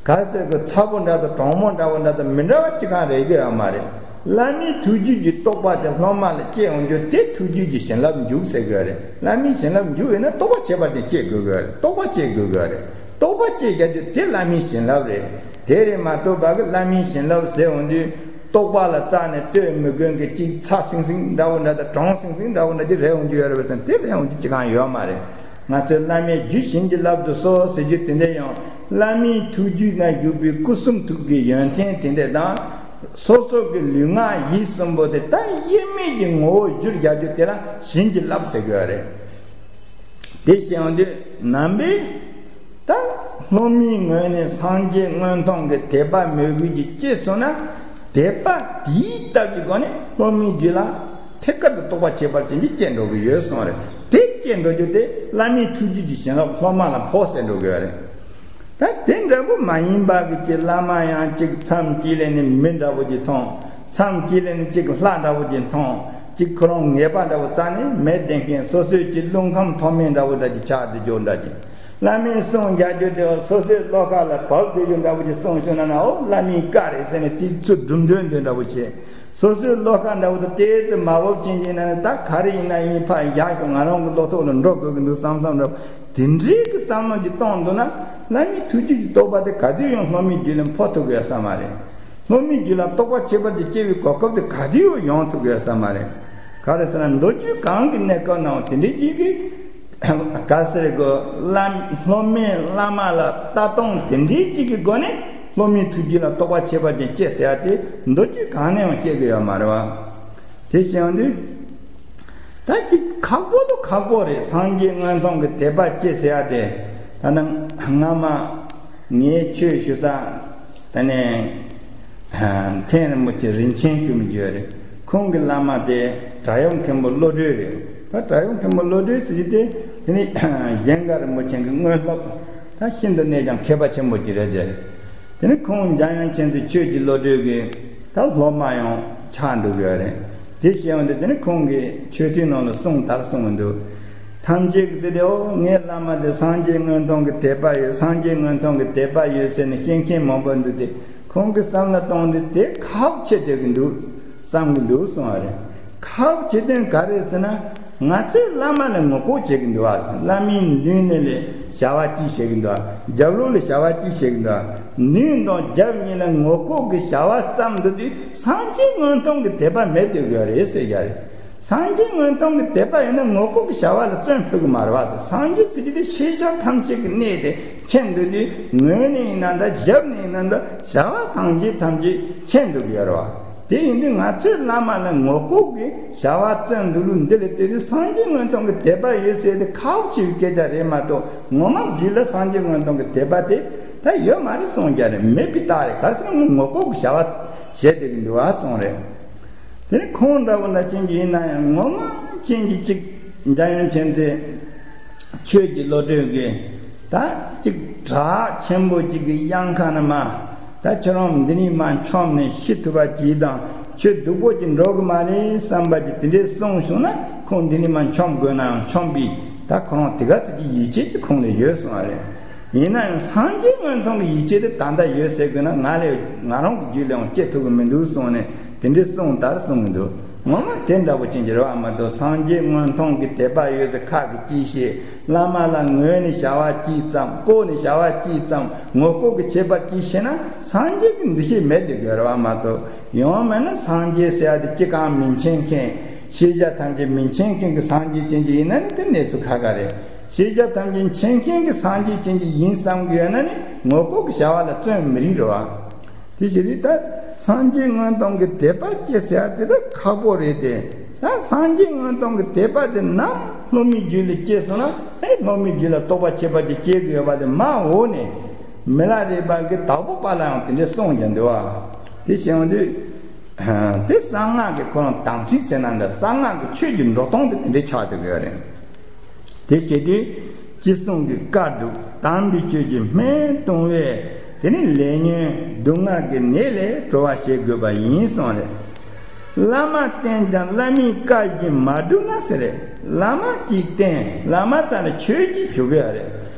ག་ཟེར་གི་ཚ་པོ་འདྲ་དང་གྲང་མོ་འདྲ་བོ་འདྲ་དང་མི་འདྲ་བ་གཅིག་གང་རེད་གི་ཡོད་མ་རེད། བླ་མའི་ཐུགས་རྒྱུད་ཀྱི་རྟོགས་པ་དེ་སློབ་མ་ལ་སྐྱེ་ཡོང་རྒྱུ་དེ་ཐུགས་རྒྱུད་ཀྱི་བྱིན་རླབས་འཇུག་ཟེར་གི་ཡོད་རེད། བླ་མའི་བྱིན་རླབས་འཇུག་ཡོད་ན་རྟོགས་པ་ཁྱད་པར་ཅན་སྐྱེ་དགོས་གི་ཡོད་རེད། རྟོགས་པ་སྐྱེ་དགོས་གི་ཡོད་རེད། རྟོགས་པ་སྐྱེ་རྒྱུ་དེ་བླ་མའི་བྱིན་རླབས་རེད། དེ་རེད་མ་གཏོགས་བ་གི་བླ་མའི་བྱིན་རླབས་ཟེར་འོང་དུས་རྟོགས་པ་ལ་རྩ་ནས་ལྟོས་མི་དགོས་གི་གཅིག་ཚ་སིང་སིང་འདྲ་བོ་འདྲ་དང་གྲང་སིང་སིང་འདྲ་བོ་འདྲ་ཅིག་རེད་འོང་རྒྱུ་ཡོད་རེད་བས་ཟེར་ན་དེ་རེད་འོང་རྒྱུ་ཅི་གང་ཡོད་མ་རེད། ང་ཚོས་བླ་མའི་རྒྱུད་བྱིན་གྱིས་བརླབ་ཏུ་གསོལ་ཟེར་རྒྱུ་དེ་འདྲ་ཡང་བླ་མའི་ཐུགས་རྒྱུད་ན་བཞུགས་པའི་སྐུ་གསུང་ཐུགས་ཀྱི་ཡོན་ཏན་དེ་འདྲ་དང་། སོ་སོ་གི་ལུས་ངག་ཡིད་གསུམ་པོ་དེ་ད་དབྱེར་མེད་ཀྱི་ངོ་བོར་བསྒྱུར་རྒྱག་རྒྱུ་དེ་ལ་བྱིན་གྱིས་བརླབས་ཟེར་གི་ཡོད་རེད། དེ་བྱས་ཡོང་དུས་ནང་པའི་ད་སློབ་མའི་ངོས་ནས་སངས་རྒྱས་དངོས་མཐོང་གི་དད་པ་མོས་གུས་ཀྱིས་སྐྱེས་སོང་ན། དད་པ་དེའི་སྟབས་ཀྱི་སྒོ་ནས་སློབ་མའི་རྒྱུད་ལ་ཐད་ཀར་དུ་རྟོགས་པ་ཁྱད་པར་ཅན་གྱི་སྐྱེ་འགྲོ་གི་ཡོད་གསུངས་རེད། དེ་སྐྱེ་འགྲོ་རྒྱུ་དེ་བླ་མའི་ཐུགས་རྒྱུད་ཀྱི་བྱིན་རླབས་སློབ་མ་ལ་ཕོག་ཟེར་འགྲོ་གི་ཡོད་རེད། ད་དེ་འདྲ་པོ་མ་ཡིན་པ་གི་ཅིག་བླ་མ་ཡང་ཅིག་མཚམས་གཅིག་ལ་ནི་མི་འདྲ་པོ་ཅིག་མཐོང་། མཚམས་གཅིག་ལ་ནི་ཅིག་ལྷ་འདྲ་པོ་ཅིག་མཐོང་། ཅིག་ཁོ་རང་ངེས་པ་འདྲ་པོ་རྩ་ནས་མེད་བསྡད་མཁན་སོ་སོའི་ཅིག་རླུང་ཁམས་མཐོ་དམན་འདྲ་པོ་འདྲ་ཅིག་ཆགས་བསྡད་རྒྱུ་འདྲ་ཅིག་བླ་མའི་གསུང་རྒྱག་རྒྱུ་དེ་སོ་སོའི་བློ་ཁ་ལ་བབས་སྡོད་རྒྱུ་འདྲ་པོ་ཅིག་གསུངས་བྱུང་ན་ན། འོ་བླ་མའི་བཀའ་རེད་ཟེར་ནས་དེ་ཚུར་སྒྲུབ་འདོད་འདོད་འདྲ་པོ་བྱེད། སོ་སོའི་བློ་ཁ་འདྲ་པོ་དེ་ཏོག་ཙམ་མ་བབས་ཕྱིན་གྱི་ན་ནི། ད་ག་རེ་ཡིན་ན་ཡིན། ཕར་རྒྱག་ཤོག་ང་རང་གི་བློ་ཐོག་ལ་འགྲོ་དགོས་ཀྱི་འདུག་བསམ་བསམ་འདྲ་པོ་དེ་འདྲའི་གི་བསམ་བློ་ཅིག་གཏོང་འདུག་ན། བླ་མའི་ཐུགས་རྒྱུད་ཀྱི་རྟོགས་པ་དེ་ག་དུས་ཡང་སློབ་མའི་རྒྱུད་ལ་འཕོ་ཐུབ་ཀྱི་ཡོད་ས་མ་རེད། སློབ་མའི་རྒྱུད་ལ་རྟོགས་པ་ཁྱད་པར་ཅན་སྐྱེ་བའི་གོ་སྐབས་དེ་ག་དུས་ཡང་ཡོང་ཐུབ་ཀྱི་ཡོད་ས་མ་རེད། ག་རེ་ཟེར་ན། མདོ་རྒྱུད་གང་གི་གནས་སྐབས་ནའང་དེ་འདྲའི་ཅིག་གི་ག་ཟེར་གོ། བླ་སློབ་མས་བླ་མ་ལ་ལྟ་སྟངས་དེ་འདྲའི་ཅིག་གི་སྒོ་ནས་སློབ་མའི་ཐུགས་རྒྱུད་ལ་རྟོགས་པ་ཁྱད་པར་ཅན་སྐྱེ་ཟེར་ཡ་དེ་མདོ་རྒྱུད་གང་ནས་ཡང་བཤད་ཀྱི་ཡོད་མ་རེད་བ། དེ་བྱས་ཡོང་དུས། ད་ཅིག་ཁག་པོ་དང་ཁག་པོ་རེད། སངས་རྒྱས་མངོན་མཐོང་གི་དད་པ་སྐྱེ་ཟེར་ཡ་དེ། ད་ནང་སྔ་མ་ངའི་ཆོས་ཞུ་ས་ད་ནས། མཁན་རིན་པོ་ཆེ་རིན་ཆེན་ཞུ་མི་རྒྱུ་རེད། ཁོང་གི་བླ་མ་དེ་བྲག་གཡབ་མཁན་པོ་བློ་གྲོས་རེད། ད་བྲག་གཡབ་མཁན་པོ་བློ་གྲོས་ཟེར་རྒྱུ་དེ། དེ་ནི་རྒྱན་དཀར་རིན་པོ་ཆེ་གི་དངོས་སློབ། ད་ཤིན་ཏུ་ནས་ཀྱང་མཁས་པ་ཆེན་པོ་ཅིག་རེད་དེ། དེ་ནི་ཁོང་འཇམ་དབྱངས་མཁྱེན་བརྩེ་ཆོས་ཀྱི་བློ་གྲོས་ཀྱི་ད་སློབ་མ་ཡང་ཆགས་འདུག་ཡོད་རེད། དེ་བྱས་ཡོང་དུས་དེ་ནི་ཁོང་གིས་ཆོས་ཐུན་ནང་ལ་གསུངས་ལྟར་གསུངས་འདུག་ཐམས་ཅད་ཀྱིས་ཟེར་ཏེ། འོ་ངའི་བླ་མ་དེ་སངས་རྒྱས་མངོན་མཐོང་གི་དད་པ་ཡོད། སངས་རྒྱས་མངོན་མཐོང་གི་དད་པ་ཡོད་ཟེར་ནས་བཤད་མཁན་མང་པོ་འདུག་སྟེ། ཁོང་གི་བསམ་བློ་གཏོང་དུས་དེ་ཁག་ཆེ་བསྡད་ཀྱི་འདུག་བསམ་གྱི་འདུག་གསུངས་པ་རེད། ཁག་ཆེ་དོན་ག་རེ་ཟེར་ན། ང་ཚོས་བླ་མ་ལ་ངོ་ལྐོག་བྱེད་ཀྱི་འདུག་བ། བླ་མའི་མདུན་ནས་ལས་བྱ་བ་གཅིག་བྱེད་ཀྱི་འདུག་བ། རྒྱབ་ལོགས་ལ་བྱ་བ་གཅིག་བྱེད་ཀྱི་འདུག་བ། མདུན་དང་རྒྱབ་གཉིས་ལ་ངོ་ལྐོག་གི་བྱ་བ་བརྩམས་འདུག་དུས་སངས་རྒྱས་མངོན་མཐོང་གི་དད་པ་མེད་སྡོད་ཀྱི་ཡོད་རེད་ཟེར་ཡ་རེད། སངས་རྒྱས་མངོན་མཐོང་གི་དད་པ་ཡོད་ན་ངོ་ལྐོག་གི་བྱ་བ་ལ་བརྩོན་ཕོད་ཀྱི་མ་རེད་བ། སངས་རྒྱས་ཟེར་རྒྱུ་དེ་ཤེས་བྱ་ཐམས་ཅད་ཀྱི་གནས་དེ་མཁྱེན་འདུག་དུས། ངོས་ནས་ཡིན་ན་འདྲ། རྒྱབ་ནས་ཡིན་ན་འདྲ། བྱ་བ་ཐམས་ཅད་ཐམས་ཅད་མཁྱེན་འདུག་ཡོད་རེད་བ། དེ་ཡིན་དུས་ང་ཚོས་བླ་མ་ལ་ངོ་ལྐོག་གི་བྱ་བ་བརྩོན་འདུག་ལུགས་འདི་ལ་ལྟོས་དུས་སངས་རྒྱས་མངོན་མཐོང་གི་དད་པ་ཡོད་ཟེར་དེ་ཁག་ཆེ་བའི་སྐད་ཆ་རེད་མ་གཏོགས། ངོ་མ་རྒྱུད་ལ་སངས་རྒྱས་མངོན་མཐོང་གི་དད་པ་དེ་ད་ཡོད་མ་རེད་གསུང་རྒྱུ་རེད། མེད་པའི་རྟགས་རེད། ག་རེ་ཟེར་ན་ངོ་ལྐོག་གི་བྱ་བ་བྱས་བསྡད་ཀྱི་འདུག་བ་གསུང་རེད། དེ་ནི་ཁོང་འདྲ་བོ་འདྲ་ཅན་གྱི་ཡིན་ན་ཡང་ངོ་མ་ཅན་གྱི་གཅིག་འཇམ་དབྱངས་མཁྱེན་བརྩེ་ཆོས་ཀྱི་བློ་གྲོས་ཀྱིས་ད་གཅིག་བྲག་ཆེན་པོ་གཅིག་གི་གཡང་ཁ་ན་མ། ད་ཁྱོད་རང་འདི་ནས་མར་མཆོངས་ནས་ཤི་ཐུབ་པ་གྱིས་དང་། ཁྱོད་སྡུག་པོ་ཅིག་འགྲོ་གི་མ་རེད་བསམ་པ་ཅིག་དེ་འདྲས་གསུངས་བྱུང་ན། ཁོང་འདི་ནས་མར་མཆོངས་དགོས་ནའང་མཆོངས་པའི་ད་ཁོ་རང་དེ་ག་ཙམ་གྱི་ཡིད་ཆེས་ཀྱི་ཁོང་ལ་ཡོད་གསུངས་པ་རེད། ཡིན་ན་ཡང་སངས་རྒྱས་མངོན་མཐོང་གི་ཡིད་ཆེས་དེ་ད་ལྟ་ཡོད་ཟེར་དགོས་ན། ང་ལས་ང་རང་གི་རྒྱུད་ལའང་སྐྱེ་ཐུབ་ཀྱི་མི་འདུག་གསུངས་ནས་དེ་འདྲའི་གསུངས་ལྟར་གསུང་གི་འདུག་ངོ་མ་དེ་འདྲ་པོ་ཅན་གྱི་རེད་བ་མ་གཏོགས། སངས་རྒྱས་མངོན་མཐོང་གི་དད་པ་ཡོད་ཟེར་ཁ་གིས་ཅིག་བཤད། བླ་མ་ལ་ངོས་ནས་བྱ་བ་ཅིག་ཙམ། ལྐོག་ནས་བྱ་བ་ཅིག་ཙམ། ངོ་ལྐོག་གི་ཁྱད་པར་ཅིག་བཤད་ན་སངས་རྒྱས་ཀྱི་འདུ་ཤེས་མེད་དེ་དགོས་རེད་བ་མ་གཏོགས། ཡང་མིན་ན་སངས་རྒྱས་ཟེར་ཡ་དེ་ཅི་གང་མི་མཁྱེན་མཁན། ཤེས་བྱ་ཐམས་ཅད་མི་མཁྱེན་མཁན་གྱི་སངས་རྒྱས་ཅན་གྱི་ཡིན་ན་ནི་དེ་གནས་ཚུལ་ཁ་ཁ་རེད། ཤེས་བྱ་ཐམས་ཅད་མཁྱེན་མཁན་གྱི་སངས་རྒྱས་ཅན་གྱི་ཡིན་བསམ་གྱི་ཡོད་ན་ནི་ངོ་ལྐོག་གི་བྱ་བ་ལ་བརྩོན་མི་རིགས་རེད་བ། དེ་བྱས་དུས་ད་སངས་རྒྱས་མངོན་མཐོང་གི་དད་པ་སྐྱེ་ཟེར་ཡ་དེ་ད་ཁག་པོ་རེད་དེ། ད་སངས་རྒྱས་མངོན་མཐོང་གི་དད་པ་དེ་ནམ་སློབ་མའི་རྒྱུད་ལ་སྐྱེས་སོང་ན། ཨེ་སློབ་མའི་རྒྱུད་ལ་རྟོགས་པ་ཁྱད་པར་ཅན་སྐྱེ་དགོས་པ་དེ་མ་འོངས་ནས་མི་ལ་རས་པ་གི་དྭགས་པོ་པ་ལའང་དེ་འདྲའི་གསུངས་ཀྱང་འདུག་བ། དེ་བྱས་ཡོང་དུས། དེ་གསང་སྔགས་ཀྱི་ཁོ་རང་དམ་ཚིག་ཟེར་ན་འདྲ། གསང་སྔགས་ཀྱི་ཆོས་ཀྱི་འགྲོ་སྟངས་དེ་དེ་འདྲའི་ཆགས་བསྡད་ཀྱི་ཡོད་རེད། དེ་བྱེད་དུས་ཅི་གསུང་གི་བཀའ་སྒྲུབ། དམ་པའི་ཆོས་ཀྱི་སྨན་བཏུང་བས། དེ་ནི་ལས་ཉོན་སྡུག་བསྔལ་གྱི་ནད་ལས་གྲོལ་བ་བྱེད་དགོས་པ་ཡིན་གསུངས་རེད། བླ་མ་བསྟེན་ཀྱང་བླ་མའི་བཀའ་བཞིན་མ་བསྒྲུབས་ན་ཟེར་རེད། བླ་མ་གཅིག་བསྟེན། བླ་མ་རྩ་ནས་ཆོས་ཅིག་ཞུ་གི་ཡོད་རེད།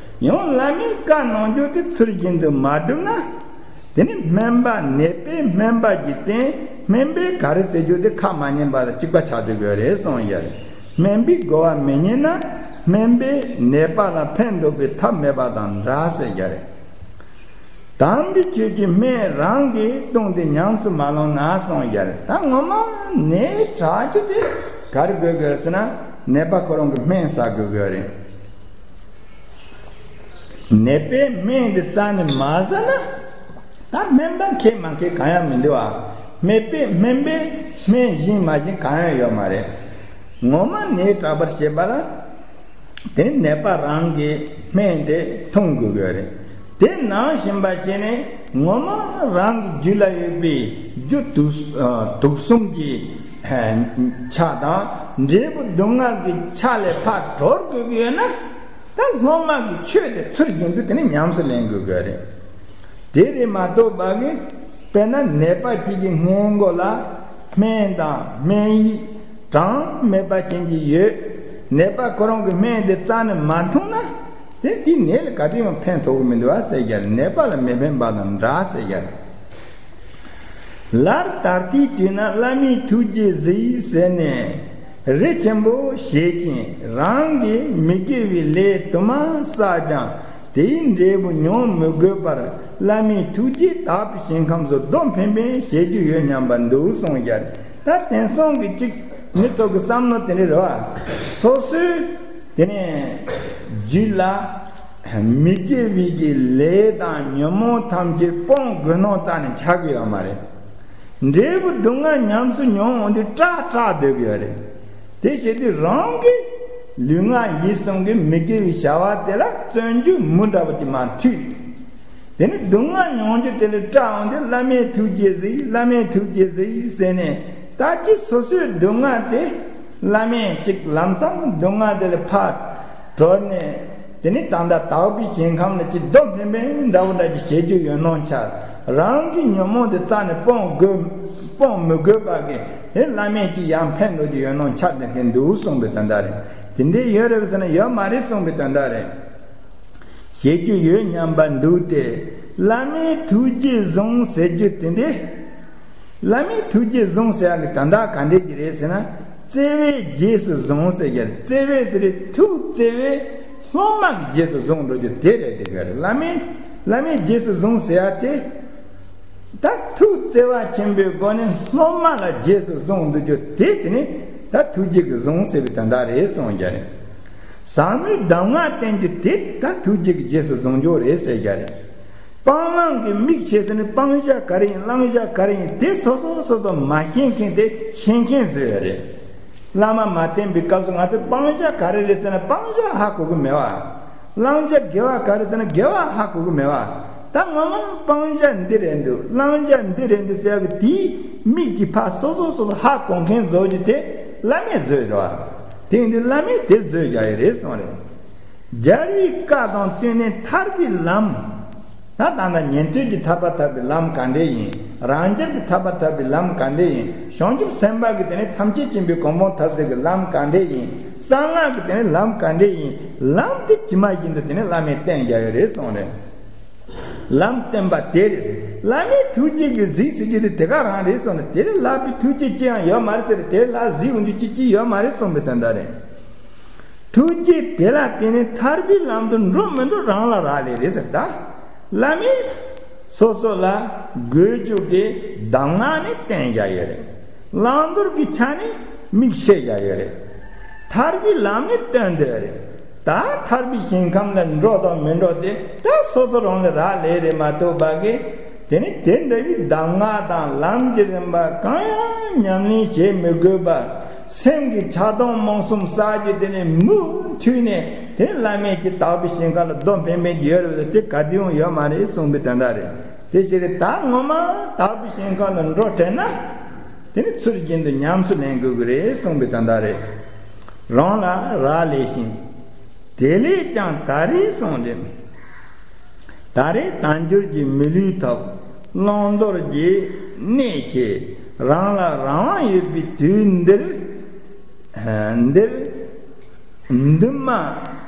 ཡང་བླ་མའི་བཀའ་གནང་རྒྱུ་དེ་ཚུལ་བཞིན་དུ་མ་བསྒྲུབས་ན། དེ་ནི་སྨན་པ་ནད་པས་སྨན་པ་གྱིས་བསྟེན། སྨན་པས་ག་རེ་ཟེར་རྒྱུ་དེ་ཁ་མ་ཉན་པ་དང་གཅིག་པ་ཆགས་འགྲོ་དགོས་རེད་གསུངས་ཡོད་རེད། སྨན་པའི་རྒོལ་བ་མི་ཉན་ན། སྨན་པས་ནད་པ་ལ་ཕན་འདོགས་པའི་ཐབས་མེད་པ་དང་འདྲ་ཟེར་ཡོད་རེད། དམ་པའི་ཆོས་ཀྱི་སྨན་རང་གིས་བཏུང་སྟེ་ཉམས་སུ་མ་བླངས་ན་གསུངས་ཡོད་རེད། ད་ངོ་མ་ནད་དྲག་རྒྱུ་དེ་ག་རེ་དགོས་དགོས་ཟེར་ན། ནད་པ་ཁོ་རང་གི་སྨན་ཟ་དགོས་དགོས་རེད། ནད་པས་སྨན་འདི་རྩ་ནས་མ་ཟ་ན། ད་སྨན་པ་མཁས་མ་མཁས་གང་ཡང་མི་འདུག་ཨ། སྨན་པས་སྨན་པས་སྨན་བཞེས་མ་བཞེས་གང་ཡང་ཡོད་མ་རེད། ངོ་མ་ནད་དྲག་པར་བྱེད་པ་ལ། དེ་ནད་པ་རང་གིས་སྨན་དེ་འཐུང་དགོས་དགོས་རེད། དེ་ནང་བཞིན་པ་བྱས་ནས་ངོ་མ་རང་གི་རྒྱུད་ལ་ཡོད་པའི་རྒྱུ་དུག་དུག་གསུམ་གྱི་ཆ་དང་། འབྲས་བུ་སྡུག་བསྔལ་གྱི་ཆ་ལས་ཕར་གྲོལ་དགོས་ཀྱི་ཡོད་ན། ད་སློབ་མ་གི་ཆོས་དེ་ཚུལ་བཞིན་དུ་དེ་ནི་ཉམས་སུ་ལེན་དགོས་དགོས་རེད། དེ་རེད་མ་གཏོགས་པ་གི། དཔེར་ན་ནད་པ་གཅིག་གི་སྔས་མགོ་ལ་སྨན་དང་སྨན་ཡིག་གྲངས་མེད་པ་ཅན་གྱི་ཡོད། ནད་པ་ཁོ་རང་གི་སྨན་དེ་རྩ་ནས་མ་འཐུང་ན། དེ་དེའི་ནད་ལ་ག་དུས་ཡང་ཕན་ཐོགས་ཀྱི་མི་འདུག་བ་ཟེར་རྒྱུ་རེད། ནད་པ་ལ་མི་ཕན་པ་དང་འདྲ་ཟེར་རྒྱུ་རེད། སླར་ད་ལྟའི་དུས་ན་བླ་མའི་ཐུགས་རྗེས་གཟིགས་ཟེར་ནས། རི་ཆེན་པོ་བྱེད་ཅིང་རང་གི་མི་དགེ་བའི་ལས་དུ་མ་བསགས་ཀྱང་། དེའི་འབྲས་བུ་མྱོང་མི་དགོས་པར། བླ་མའི་ཐུགས་རྗེས་དག་པའི་ཞིང་ཁམས་སུ་རྡོ་འཕེན་འཕེན་བྱེད་རྒྱུ་ཡོད་སྙམ་པ་འདུག་གསུངས་རྒྱུ་རེད། ད་དེང་སང་གི་གཅིག་མི་ཚོ་གི་བསམ་བློ་དེ་འདྲ་རེད་བ། སོ་སོའི་དེ་ནས་རྒྱུད་ལ་མི་དགེ་བའི་གི་ལས་དང་ཉོན་མོངས་ཐམས་ཅད་སྤོང་དགོས་ནོ་རྩ་ནས་ཆགས་ཀྱི་ཡོད་མ་རེད། འབྲས་བུ་སྡུག་བསྔལ་ཉམས་སུ་མྱོང་འོང་དུས་སྐྲག་སྐྲག་སྡོད་ཀྱི་ཡོད་རེད། དེ་བྱེད་དུས་རང་གི་ལུས་ངག་ཡིད་གསུམ་གྱི་མི་དགེ་བའི་བྱ་བ་དེ་ལ་བརྩོན་འགྲུས་མུ་འདྲ་བ་ཅིག་མ་མཐུད། དེ་ནི་སྡུག་བསྔལ་མྱོང་རྒྱུ་དེ་ལས་སྐྲག་འོང་དུས་བླ་མའི་ཐུགས་རྗེས་གཟིགས། བླ་མའི་ཐུགས་རྗེས་གཟིགས་ཟེར་ནས། ད་ཅི་སོ་སོའི་སྡུག་བསྔལ་དེ་བླ་མས་ཅིག་ལམ་སང་སྡུག་བསྔལ་དེ་ལས་ཕར་གྲོལ་ནས། དེ་ནི་ད་ལྟ་དག་པའི་ཞིང་ཁམས་ལ་ཅིག་རྡོ་འཕེན་འཕེན་འདྲ་བོ་འདྲ་ཅིག་བྱེད་རྒྱུ་ཡོད་ནོ་ཆགས། རང་གི་ཉོན་མོངས་དེ་རྩ་ནས་སྤོང་དགོས། སྤོང་མི་དགོས་པ་གི་དེ་བླ་མས་ཅིག་ཡང་ཕན་འགྲོ་རྒྱུ་ཡོད་ནོ་ཆགས་བསྡད་མཁན་འདུག་གསུངས་པའི་དོན་དག་རེད། དེ་འདྲའི་ཡོད་རེད་ཟེར་ན་ཡོད་མ་རེད་གསུངས་པའི་དོན་དག་རེད། བྱེད་རྒྱུ་ཡོད་སྙམ་པ་འདུག་སྟེ། བླ་མའི་ཐུགས་རྗེས་བཟུང་ཟེར་རྒྱུ་དེ་འདྲའི། བླ་མའི་ཐུགས་རྗེས་བཟུང་ཟེར་ཡག་གི་དོན་དག་ག་འདྲས་ཀྱི་རེད་ཟེར་ན། བརྩེ་བས་རྗེས་སུ་བཟུང་ཟེར་རྒྱུ་རེད། བརྩེ་བས་ཟེར་རེད། ཐུགས་བརྩེ་བས་སློབ་མ་གི་རྗེས་སུ་བཟུང་འགྲོ་རྒྱུ་དེ་རེད། དེ་ག་རེད། བླ་མའི་བླ་མའི་རྗེས་སུ་བཟུང་ཟེར་ཡག་དེ། ད་ཐུགས་བརྩེ་བ་ཆེན་པོའི་སྒོ་ནས་སློབ་མ་ལ་རྗེས་སུ་བཟུང་འགྲོ་རྒྱུ་དེ། དེ་ནི་ད་ཐུགས་རྗེས་ཀྱིས་བཟུང་ཟེར་བའི་དོན་དག་རེད་གསུངས་རྒྱུ་རེད། ཟབ་མོའི་གདམས་ངག་བསྟན་རྒྱུ་དེ་ད་ཐུགས་རྗེ་གི་རྗེས་སུ་བཟུང་རྒྱུ་རེད་ཟེར་རྒྱུ་རེད། སྤང་བླང་གི་དམིགས་ཤེས་ཟེར་ནས་སྤང་བྱ་ག་རེ་ཡིན་བླང་བྱ་ག་རེ་ཡིན་དེ་སོ་སོ་སོ་སོ་མ་ཤེས་མཁན་དེ་ཤེས་མཁན་བཟོས་ཡོད་རེད། བླ་མ་མ་བསྟེན་པའི་སྐབས་སུ་ང་ཚོས་སྤང་བྱ་ག་རེ་རེད་ཟེར་ན་སྤང་བྱ་ཧ་གོ་གི་མེད་བ། བླང་བྱ་དགེ་བ་ག་རེ་ཟེར་ན་དགེ་བ་ཧ་གོ་གི་མེད་བ། ད་ངོ་མ་སྤང་བྱ་འདི་རེད་འདུག་བླང་བྱ་འདི་རེད་འདུག་ཟེར་གི་དེའི་དམིགས་ཀྱི་ཕ་སོ་སོ་སོ་སོ་ཧ་གོ་མཁན་བཟོ་རྒྱུ་དེ་བླ་མས་བཟོས་ཡོད་རེད་བ། དེ་ཡིན་དུས་བླ་མས་དེ་བཟོས་བཞག་ཡོད་རེད་གསུངས་རེད། རྒྱལ་བའི་བཀའ་དང་བསྟུན་ནས་ཐར་པའི་ལམ། ད་ད་ལྟ་ཉན་ཐོས་ཀྱི་ཐར་པ་ཐར་པའི་ལམ་ག་འདྲས་ཡིན། རང་རྒྱལ་གྱི་ཐར་པ་ཐར་པའི་ལམ་ག་འདྲས་ཡིན། བྱང་ཆུབ་སེམས་དཔའ་གི་དེ་ནི་ཐམས་ཅད་མཁྱེན་པའི་གོ་འཕང་ཐོབ་ཐབས་ཀྱི་ལམ་ག་འདྲས་ཡིན། གསང་སྔགས་ཀྱི་དེ་ནི་ལམ་ག་འདྲས་ཡིན། ལམ་དེ་ཇི་མ་ཡིན་དུ་དེ་ནི་བླ་མས་བསྟན་བཞག་ཡོད་རེད་གསུངས་རེད། ལམ་བསྟན་པ་དེ་རེད། བླ་མའི་ཐུགས་རྗེ་གིས་གཟིགས་ཟེར་རྒྱུ་དེ་དེ་ག་རང་རེད་གསུངས་ནས། དེ་ལས་ལྷག་པའི་ཐུགས་རྗེ་ཅི་ཡང་ཡོད་མ་རེད་ཟེར་ཏེ། དེ་ལས་ལྷག་གཟིགས་འོང་རྒྱུ་ཅི་ཅི་ཡོད་མ་རེད་གསུངས་པའི་དོན་དག་རེད། ཐུགས་རྗེ་དེ་ལ་བརྟེན་ནས་ཐར་པའི་ལམ་དུ་འགྲོ་མི་འགྲོ་རང་ལ་རག་ལས་རེད་ཟེར། ད་བླ་མས་སོ་སོ་ལ་དགོས་རྒྱུ་གི་གདམས་ངག་ནི་བསྟན་བཞག་ཡོད་རེད། བླང་དོར་གྱི་ཆ་ནས་དམིགས་བྱས་བཞག་ཡོད་རེད། ཐར་པའི་ལམ་ནི་སྟོན་འདོད་རེད། ད་ཐར་པའི་ཞིང་ཁམས་ལ་འགྲོ་དང་མི་འགྲོ་དེ་ད་སོ་སོ་རང་ལ་རག་ལས་རེད་མ་གཏོགས་པ་གི། དེ་ནི་དེ་འདྲ་བའི་གདམས་ངག་དང་ལམ་གྱི་རིམ་པ་གང་ཡང་ཉམས་ལེན་བྱེད་མི་དགོས་པར། སེམས་ཀྱི་ཆགས་སྡང་རྨོངས་གསུམ་བསལ་རྒྱུ་དེ་ནི་མུ་མཐུད་ནས་དེ་ནི་བླ་མས་ཀྱི་དག་པའི་ཞིང་ཁམས་ལ་རྡོ་འཕེན་འཕེན་གྱི་ཡོད་རེད་པ། དེ་ག་དུས་ཡང་ཡོད་མ་རེད་གསུངས་པའི་དོན་དག་རེད། དེ་ཕྱིར་ད་ངོ་མ་དག་པའི་ཞིང་ཁམས་ལ་འགྲོ་དྲན་ན། དེ་ནི་ཚུལ་བཞིན་དུ་ཉམས་སུ་ལེན་དགོས་ཀྱི་རེད་གསུངས་པའི་དོན་དག་རེད། རང་ལ་རག་ལས་ཤིང་། དེ་ལས་ཀྱང་ད་རེས་སོང་སྟེ། ད་རེས་དལ་འབྱོར་གྱི་མི་ལུས་ཐོབ། བླང་དོར་གྱི་གནས་ཤེས། རང་ལ་རང་དབང་ཡོད་པའི་དུས་འདིར། འདིར། འདུན་མ་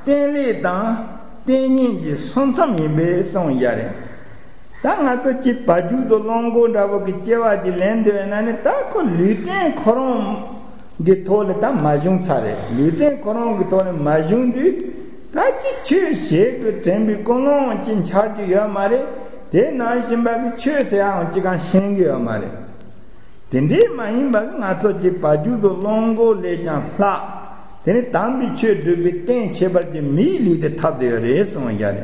བརྟན་ལྷིང་དང་བརྟན་སྙིང་གི་སོ་མཚམས་ཡིན་པས་གསུངས་ཡ་རེད། ད་ང་ཚོ་གཅིག་བ་རྒྱུད་དུ་བླང་དགོས་འདྲ་བོ་གི་སྐྱེ་བ་ཅིག་ལེན་འདོད་ན་ནི། ད་ཁོ་ལུས་རྟེན་ཁོ་རང་གི་ཐོག་ལ་ད་མ་བྱུང་ཚར་རེད། ལུས་རྟེན་ཁོ་རང་གི་ཐོག་ལ་མ་བྱུང་དུས། ད་ཅི་ཆོས་བྱེད་དགོས་དྲན་པའི་ཀུན་སློང་ཅིག་འཆར་རྒྱུ་ཡོད་མ་རེད། དེ་ནང་བཞིན་པ་གི་ཆོས་ཟེར་ཡའང་ཅི་གང་ཤེས་ཀྱི་ཡོད་མ་རེད། དེ་འདྲའི་མ་ཡིན་པ་གི་ང་ཚོ་གཅིག་བ་རྒྱུད་དུ་བླང་དགོས་ལས་ཀྱང་ལྷག་དེ་ནི་དམ་པའི་ཆོས་སྒྲུབ་པའི་རྟེན་ཁྱད་པར་གྱི་མིའི་ལུས་དེ་ཐོབ་བསྡད་ཡོད་རེད་གསུངས་ཡ་རེད།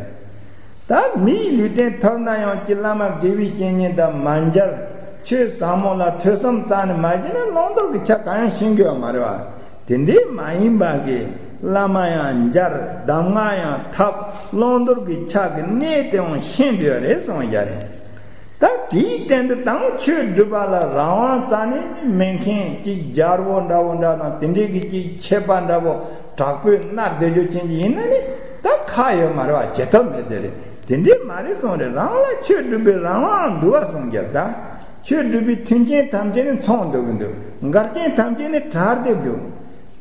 ད་མིའི་ལུས་རྟེན་ཐོབ་ན་ཡང་ཅི་བླ་མ་དགེ་བའི་བཤེས་གཉེན་དང་མ་མཇལ། ཆོས་ཟབ་མོ་ལ་ཐོས་བསམ་རྩ་ནས་མ་བྱས་ན་བླང་དོར་གྱི་ཆ་གང་ཡང་ཤེས་ཀྱི་ཡོད་མ་རེད་བ། དེ་འདྲའི་མ་ཡིན་པ་གི་བླ་མ་ཡང་མཇལ། གདམས་ངག་ཡང་ཐོབ། བླང་དོར་གྱི་ཆ་གི་གནས་དེའང་ཤེས་བསྡད་ཡོད་རེད་གསུངས་ཡ་རེད། ད་དེའི་སྟེང་དུ་དང་ཆོས་སྒྲུབ་པ་ལ་རང་དབང་རྩ་ནས་མེད་མཁན་གཅིག་རྒྱལ་པོ་འདྲ་བོ་འདྲ་དང་དེ་འདྲའི་གི་གཅིག་ཆད་པ་འདྲ་བོ་དྲག་པོས་མནར་སྡོད་རྒྱུ་ཅན་གྱི་ཡིན་ན་ནི་ད་ཁག་ཡོད་མ་རེད་བ། བྱེད་ཐབས་མེད་དེ་རེད། དེ་འདྲའི་མ་རེད་གསུངས་རེད། རང་ལ་ཆོས་སྒྲུབ་པའི་རང་དབང་འདུག་བ་གསུངས་རྒྱུ་ད། ཆོས་སྒྲུབ་པའི་མཐུན་རྐྱེན་ཐམས་ཅད་ནི་ཚང་འདུག་གི་འདུག་འགལ་རྐྱེན་ཐམས་ཅད་ནི་བྲལ་ཏེ་འདུག་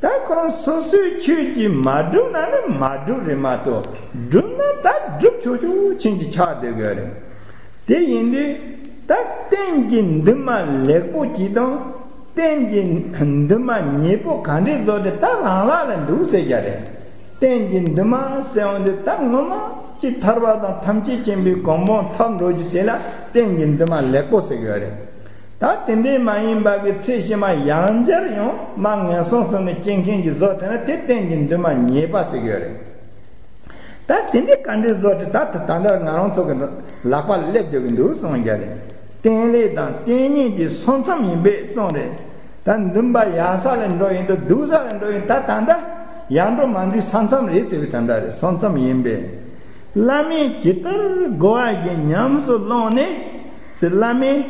ད་ཁོ་རང་སོ་སོའི་ཆོས་ཀྱིས་མ་བསྒྲུབས་ན་ནི་མ་བསྒྲུབས་རེད་མ་གཏོགས། བསྒྲུབས་ན་ད་བསྒྲུབས་ཆོག་ཆོག་ཕྱིན་གྱི་ཆགས་བསྡད་དགོས་རེད། དེ་ཡིན་དུས་ད་རྟེན་གྱི་འདུན་མ་ལེགས་པོ་གཅིག་དང་། རྟེན་གྱི་འདུན་མ་ཉེས་པོ་ག་འདྲས་བཟོ་དེ་ད་རང་ལག་ལ་འདུག་ཟེར་རྒྱུ་རེད། རྟེན་གྱི་འདུན་མ་ཟེར་བ་འདི་ད་ངོ་མ་ཅིག་ཐར་པ་དང་ཐམས་ཅད་མཁྱེན་པའི་གོ་འཕང་ཐོབ་འགྲོ་རྒྱུ་དེ་ལ་རྟེན་གྱི་འདུན་མ་ལེགས་པོ་ཟེར་གྱི་ཡོད་རེད། ད་དེ་འདྲའི་མ་ཡིན་པ་གི་ཚེ་ཕྱི་མ་ཡང་བསྐྱར་ཡང་མར་ངན་སོང་གསུམ་ནས་སྐྱེ་མཁན་གྱི་བཟོ་དེ་ན་དེ་རྟེན་གྱི་འདུན་མ་ཉེས་པ་ཟེར་གྱི་ཡོད་རེད། ད་དེ་འདྲའི་ག་འདྲའི་བཟོ་དེ་ད་ད་ད་ལྟ་ང་རང་ཚོ་གི་ལག་པ་ལ་སླེབས་བསྡད་ཀྱི་འདུག་གསུང་རྒྱུ་རེད། རྟེན་ལས་དང་རྟེན་ཉིད་ཀྱི་སོ་མཚམས་ཡིན་པས་གསུངས་རེད། ད་འདུན་པ་ཡར་ས་ལ་འགྲོ་ཡིན་དུ་སྡུག་ས་ལ་འགྲོ་ཡིན་ད་ད་ལྟ་ཡར་འགྲོ་མར་འགྲོའི་ས་མཚམས་རེད་ཟེར་བའི་ད་ལྟ་རེད། སོ་མཚམས་ཡིན་པས། བླ་མས་ཇི་ལྟར་བསྒོ་བ་བཞིན་ཉམས་སུ་བླངས་ནས། ཟེར་བླ་མས་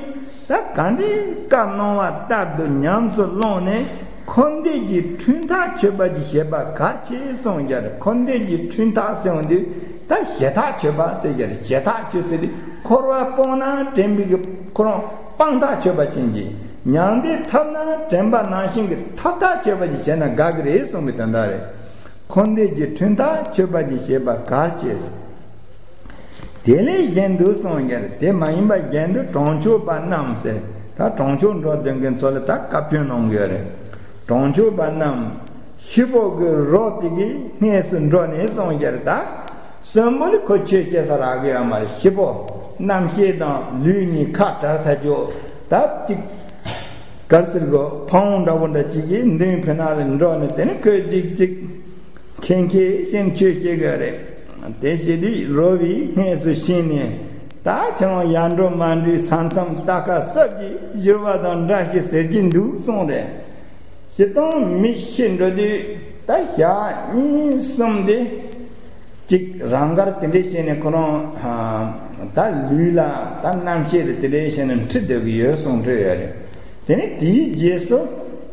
ད་ག་འདྲའི་བཀའ་གནང་བ་ལྟར་དུ་ཉམས་སུ་བླངས་ནས། འཁོར་འདས་ཀྱི་འཁྲུལ་རྟག་ཆོད་པ་གྱི་བྱེད་པ་གལ་ཆེ་གསུངས་རྒྱུ་རེད། འཁོར་འདས་ཀྱི་འཁྲུལ་རྟག་ཟེར་བ་འདི་ད་ཞེ་ཐག་ཆོད་པ་ཟེར་རྒྱུ་རེད། ཞེ་ཐག་ཆོད་ཟེར་དུས་འཁོར་བ་སྤངས་ན་དྲན་པའི་གི་ཁོ་རང་སྤང་ཐག་ཆོད་པ་ཅན་གྱི། མྱང་འདས་ཐོབ་ན་དྲན་པ་ནང་བཞིན་གྱི་ཐོབ་ཐག་ཆོད་པ་ཅིག་བྱས་ན་དགའ་གི་རེད་གསུངས་པའི་དོན་དག་རེད། འཁོར་འདས་ཀྱི་འཁྲུལ་རྟག་ཆོད་པ་ཅིག་བྱེད་པ་གལ་ཆེ། དེ་ལས་གཞན་དུ་གསུངས་ཡོད་རེད། དེ་མ་ཡིན་པ་གཞན་དུ་གྲོང་ཆོག་པ་རྣམས་ཟེར། ད་གྲོང་ཆོག་འགྲོ་འདོད་མཁན་ཚོ་ལ་ད་བཀའ་བཀྱོན་གནང་གི་ཡོད་རེད། གྲོང་ཆོག་པ་རྣམས་ཤི་བོ་གི་རོ་དེ་གི་སྔས་སུ་འགྲོ་ནས་གསུངས་ཡོད་རེད། ད་གསོན་པོ་ལ་ཁོ་ཆོས་བཤད་ས་རག་གི་ཡོད་མ་རེད། ཤི་བོ་རྣམ་ཤེས་དང་ལུས་གཉིས་ཁ་བྲལ་ས་ཅོག་ད་ཅིག་གར་ཟེར་གོ་ཕ་བོང་འདྲ་བོ་འདྲ་ཅིག་གིས་མདུན་ཕི་ནང་ལ་འགྲོ་ནས་དེ་ནི་ཁོས་ཅིག་ཅིག་ཁེངས་ཁེངས་བཞིན་ཆོས་བཤད་གི་རེད། དེ་བྱེད་དུས་རོ་བའི་སྔས་སུ་ཕྱིན་ནས། ད་ཁྱེད་རང་ཡར་འགྲོ་མར་འགྲོའི་ས་མཚམས་རྟ་ཁ་སྲབ་ཀྱིས་བཞུར་བ་དང་འདྲ་ཞིག་ཟེར་གྱི་འདུག་གསུངས་རེད། སྤྱིར་བཏང་མི་ཤི་འགྲོ་དུས་ད་ཞག་གཉིས་གསུམ་དེ་ཅིག་རང་དགར་དེ་འདྲས་བྱས་ནས་ཁོ་རང་ད་ལུས་ལ་ད་རྣམ་ཤེས་དེ་དེ་འདྲས་བྱས་ནས་འཁྲིད་སྡོད་ཀྱི་ཡོད་གསུངས་འདྲ་ཡོད་རེད། དེ་ནས་དེའི་རྗེས་སུ་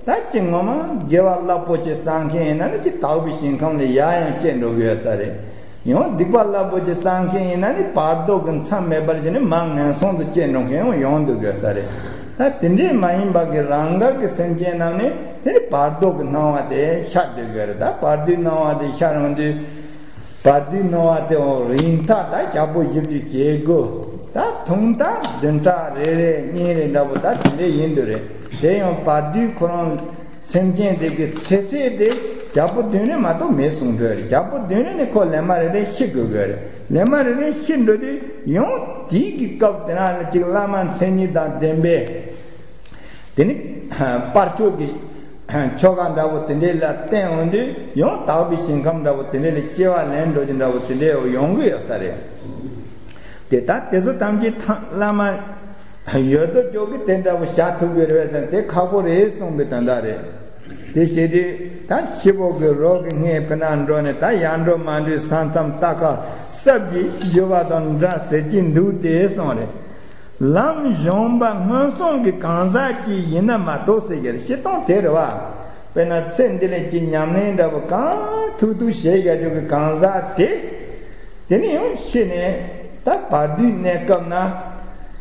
ད་ཅིག་ངོ་མ་དགེ་བ་རླབས་པོ་ཆེ་བསགས་མཁན་ཡིན་ན་ནི་ཅིག་དག་པའི་ཞིང་ཁམས་ལ་ཡར་ཡང་སྐྱེ་འགྲོ་གི་ཡོད་ས་རེད། ཡང་སྡིག་པ་རླབས་པོ་ཆེ་བསགས་མཁན་ཡིན་ན་ནི་བར་དོ་གི་མཚམས་མེད་པར་བྱས་ནས་མར་ངན་སོང་དུ་སྐྱེ་འགྲོ་མཁན་ཡང་ཡོང་འདུག་གི་ས་རེད། ད་དེ་འདྲས་མ་ཡིན་པ་གི་རང་དགར་གྱི་སེམས་ཅན་རྣམས་ནི་དེ་ནི་བར་དོ་གི་སྣང་བ་དེ་ཤར་འདུག་གི་རེད། ད་བར་དོའི་སྣང་བ་དེ་ཤར་ཡོང་དུས་བར་དོའི་སྣང་བ་དེ་འོ་རིང་ཐག་ད་ཞག་པོ་བཞི་བཅུ་ཞེ་དགུ། ད་ཐུང་ཐག་བདུན་ཕྲག་རེ་རེ་གཉིས་རེ་འདྲ་པོ་ད་དེ་འདྲས་ཡིན་འདུག་རེད། དེ་ཡང་བར་དོའི་ཁོ་རང་སེམས་ཅན་དེ་གི་ཚེ་ཚད་དེ་ཞག་པོ་བདུན་རེ་མ་གཏོགས་མེད་གསུངས་འདྲ་རེད། ཞག་པོ་བདུན་རེ་ནི་ཁོ་ལས་མ་རེ་རེ་ཤི་དགོས་གི་རེད། ལས་མ་རེ་རེ་ཤི་འགྲོ་དུས་ཡང་དེའི་གི་སྐབས་དེ་ན་ལ་ཅིག་བླ་མ་མཚན་ཉིད་དང་ལྡན་པའི་དེ་ནི་སྤར་ཆོག་གི་ཆོ་ག་འདྲ་པོ་དེ་འདྲས་ལ་བརྟེན་འོང་དུས་ཡང་དག་པའི་ཞིང་ཁམས་འདྲ་པོ་དེ་འདྲས་ལ་སྐྱེ་བ་ལེན་འགྲོ་རྒྱུ་འདྲ་པོ་དེ་འདྲས་ཡོང་གི་ཡོད་ས་རེད། དེ་ལྟར་དེ་ཚོ་ཐམས་ཅད་ཐ་བླ་མ་ཡོད་དོ་ཅོག་གི་དེ་འདྲ་པོ་བྱ་ཐུབ་ཀྱི་རེད་ཟེར་ན་དེ་ཁག་པོ་རེད་གསུངས་པའི་དོན་དག་རེད། དེ་བྱེད་དུས་ད་ཤི་བོ་གི་རོ་གི་སྔས་ཕི་ནང་འགྲོ་ནས་ད་ཡར་འགྲོ་མར་འགྲོའི་ས་མཚམས་རྟ་ཁ་སྲབ་ཀྱིས་བཞུར་བ་དང་འདྲ་ཟེར་གྱི་འདུག་སྟེ་གསུངས་རེད། ལམ་གཞུང་པ་སྔོན་སོང་གི་གང་ཟག་ཅིག་ཡིན་ན་མ་གཏོགས་ཟེར་གྱི་རེད། སྤྱིར་བཏང་དེ་རེད་བ། དཔེར་ན་ཚེ་འདི་ལ་ཅིག་ཉམས་ལེན་འདྲ་པོ་གང་ཐུབ་ཐུབ་བྱེད་བཞག་རྒྱུ་གི་གང་ཟག་དེ། དེ་ནས་ཡང་ཤི་ནས་ད་བར་དོའི་གནས་སྐབས་ན་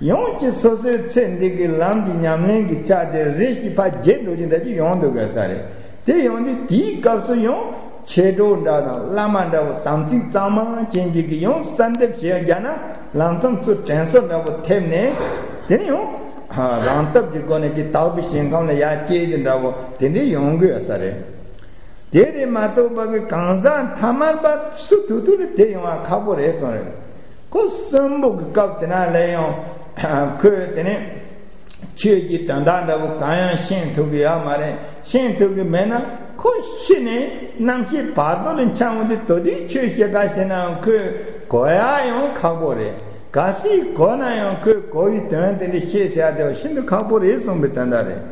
ཡང་ཅིག་སོ་སོའི་ཚེ་འདི་གི་ལམ་གྱི་ཉམས་ལེན་གྱི་ཆ་དེ་རེ་ཞིག་ཕར་བརྗེད་འགྲོ་རྒྱུ་འདྲ་ཅིག་ཡོང་འདུག་ག་ས་རེད། དེ་ཡོང་དུས་དེའི་སྐབས་སུ་ཡང་མཆེད་གྲོགས་འདྲ་དང་བླ་མ་འདྲ་བོ་དམ་ཚིག་གཙང་མ་ཅན་ཅིག་གིས་ཡང་གསལ་འདེབས་བྱས་བཞག་ན་ལམ་སང་ཚུར་དྲན་གསོ་འདྲ་བོ་ཐེབས་ནས་དེ་ནས་ཡང་རང་སྟོབས་ཀྱི་སྒོ་ནས་ཅིག་དག་པའི་ཞིང་ཁམས་ལ་ཡར་སྐྱེ་རྒྱུ་འདྲ་བོ་དེ་འདྲའི་ཡོང་གི་ཡོད་ས་རེད། དེ་རེད་མ་གཏོགས་པ་གི་གང་ཟག་ཐ་མལ་པ་སུ་ཐུག་ཐུག་ལ་དེ་ཡོང་བ་ཁག་པོ་རེད་གསུངས་རེད། ཁོ་གསོན་པོ་གི་སྐབས་དེ་ན་ལས་ཡང་ཁོས་དེ་ནས་ཆོས་ཀྱི་དོན་དག་འདྲ་བོ་གང་ཡང་ཤེས་ཐུབ་ཀྱི་ཡོད་མ་རེད། ཤེས་ཐུབ་ཀྱི་མེད་ན་ཁོ་ཤི་ནས་རྣམ་ཤེས་བར་དོ་ལ་འཁྱམས་འོང་དུས་དོ་དུས་ཆོས་བཤད་ག་ཤེས་ནའང་ཁོས་གོ་ཡ་ཡང་ཁག་པོ་རེད། གལ་སྲིད་གོ་ན་ཡང་ཁོས་གོ་བའི་དོན་དེ་འདྲ་ཤེས་ཟེར་ཡ་དེ་བ་ཤིན་ཏུ་ཁག་པོ་རེད་གསུངས་པའི་དོན་དག་རེད།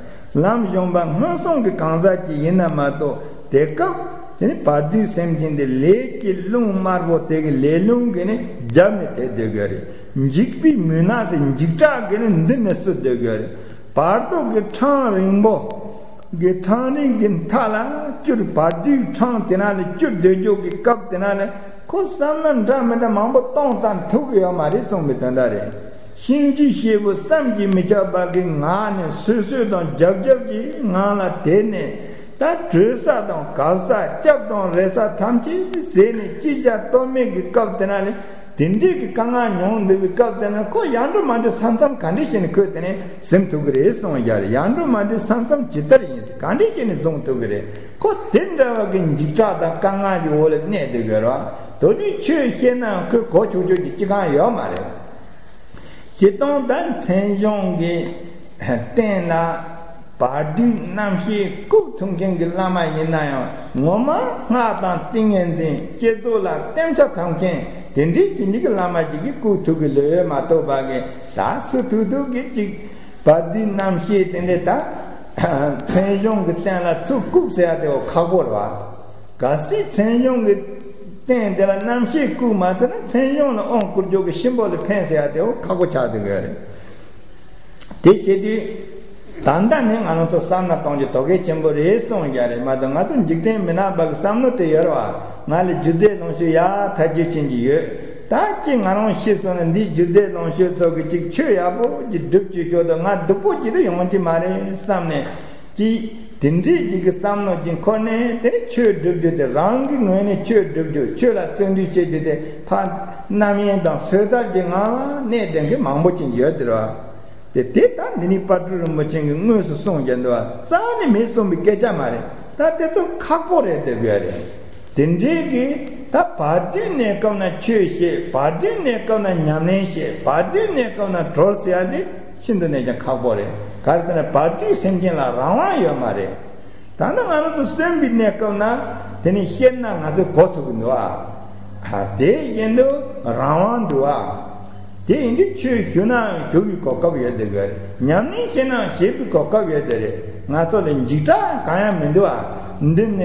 ལམ་གཞུང་པ་སྔོན་སོང་གི་གང་ཟག་ཅིག་ཡིན་ན་མ་གཏོགས་དེ་སྐབས་དེ་ནི་བར་དོའི་སེམས་ཅན་དེ་ལས་ཀྱི་རླུང་དམར་པོ་དེ་གི་ལས་རླུང་གིས་ནི་རྒྱབ་ནས་དེད་སྡོད་དགོས་རེད། འཇིགས་པའི་མུན་ནག་ཟེར་འཇིགས་སྐྲག་གིས་ནི་མདུན་ནས་བསུ་སྡོད་དགོས་རེད། བར་དོ་གི་འཕྲང་རིང་པོ་གི་འཕྲང་རིང་གི་མཐའ་ལ་བསྐྱུར། བར་དོའི་འཕྲང་དེ་ན་ལ་བསྐྱུར་སྡོད་རྒྱུ་གི་སྐབས་དེ་ན་ལ་ཁོ་བསམ་ན་འདྲ་མི་འདྲ་མང་པོ་གཏོང་ཙམ་ཐུབ་ཀྱི་ཡོད་མ་རེད་གསུངས་པའི་དོན་དག་རེད། གཤིན་རྗེའི་གཤེད་པོ་བསམ་གྱིས་མི་ཁྱབ་པ་གི་ངང་ནས་བསུ་བསུ་དང་རྒྱབ་རྒྱབ་ཀྱི་ངང་ལ་དེད་ནས་ ད་བྲོས་ས་དང་གབ་ས་སྐྱབས་དང་རེ་ས་ཐམས་ཅད་ཟད་ནས་ཅི་བྱ་གཏོལ་མེད་ཀྱི་སྐབས་དེ་ན་ལས། དེ་འདྲའི་གི་དཀའ་ངལ་མྱོང་འདུག་པའི་སྐབས་དེ་ན་ཁོ་ཡར་འགྲོ་མར་འགྲོ་ས་མཚམས་ག་འདྲ་བྱས་ནས་ཁོས་དེ་ནས་ཟིན་ཐུབ་ཀྱི་རེད་གསུངས་ཡ་རེད། ཡར་འགྲོ་མར་འགྲོ་ས་མཚམས་ཇི་ལྟར་ཡིན་ཟེར་ག་འདྲ་བྱས་ནས་བཟུང་ཐུབ་ཀྱི་རེད། ཁོ་དེ་འདྲ་བ་གི་འཇིགས་སྐྲག་དང་དཀའ་ངལ་གྱི་འོག་ལ་གནས་སྡོད་དགོས་རེད་བ། དེ་དུས་ཆོས་བཤད་ན་ཁོས་གོ་ཆོག་ཆོག་གི་ཅི་གང་ཡོད་མ་རེད། སྤྱིར་བཏང་ད་མཚན་གཞུང་གི་སྟེང་ལ་བར་དོའི་རྣམ་ཤེས་བཀུག་ཐུབ་མཁན་གྱི་བླ་མ་ཡིན་ན་ཡང་ངོ་མ་སྔགས་དང་ཏིང་ངེ་འཛིན་བསྐྱེད་རྫོགས་ལ་བསྟེན་བྱ་ཐམས་ཅད་དེ་འདྲའི་བྱེད་མཁན་གྱི་བླ་མ་ཅིག་གིས་བཀུག་ཐུབ་ཀྱི་ལོས་མ་གཏོགས་པ་གི་ད་སུ་ཐུག་ཐུག་གི་ཅིག་བར་དོའི་རྣམ་ཤེས་དེ་འདྲ་ད་མཚན་གཞུང་གི་སྟེང་ལ་ཚུར་བཀུག་ཟེར་ཡ་དེ་འོ་ཁག་པོ་རེད་བ། གལ་སྲིད་མཚན་གཞུང་གི་སྟེང་དེ་ལ་རྣམ་ཤེས་བཀུག་མ་ཐུབ་ན་མཚན་གཞུང་ལ་དབང་བསྐུར་རྒྱུ་གི་གཤིན་པོ་ལ་ཕན་ཟེར་ཡ་དེ་འོ་ཁག་པོ་ཆགས་སྡོད་ཀྱི་རེད། དེ་བྱེད་དུས་ད་ལྟ་ནི་ང་རང་ཚོ་བསམ་བློ་གཏོང་རྒྱུ་དོ་གལ་ཆེན་པོ་རེད་གསུངས་ཀྱང་རེད་མ་གཏོགས་ང་ཚོ་འཇིག་རྟེན་མི་ནག་པ་གི་བསམ་བློ་དེ་ཡོད་རེད་བ། ང་ལ་སྒྱུ་རྩལ་ལོངས་སྤྱོད་ཡག་ཐག་ཆོད་ཕྱིན་གྱི་ཡོད། ད་ཅི་ང་རང་ཤི་སོང་ན་འདིའི་སྒྱུ་རྩལ་ལོངས་སྤྱོད་ཚོ་གི་ཅིག་ཆོས་ཡག་པོ་ཅིག་སྒྲུབ་ཀྱི་ཤོག་དང་ང་སྡུག་པོ་ཅིག་ཏུ་ཡོང་གི་མ་རེད་བསམ་ནས་ཅི། དེ་འདྲའི་ཅིག་གི་བསམ་བློ་ཅིག་འཁོར་ནས་དེ་ནི་ཆོས་སྒྲུབ་རྒྱུ་དེ་རང་གི་ངོས་ནས་ཆོས་སྒྲུབ་རྒྱུ་ཆོས་ལ་བརྩོན་འགྲུས་བྱེད་རྒྱུ་དེ་ཕར་རྣམ་གཡེང་དང་སོས་དལ་གྱི་ངང་ལ་གནས་དེ་གི་མང་པོ་ཅིག་ཡོད་དེ་རེད་བ། དེ་དེ་ལྟར་འདི་ནི་དཔལ་སྤྲུལ་རིན་པོ་ཆེ་གིས་དངོས་སུ་གསུངས་ཀྱང་འདུག་བ། རྩ་བ་ནས་མེད་གསུངས་པའི་སྐད་ཆ་མ་རེད། ད་དེ་ཚོ་ཁག་པོ་རེད་བསྡད་དགོས་རེད། དེ་འདྲའི་གི་ད་བར་དོའི་གནས་སྐབས་ན་ཆོས་བཤད། བར་དོའི་གནས་སྐབས་ན་ཉམས་ལེན་བྱེད། བར་དོའི་གནས་སྐབས་ན་གྲོལ་ཟེར་ཡ་དེ་ཤིན་ཏུ་ནས་ཀྱང་ཁག་པོ་རེད། ག་རེ་ཟེར་ན་བར་དོའི་སེམས་ཅན་ལ་རང་དབང་ཡོད་མ་རེད། ད་ནི་ང་རང་ཚོ་གསོན་པའི་གནས་སྐབས་ན་དེ་ནི་བཤད་ན་ང་ཚོས་གོ་ཐུབ་ཀྱི་འདུག་ཨ། ཨ། དེ་བཞིན་དུ་རང་དབང་འདུག་ཨ། དེ་ཡིན་དུས་ཆོས་ཞུ་ན་ཞུ་བའི་གོ་སྐབས་ཡོད་དེ་གི་རེད། ཉམས་ལེན་བྱེད་ན་བྱེད་པའི་གོ་སྐབས་ཡོད་དེ་རེད། ང་ཚོ་ལ་འཇིགས་སྐྲག་གང་ཡང་མི་འདུག་ཨ། འདི་ནས་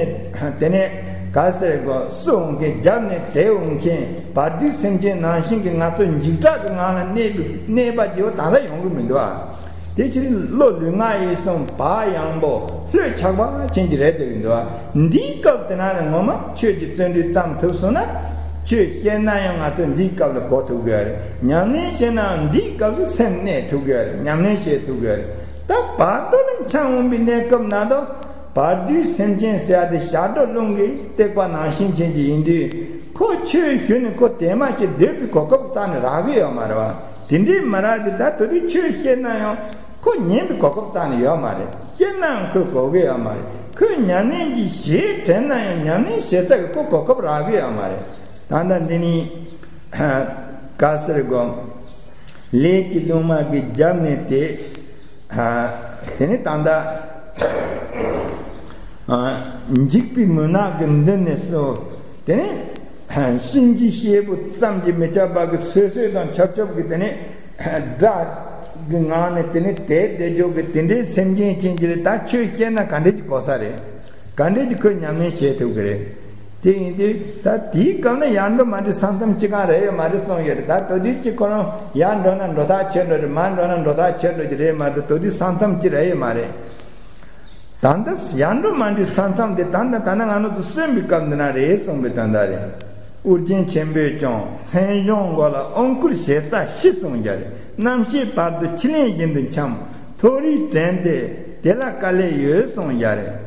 དེ་ནས་ག་ཟེར་གོ་སུ་འོང་མཁན་རྒྱབ་ནས་དེད་འོང་མཁན་བར་དོའི་སེམས་ཅན་ནང་བཞིན་གྱི་ང་ཚོ་འཇིགས་སྐྲག་གི་ངང་ལ་གནས་པའི་གནས་པ་ཅིག་ད་ལྟ་ཡོང་གི་མི་འདུག་ཨ། དེ་ཕྱིར་བློ་ལུས་ངག་ཡིད་གསུམ་བག་ཡངས་པོ་ལྷོད་ཆགས་པ་ཅན་གྱི་རེད་འདོད་ཀྱི་འདུག་འདིའི་སྐབས་དེ་ན་ནི་ངོ་མ་ཆོས་ཀྱི་བརྩོན་འགྲུས་བརྩམས་ཐུབ་སོང་ན། ཆོས་བཤད་ན་ཡང་ང་ཚོས་འདིའི་སྐབས་ལ་གོ་ཐུབ་དགོས་རེད། ཉམས་ལེན་བྱེད་ན་འདིའི་སྐབས་སུ་སེམས་གནས་ཐུབ་དགོས་རེད། ཉམས་ལེན་བྱེད་ཐུབ་དགོས་རེད། ད་བར་དོ་ལ་འཁྱམས་འོང་པའི་གནས་སྐབས་ན་དོ། བར་དོའི་སེམས་ཅན་ཟེར་ཡ་དེ་ཞག་སྒྲོ་རླུང་གིས་བཏེགས་པ་ནང་བཞིན་ཅན་གྱི་ཡིན་དུས། ཁོ་ཆོས་ཞུ་ནས་ཁོ་དེ་མ་ཞིག་སྡོད་པའི་གོ་སྐབས་རྩ་ནས་རག་གི་ཡོད་མ་རེད་བ། དེ་འདྲའི་མི་རག་དུས་ད་དེ་དུས་ཆོས་བཤད་ན་ཡང་ཁོ་ཉན་པའི་གོ་སྐབས་རྩ་ནས་ཡོད་མ་རེད། བཤད་ན་ཡང་ཁོས་གོ་གི་ཡོད་མ་རེད། ཁོས་ཉམས་ལེན་གྱི་གཞས་དྲན་ན་ཡང་ཉམས་ལེན་བྱེད་ས་གི་ཁོ་གོ་སྐབས་རག་གི་ཡོད་མ་རེད། ད་ལྟ་འདི་ནི་ག་ཟེར་དགོས། ལས་ཀྱི་རླུང་མ་གི་རྒྱབ་ནས་དེ། དེ་ནི་ད་ལྟ་འཇིགས་པའི་མུན་ནག་གི་མདུན་ནས་སུ། དེ་ནི་གཤིན་རྗེའི་གཤེད་པོ་བསམ་གྱིས་མི་ཁྱབ་པ་གི་སོད་སོད་དང་ཁྱབ་ཁྱབ་ཀྱི་དེ་ནི་སྒྲ་གི་ངང་ནས་དེ་ནི་དེ་བསྡད་འཇོག་གི་དེ་འདྲའི་སེམས་ཅན་ཅན་གྱི་ལས་ད་ཆོས་བཤད་ན་ག་འདྲས་ཀྱི་གོ་ས་རེད། ག་འདྲས་ཀྱི་ཁོས་ཉམས་ལེན་བྱེད་ཐུབ་ཀྱི་རེད། དེ་ཡིན་དུས་ད་དེའི་སྐབས་ན་ཡར་འགྲོ་མར་འགྲོའི་ས་མཚམས་ཅི་གང་རེད་ཡོད་མ་རེད་གསུངས་ཡོད་རེད། ད་དེ་དུས་ཅི་ཁོ་རང་ཡར་འགྲོ་ན་འགྲོ་ཐག་ཆོད་འགྲོ་རེད། མར་འགྲོ་ན་འགྲོ་ཐག་ཆོད་འགྲོ་གི་རེད་མ་གཏོགས་དེ་དུས་ས་མཚམས་ཅི་རེད་ཡོད་མ་རེད། ད་ལྟ་ཡར་འགྲོ་མར་འགྲོའི་ས་མཚམས་དེ་ད་ལྟ་ད་ནི་ང་རང་ཚོ་གསོན་པའི་སྐབས་འདི་ན་རེད་གསུངས་པའི་དོན་དག་རེད། ཨོ་རྒྱན་ཆེན་པོས་ཀྱང་མཚན་གཞུང་མགོ་ལ་དབང་བསྐུར་ཞེས་རྩ་ཤེས་གསུངས་ཀྱང་རེད། རྣམ་ཤེས་བར་དོ་ཕྱི་ལེན་བཞིན་དུ་འཁྱམས། མཐོ་རིས་དྲན་ཏེ་དེ་ལ་དཀའ་ལས་ཡོད་གསུངས་ཀྱང་རེད།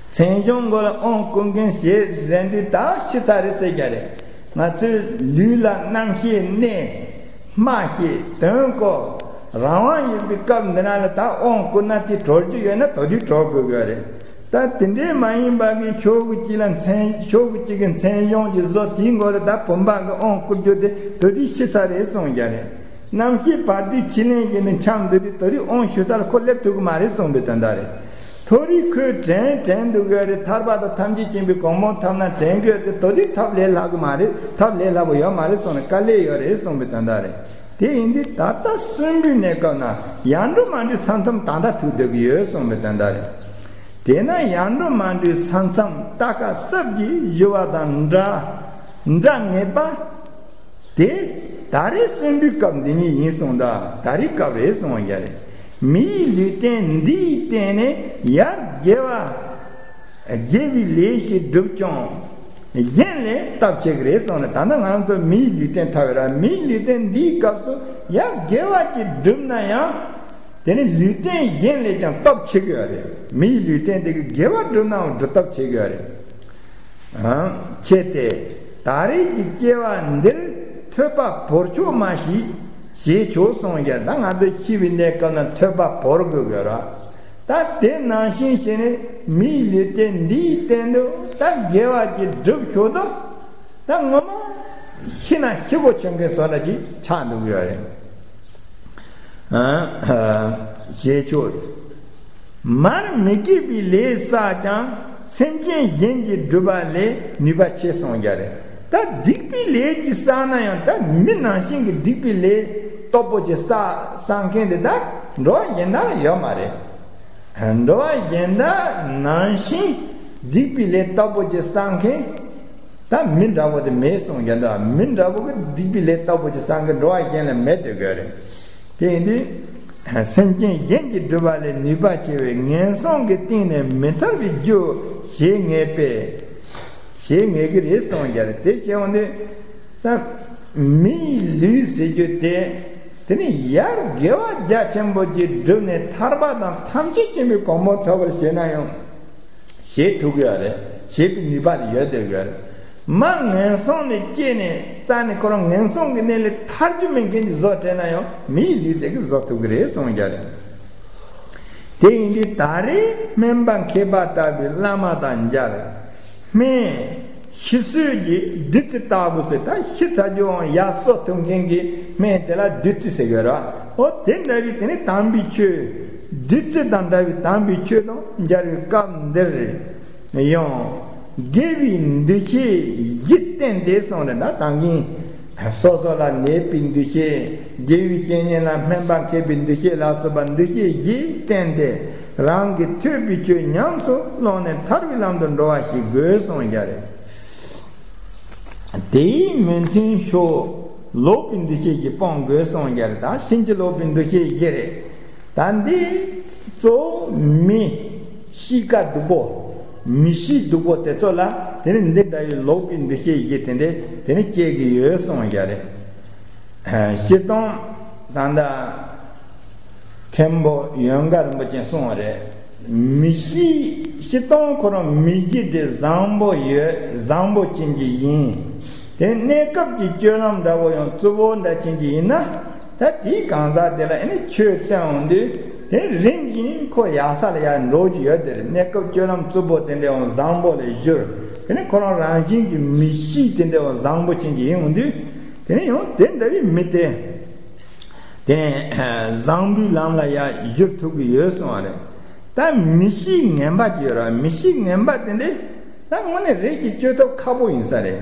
མཚན་གཞུང་མགོ་ལ་དབང་བསྐུར་མཁན་ཞེས་རན་དུས་ད་ཤི་ཚར་རེད་ཟེར་རྒྱུ་རེད། ང་ཚོའི་ལུས་ལ་རྣམ་ཤེས་གནས། སྨྲ་ཤེས་དོན་གོ། རང་དབང་ཡོད་པའི་སྐབས་འདི་ན་ལ་ད་དབང་བསྐུར་ན་དེ་གྲོལ་རྒྱུ་ཡོད་ན་དོ་དུས་གྲོལ་དགོས་ཀྱི་རེད། ད་དེ་འདྲའི་མ་ཡིན་པ་གི་ཤོག་གུ་གཅིག་ལ་མཚན་ཤོག་གུ་གཅིག་གི་མཚན་གཞུང་གི་བཟོ་དེའི་མགོ་ལ་ད་བུམ་པ་གི་དབང་བསྐུར་རྒྱུ་དེ་དོ་དུས་ཤི་ཚར་རེད་གསུངས་རྒྱུ་རེད། རྣམ་ཤེས་བར་དོའི་ཕྱི་ལེན་གྱི་ནི་འཁྱམས་འདུག་དུས་དོ་རིག་དབང་ཞུ་སར་ཁོ་སླེབས་ཐུབ་ཀྱི་མ་རེད་གསུངས་པའི་དོན་དག་རེད། མཐོ་རིས་ཁོས་དྲན་དྲན་འདུག་གི་རེད། ཐར་པ་དང་ཐམས་ཅད་མཁྱེན་པའི་གོ་འཕང་ཐོབ་ན་དྲན་གྱི་རེད། དོ་རིག་ཐབས་ལས་སླ་གི་མ་རེད། ཐབས་ལས་སླ་པོ་ཡོད་མ་རེད་གསུངས་ནས་དཀའ་ལས་ཡོད་རེད་གསུངས་པའི་དོན་དག་རེད། དེ་ཡིན་དུས་ད་ལྟ་གསོན་པོའི་གནས་སྐབས་ན་ཡར་འགྲོ་མར་འགྲོའི་ས་མཚམས་ད་ལྟ་ཐུག་སྡོད་ཀྱི་ཡོད་གསུངས་པའི་དོན་དག་རེད། དེས་ན་ཡར་འགྲོ་མར་འགྲོའི་ས་མཚམས་རྟ་ཁ་སྲབ་ཀྱིས་གཞུ་བ་དང་འདྲ། འདྲ་ངེས་པ། དེ་ད་རེས་གསོན་པོའི་སྐབས་འདི་ཉིད་ཡིན་གསུངས་ད། ད་རེས་སྐབས་རེད་གསུངས་ཡ་རེད། མིའི་ལུས་རྟེན་འདིའི་སྟེང་ནས་ཡར་དགེ་བ་དགེ་བའི་ལས་ཤིག་བསྒྲུབས་ཀྱང་གཞན་ལས་སྟབས་ཆེ་གི་རེད་གསུངས་ནས། ད་ནི་ང་ཚོ་མིའི་ལུས་རྟེན་ཐོབ་ཡོད་ར། མིའི་ལུས་རྟེན་འདིའི་སྐབས་སུ་ཡར་དགེ་བ་ཅིག་བསྒྲུབས་ན་ཡང་། དེ་ནི་ལུས་རྟེན་གཞན་ལས་ཀྱང་སྟོབས་ཆེ་གི་ཡོད་རེད། མི་ཡི་ལུས་རྟེན་དེ་གི་དགེ་བ་བསྒྲུབ་ནའང་སྒྲུབ་སྟོབས་ཆེ་གི་ཡོད་རེད། ཨང་། ཁྱེད་དེ་ད་རེས་ཀྱི་སྐྱེ་བ་འདིར་ཐོས་པ་བོར་ཆོག་མ་ཤེས། ཞེས་ཆོག་གསུངས་ཀྱང་། ད་ང་ཚོ་ཤི་བའི་གནས་སྐབས་ན་ཐོས་པ་བོར་དགོས་ཀྱི་རེད། ད་དེ་ནང་བཞིན་བྱས་ནས་མིའི་ལུས་རྟེན་འདིའི་སྟེང་དུ་ད་དགེ་བ་ཅིག་སྒྲུབ་ཞོར་དུ། ད་ངོ་མ་ཤི་ན་ཤི་གོ་ཆོད་མཁན་བཟོ་འདྲ་ཅིག་ཆགས་འདུག་ཡོད་རེད། ཞེས་ཆོག། མར་མི་དགེ་བའི་ལས་བསགས་ཀྱང་སེམས་ཅན་གཞན་གྱི་སྒྲུབ་པ་ལས་ནུས་པ་ཆེ་གསུངས་ཀྱི་རེད། ད་སྡིག་པའི་ལས་ཅིག་བསགས་ན་ཡང་། ད་མི་ནང་བཞིན་གྱི་སྡིག་པའི་ལས་སྟོབས་པོ་ཅིག་བསགས་བསགས་མཁན་དེ་ད་འགྲོ་བ་གཞན་དག་ལ་ཡོད་མ་རེད། འགྲོ་བ་གཞན་དག་ནང་བཞིན་སྡིག་པའི་ལས་སྟོབས་པོ་ཅིག་བསགས་མཁན་ད་མི་འདྲ་བོ་དེ་མེད་གསུངས་ཀྱང་། ད་མི་འདྲ་བོ་གི་སྡིག་པའི་ལས་སྟོབས་པོ་ཅིག་བསགས་མཁན་འགྲོ་བ་གཞན་ལ་མེད་དེ་དགོས་རེད། དེ་ཡིན་དུས་སེམས་ཅན་གཞན་གྱི་སྒྲུབ་པ་ལས་ནུས་པ་ཆེ་བས་ངན་སོང་གི་གཏིང་ནས་མི་ཐར་བའི་རྒྱུ་ཞེས་ངེས་པས། ཞེས་ངེས་ཀྱི་རེད་གསུངས་ཀྱང་། དེ་བྱས་འོང་དུས་ད་མིའི་ལུས་ཟེར་རྒྱུ་དེ། དེ་ནི་ཡར་དགེ་བ་རྒྱ་ཆེན་པོ་ཅིག་བསྒྲུབས་ནས་ཐར་པ་དང་ཐམས་ཅད་མཁྱེན་པའི་གོ་འཕང་ཐོབ་པར་བྱེད་ན་ཡང་བྱེད་ཐུབ་ཀྱི་ཡོད་རེད། བྱེད་པའི་ནུས་པ་དེ་ཡོད་བསྡད་ཀྱི་ཡོད་རེད། མ་ངན་སོང་ནས་སྐྱེས་ནས་རྩ་ནས་ཁོ་རང་ངན་སོང་གི་གནས་ལས་ཐར་རྒྱུ་མེད་མཁན་གྱི་བཟོ་བྲལ་ན་ཡང་མིའི་ལུས་དེ་གིས་བཟོ་ཐུབ་ཀྱི་རེད་གསུངས་ཀྱང་རེད། དེ་ཡིན་དུས་ད་རེས་སྨན་པ་མཁས་པ་ལྟ་བུའི་བླ་མ་དང་མཇལ། སྨན་ཤི་གསོས་ཀྱི་བདུད་རྩི་ལྟ་བུ་ཟེར། ད་ཤི་ཚར་རྒྱུའང་ཡར་གསོ་ཐུབ་མཁན་གྱི་སྨན་དེ་ལ་བདུད་རྩི་ཟེར་གྱི་ཡོད་རེད། འོ་དེ་འདྲ་བའི་དེ་ནི་དམ་པའི་ཆོས། བདུད་རྩི་དང་འདྲ་བའི་དམ་པའི་ཆོས་དང་མཇལ་བའི་སྐབས་འདིར་ཡང་དགེ་བའི་འདུ་ཤེས་བཞི་བསྟེན་ཏེ་གསུངས་ནས། ད་ད་གིན་སོ་སོ་ལ་ནད་པའི་འདུ་ཤེས། དགེ་བའི་བཤེས་གཉེན་ལ་སྨན་པ་མཁས་པའི་འདུ་ཤེས་ལ་སོགས་པ་འདུ་ཤེས་བཞི་བསྟེན་ཏེ། རང་གི་ཐོས་པའི་ཆོས་ཉམས་སུ་བླངས་ནས་ཐར་བའི་ལམ་དུ་འགྲོ་བ་ཞིག་དགོས་གསུངས་ཀྱང་རེད། དེའི་མི་མཐུན་ཕྱོགས་ལོག་པའི་འདུ་ཤེས་ཀྱིས་སྤོང་དགོས་གསུངས་ཀྱང་རེད། ད་ཕྱིན་ཅི་ལོག་པའི་འདུ་ཤེས་བཞི་རེད། ད་འདི་གཙོ་བོ་མི་གཤིས་ཀ་སྡུག་པོ། མི་གཤིས་སྡུག་པོ་དེ་ཚོ་ལ་དེ་ནི་འདི་འདྲ་བའི་ལོག་པའི་འདུ་ཤེས་བཞི་དེ་འདྲ་དེ་ནི་སྐྱེ་གི་ཡོད་གསུངས་ཀྱང་རེད། སྤྱིར་བཏང་ད་ལྟ་མཁན་པོ་ཡོན་དགའ་རིན་པོ་ཆེས་གསུངས་པ་རེད། མི་གཤིས་སྤྱིར་བཏང་ཁོ་རང་མི་གཤིས་དེ་བཟང་པོ་ཡོད། བཟང་པོ་ཅན་གྱི་ཡིན། དེ་གནས་སྐབས་ཀྱི་སྤྱོད་ལམ་འདྲ་བོ་ཡང་རྩུབ་པོ་འདྲ་ཅན་གྱི་ཡིན་ན། ད་དེའི་གང་ཟག་དེ་ལ་ཨ་ནི་ཆོས་བསྟན་འོང་དུས་དེ་རིམ་བཞིན་ཁོ་ཡག་ས་ལ་ཡར་འགྲོ་རྒྱུ་ཡོད། དེ་རེད། གནས་སྐབས་སྤྱོད་ལམ་རྩུབ་པོ་དེ་འདྲ་ཡང་བཟང་པོ་ལ་བསྒྱུར། དེ་ནི་ཁོ་རང་རང་བཞིན་གྱི་མི་གཤིས་དེ་འདྲ་ཡང་བཟང་པོ་ཅན་གྱི་ཡིན་འོང་དུས། དེ་ནི་ཡང་དེ་འདྲ་བའི་མི་དེ། དེ་ནས་བཟང་པོའི་ལམ་ལ་ཡར་བསྒྱུར་ཐུབ་ཀྱི་ཡོད་གསུངས་པ་རེད། ད་མི་གཤིས་ངན་པ་ཅིག་ཡོད་རེད། མི་གཤིས་ངན་པ་དེ་འདྲས་ད་དངོས་གནས་རེ་ཞིག་བཅོས་ཐབས་ཁག་པོ་ཡིན་ས་རེད།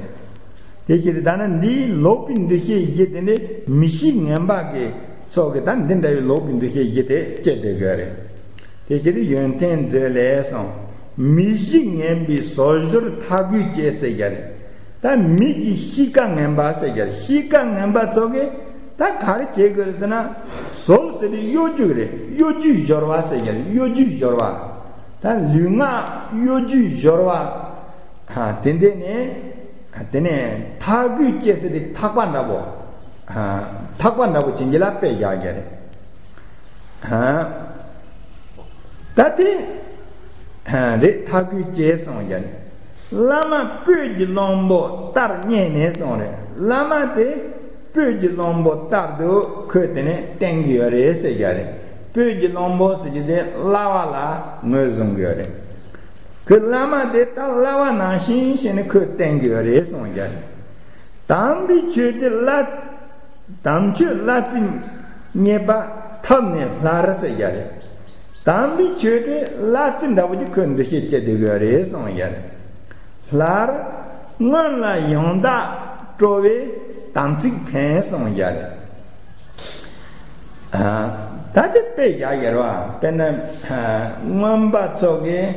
དེ་ཕྱིར་ད་ནི་འདིའི་ལོག་པའི་འདུ་ཤེས་བཞི་དེ་འདྲས་མི་གཤིས་ངན་པ་གི་ཚོགས་ཀྱིས་ད་འདི་འདྲ་བའི་ལོག་པའི་འདུ་ཤེས་བཞི་དེ་སྐྱེ་བསྡད་དགོས་རེད། དེ་ཕྱིར་ཡོན་ཏན་མཛོད་ལས་གསུངས། མི་གཤིས་ངན་པའི་ཟོལ་སྦྱོར་ཐ་གུས་བཅས་ཟེར་གྱི་རེད། ད་མི་གི་གཤིས་ཀ་ངན་པ་ཟེར་གྱི་རེད། གཤིས་ཀ་ངན་པ་ཚོ་གིས་ད་ག་རེ་བྱེད་དགོས་རེད་ཟེར་ན། ཟོལ་ཟེར་དུས་གཡོ་སྒྱུ་རེད། གཡོ་སྒྱུའི་སྦྱོར་བ་ཟེར་གྱི་རེད། གཡོ་སྒྱུའི་སྦྱོར་བ། ད་ལུས་ངག་གཡོ་སྒྱུའི་སྦྱོར་བ། ཨ། དེ་འདྲས་ནས། དེ་ནས་ཐ་གུས་བཅས་ཟེར་དུས་ཐག་པ་འདྲ་པོ། ཨ། ཐག་པ་འདྲ་པོ་བྱིན་གྱིས་ལ་དཔེ་བཞག་གི་རེད། ཨ། ད་དེ། ཨ། རེད། ཐ་གུས་བཅས་གསུངས་ཀྱང་། བླ་མ་སྤོས་ཀྱི་གླང་པོ་ལྟར་བསྙེན་ནས་གསུངས་རེད། བླ་མ་དེ་སྤོས་ཀྱི་གླང་པོ་ལྟར་དུ་ཁོས་དེ་ནས་བསྟེན་གྱི་ཡོད་རེད་ཟེར་གྱི་རེད། སྤོས་ཀྱི་གླང་པོ་ཟེར་རྒྱུ་དེ་བསླབ་པ་ལ་ངོས་བཟུང་གི་ཡོད་རེད། ཁོས་བླ་མ་དེ་ད་བསླབ་པ་ནང་བཞིན་བྱས་ནས་ཁོས་བསྟེན་གྱི་ཡོད་རེད་གསུངས་ཀྱང་། དམ་པའི་ཆོས་དེ་བླ། དམ་ཆོས་བླ་རྩི་རྙེད་པ་ཐབས་ནི་སླར་ཟེར་གྱི་རེད། དམ་པའི་ཆོས་དེ་བླ་རྩི་འདྲ་པོ་ཅིག་ཁོས་འདུ་ཤེས་སྐྱེ་བསྡད་ཀྱི་ཡོད་རེད་གསུངས་ཀྱང་། སླར་སྔོན་ལ་ཡང་དག་སྤྲོ་བའི་དམ་ཚིག་འཕེན་གསུངས་ཀྱང་། ཨ། ད་དེ་དཔེ་བཞག་ཡོད་རེད་པ། དཔེར་ན། ཨ། རྔོན་པ་ཚོ་གིས་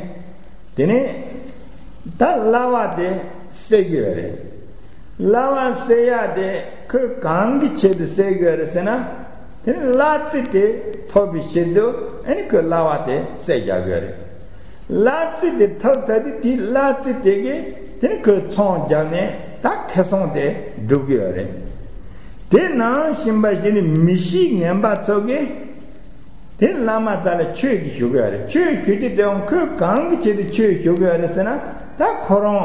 དེ་ནས་ད་བསླབ་པ་དེ་བསད་ཀྱི་ཡོད་རེད། བསླབ་པ་བསད་ཡ་དེ་ཁོས་གང་གི་ཆེད་དུ་བསད་ཀྱི་ཡོད་རེད་ཟེར་ན། དེ་ནི་བླ་རྩི་དེ་ཐོབ་པའི་ཆེད་དུ་ཨ་ནི་ཁོས་བསླབ་པ་དེ་བསད་རྒྱག་གི་ཡོད་རེད། བླ་རྩི་དེ་ཐོབ་ཚར་དུས་དེའི་བླ་རྩི་དེ་གིས་དེ་ནི་ཁོས་ཚོང་བརྒྱབ་ནས་ད་ཁེ་བཟང་དེ་སྒྲུབ་ཀྱི་ཡོད་རེད། དེ་ནང་བཞིན་པ་ཞིག་ནི་མི་གཤིས་ངན་པ་ཚོ་གིས་ དེ་བླ་མ་རྩ་ལ་ཆོས་ཀྱི་ཞུ་གི་ཡོད་རེད། ཆོས་ཞུ་དུས་དེའང་ཁོས་གང་གི་ཆེད་དུ་ཆོས་ཞུ་གི་ཡོད་རེད་ཟེར་ན། ད་ཁོ་རང་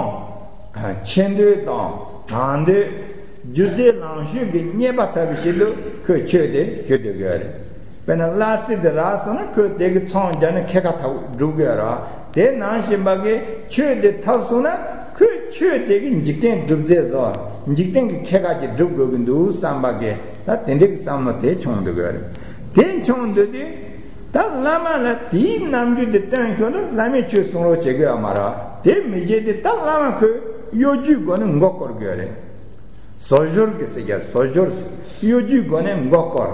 ཆེ་འདོད་དང་གྲགས་འདོད། སྒྱུ་རྩལ་ལང་སྤྱོད་ཀྱི་རྙེད་པ་ཐོབ་པའི་ཆེད་དུ་ཁོས་ཆོས་དེ་ཞུ་སྡོད་ཀྱི་ཡོད་རེད། དཔེར་ན་གླ་རྩི་དེ་རག་སོང་ན་ཁོས་དེ་གི་ཚོང་རྒྱག་ནས་ཁེ་ཁ་ཐོབ་སྒྲུབ་ཀྱི་ཡོད་རེད། དེ་ནང་བཞིན་པ་གི་ཆོས་དེ་ཐོབ་སོང་ན་ཁོས་ཆོས་དེ་གི་འཇིག་རྟེན་སྒྲུབ་རྫས་བཟོ། འཇིག་རྟེན་གྱི་ཁེ་ཁ་ཅིག་སྒྲུབ་དགོས་ཀྱི་འདུག་བསམ་པ་གི་ད་དེ་འདྲའི་གི་བསམ་བློ་དེ་བྱུང་སྡོད་ཀྱི་ཡོད་རེད། དེ་བྱུང་སྡོད་དུས། ད་བླ་མ་ལ་དེའི་རྣམ་འགྱུར་དེ་སྟོན་ཞོར་དུ་བླ་མས་ཆོས་གསུང་རོགས་བྱེད་ཀྱི་ཡོད་མ་རེད། དེ་མི་བྱེད་དེ་ད་བླ་མ་ཁོས་གཡོ་སྒྱུའི་སྒོ་ནས་མགོ་སྐོར་གྱི་ཡོད་རེད། ཟོལ་ཟོར་གྱི་ཟེར་རྒྱུ་ཟོལ་ཟོར་ཟེར། གཡོ་སྒྱུའི་སྒོ་ནས་མགོ་སྐོར།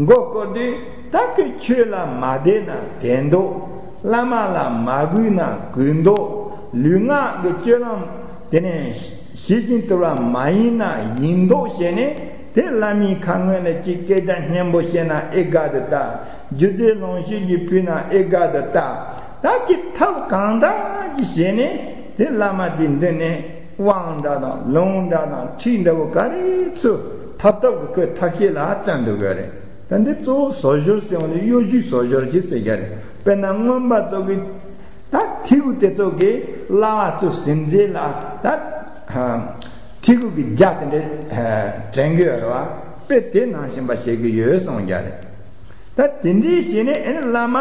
མགོ་སྐོར་དུས་ད་ཁོས་ཆོས་ལ་མ་བསྡད་ན་བསྡད་མདོག་བླ་མ་ལ་མ་གུས་ན་གུས་མདོག་ལུས་ངག་གི་སྤྱོད་ལམ་དེ་ནས་ཤེས་བཞིན་དུ་ལ་མ་ཡིན་ན་ཡིན་མདོག་བྱས་ནས། དེ་བླ་མའི་ཁ་ངོས་ལ་ཅིག་སྐད་ཆ་སྙན་པོ་བཤད་ན་ཨེ་དགའ་དུ་ལྟ། སྒྱུ་རྩལ་ལོངས་སྤྱོད་ཀྱི་ཕུལ་ན་ཨེ་དགའ་དུ་ལྟ། ད་ཅིག་ཐབས་གང་འདྲ་ཅིག་བྱས་ནས་དེ་བླ་མ་དེ་མདུན་ནས་དབང་འདྲ་དང་ལུང་འདྲ་དང་ཁྲིད་འདྲ་བོ་ག་རེ་ཚུལ་ཐབས་ཐབས་ཀྱི་ཁོས་ཐབས་ཤེས་ལ་བརྩོན་འདུག་གི་རེད། ད་འདི་གཙོ་བོ་ཟོལ་ཟོར་ཟེར་བ་ནི་གཡོ་སྒྱུའི་ཟོལ་ཟོར་གྱི་ཟེར་རྒྱུ་རེད། དཔེར་ན་རྔོན་པ་ཚོ་གི་ད་ཐི་གུ་དེ་ཚོ་གི་གླ་བ་ཚོ་ཟིན་རྗེས་ལ་ད་ཐི་གུ་གི་རྒྱ་དེ་འདྲ་དྲན་གི་ཡོད་རེད་བ། དཔེ་དེ་ནང་བཞིན་པ་བྱེད་ཀྱི་ཡོད་གསུང་རྒྱུ་རེད། ད་དེ་འདྲའི་བྱས་ནས་ཨེ་ནི་བླ་མ་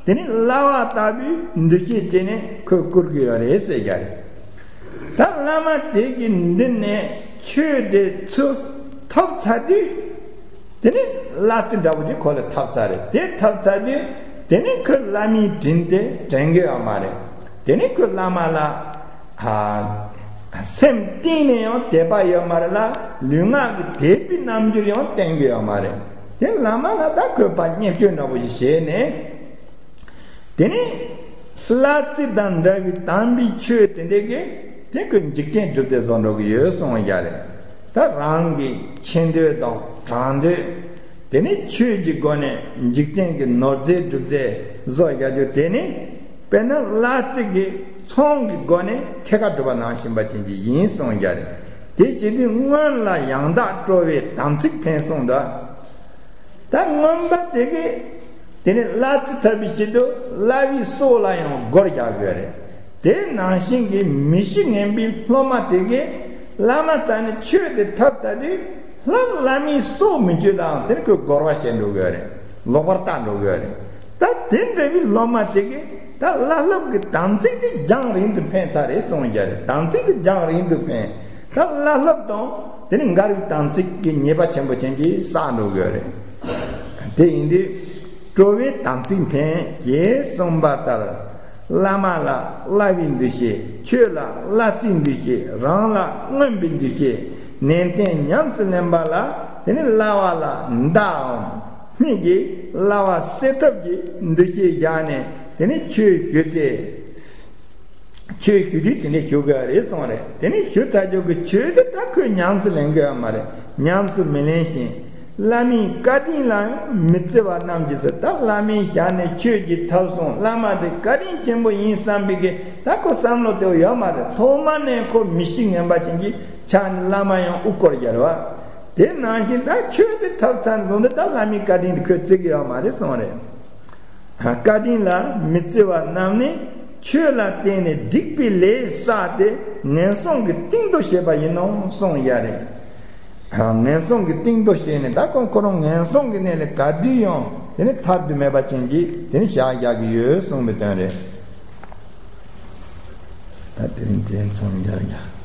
དེ་ནི་གླ་བ་ལྟ་བུའི་འདུ་ཤེས་བྱས་ནས་ཁོས་བཀུར་གི་ཡོད་རེད་ཟེར་རྒྱུ་རེད། ད་བླ་མ་དེ་གི་མདུན་ནས་ཆོས་དེ་ཚུར་ཐོབ་ཚར་དུས། དེ་ནི་གླ་རྩི་འདྲ་བོ་ཅིག་ཁོ་ལ་ཐོབ་ཚར་རེད། དེ་ཐོབ་ཚར་དུས་དེ་ནི་ཁོས་བླ་མའི་དྲིན་དེ་དྲན་གི་ཡོད་མ་རེད། དེ་ནི་ཁོས་བླ་མ་ལ་ཨ་སེམས་གཏིང་ནས་ཡང་དད་པ་ཡོད་མ་རེད་ལ། ལུས་ངག་གི་དད་པའི་རྣམ་འགྱུར་ཡང་བསྟན་གི་ཡོད་མ་རེད། དེ་བླ་མ་ལ་ད་ཁོས་ཕར་བརྙས་བཅོས་འདྲ་བོ་ཞིག་བྱས་ནས། དེ་ནི་གླ་རྩི་དང་འདྲ་བའི་དམ་པའི་ཆོས་དེ་འདྲ་གི་དེ་ཁོས་འཇིག་རྟེན་སྒྲུབ་རྫས་བཟོ་འགྲོ་གི་ཡོད་གསུང་རྒྱུ་རེད། ད་རང་གི་ཆེ་འདོད་དང་གྲགས་འདོད། དེ་ནི་ཆོས་ཀྱི་སྒོ་ནས་འཇིག་རྟེན་གྱི་ནོར་རྫས་སྒྲུབ་རྫས་བཟོ་རྒྱུ་རྒྱུ་དེ་ནི་དཔེར་ན་གླ་རྩི་གི་ཚོང་གི་སྒོ་ནས་ཁེ་ཁ་སྒྲུབ་པ་ནང་བཞིན་པ་ཅན་གྱི་ཡིན་གསུང་རྒྱུ་རེད། དེ་བྱེད་དུས་སྔོན་ལ་ཡང་དག་སྤྲོ་བའི་དམ་ཚིག་འཕེན་གསུངས་འདུག་ད་རྔོན་པ་དེ་གིས་དེ་ནི་གླ་རྩི་ཐོབ་པའི་ཆེད་དུ་གླ་བའི་སྲོག་ལ་ཡང་སྒོར་རྒྱག་དགོས་རེད། དེ་ནང་བཞིན་གྱི་མི་གཤིས་ངན་པའི་སློབ་མ་དེ་གིས་བླ་མ་རྩ་ནས་ཆོས་དེ་ཐོབ་ཚར་དུས་སླར་བླ་མའི་སྲོག་མི་གཅོད་དང་དེ་ནི་ཁོས་སྒོར་བ་བྱེད་འགྲོ་དགོས་རེད། ལོག་པར་ལྟ་འགྲོ་དགོས་རེད། ད་དེ་འདྲ་བའི་སློབ་མ་དེ་གིས་ད་བླ་སློབ་ཀྱི་དམ་ཚིག་དེ་རྒྱང་རིང་དུ་འཕེན་ཚར་རེད་གསུང་རྒྱུ་རེད། དམ་ཚིག་དེ་རྒྱང་རིང་དུ་འཕེན། ད་བླ་སློབ་དང་དེ་ནི་འགལ་བའི་དམ་ཚིག་གི་ཉེས་པ་ཆེན་པོ་ཅན་གྱིས་བསགས་འགྲོ་དགོས་རེད། དེ་ཡིན་དུས་སྤྲོ་བའི་དམ་ཚིག་འཕེན་ཞེས་གསུངས་པ་ལྟར། བླ་མ་ལ་གླ་བའི་འདུ་ཤེས། ཆོས་ལ་གླ་རྩིའི་འདུ་ཤེས། རང་ལ་རྔོན་པའི་འདུ་ཤེས། ནན་ཏན་ཉམས་སུ་ལེན་པ་ལ་དེ་ནི་གླ་བ་ལ་མདའ་འམ་སྨད་ཀྱིས་གླ་བ་བསད་ཐབས་ཀྱི་འདུ་ཤེས་བཞག་ནས་དེ་ནི་ཆོས་ཞུ་སྟེ། ཆོས་ཞུ་དུས་དེ་འདྲ་ཞུ་དགོས་རེད་གསུངས་རེད། དེ་ནས་ཞུ་ཚར་རྒྱུ་གི་ཆོས་དེ་ད་ཁོས་ཉམས་སུ་ལེན་དགོས་ཡ་མ་རེད། ཉམས་སུ་མི་ལེན་ཞིང་། བླ་མའི་བཀའ་དྲིན་ལའང་མི་བརྩི་བ་རྣམས་ཀྱིས་ཟེར། ད་བླ་མའི་ཞལ་ནས་ཆོས་ཀྱི་ཐབས་གསུངས། བླ་མ་དེ་བཀའ་དྲིན་ཆེན་པོ་ཡིན་བསམ་པའི་གི་ད་ཁོ་བསམ་བློ་དེ་ཡོད་མ་རེད། ཐོག་མ་ནས་ཁོ་མི་གཤིས་ངན་པ་ཅན་གྱི་ཆ་ནས་བླ་མ་ཡང་དབུ་སྐོར་རྒྱག་རེད་བ། དེ་ནང་བཞིན་ད་ཆོས་དེ་ཐོབ་ཚར་བཟུང་དུས་ད་བླ་མའི་བཀའ་དྲིན་དེ་ཁོས་བརྩི་གི་ཡོད་མ་རེད་གསུངས་རེད། བཀའ་དྲིན་ལ་མི་བརྩི་བ་རྣམས་ནི་ཆོས་ལ་བརྟེན་ནས་སྡིག་པའི་ལས་བསགས་ཏེ་ངན་སོང་གི་གཏིང་རྡོ་བྱེད་པ་ཡིན་ནོ་གསུངས་ཡ་རེད། ངན་སོང་གི་གཏིང་རྡོ་བྱས་ནས་ད་ཁོ་ཁོ་རང་ངན་སོང་གི་གནས་ལས་ག་དུས་ཡང་དེ་ནི་ཐར་དུ་མེད་པ་ཅན་གྱི་དེ་ནི་བཞག་རྒྱག་གི་ཡོད་གསུངས་པའི་དོན་རེད། ད་དེ་རིང་དེ་མཚམས་རྒྱག་རྒྱག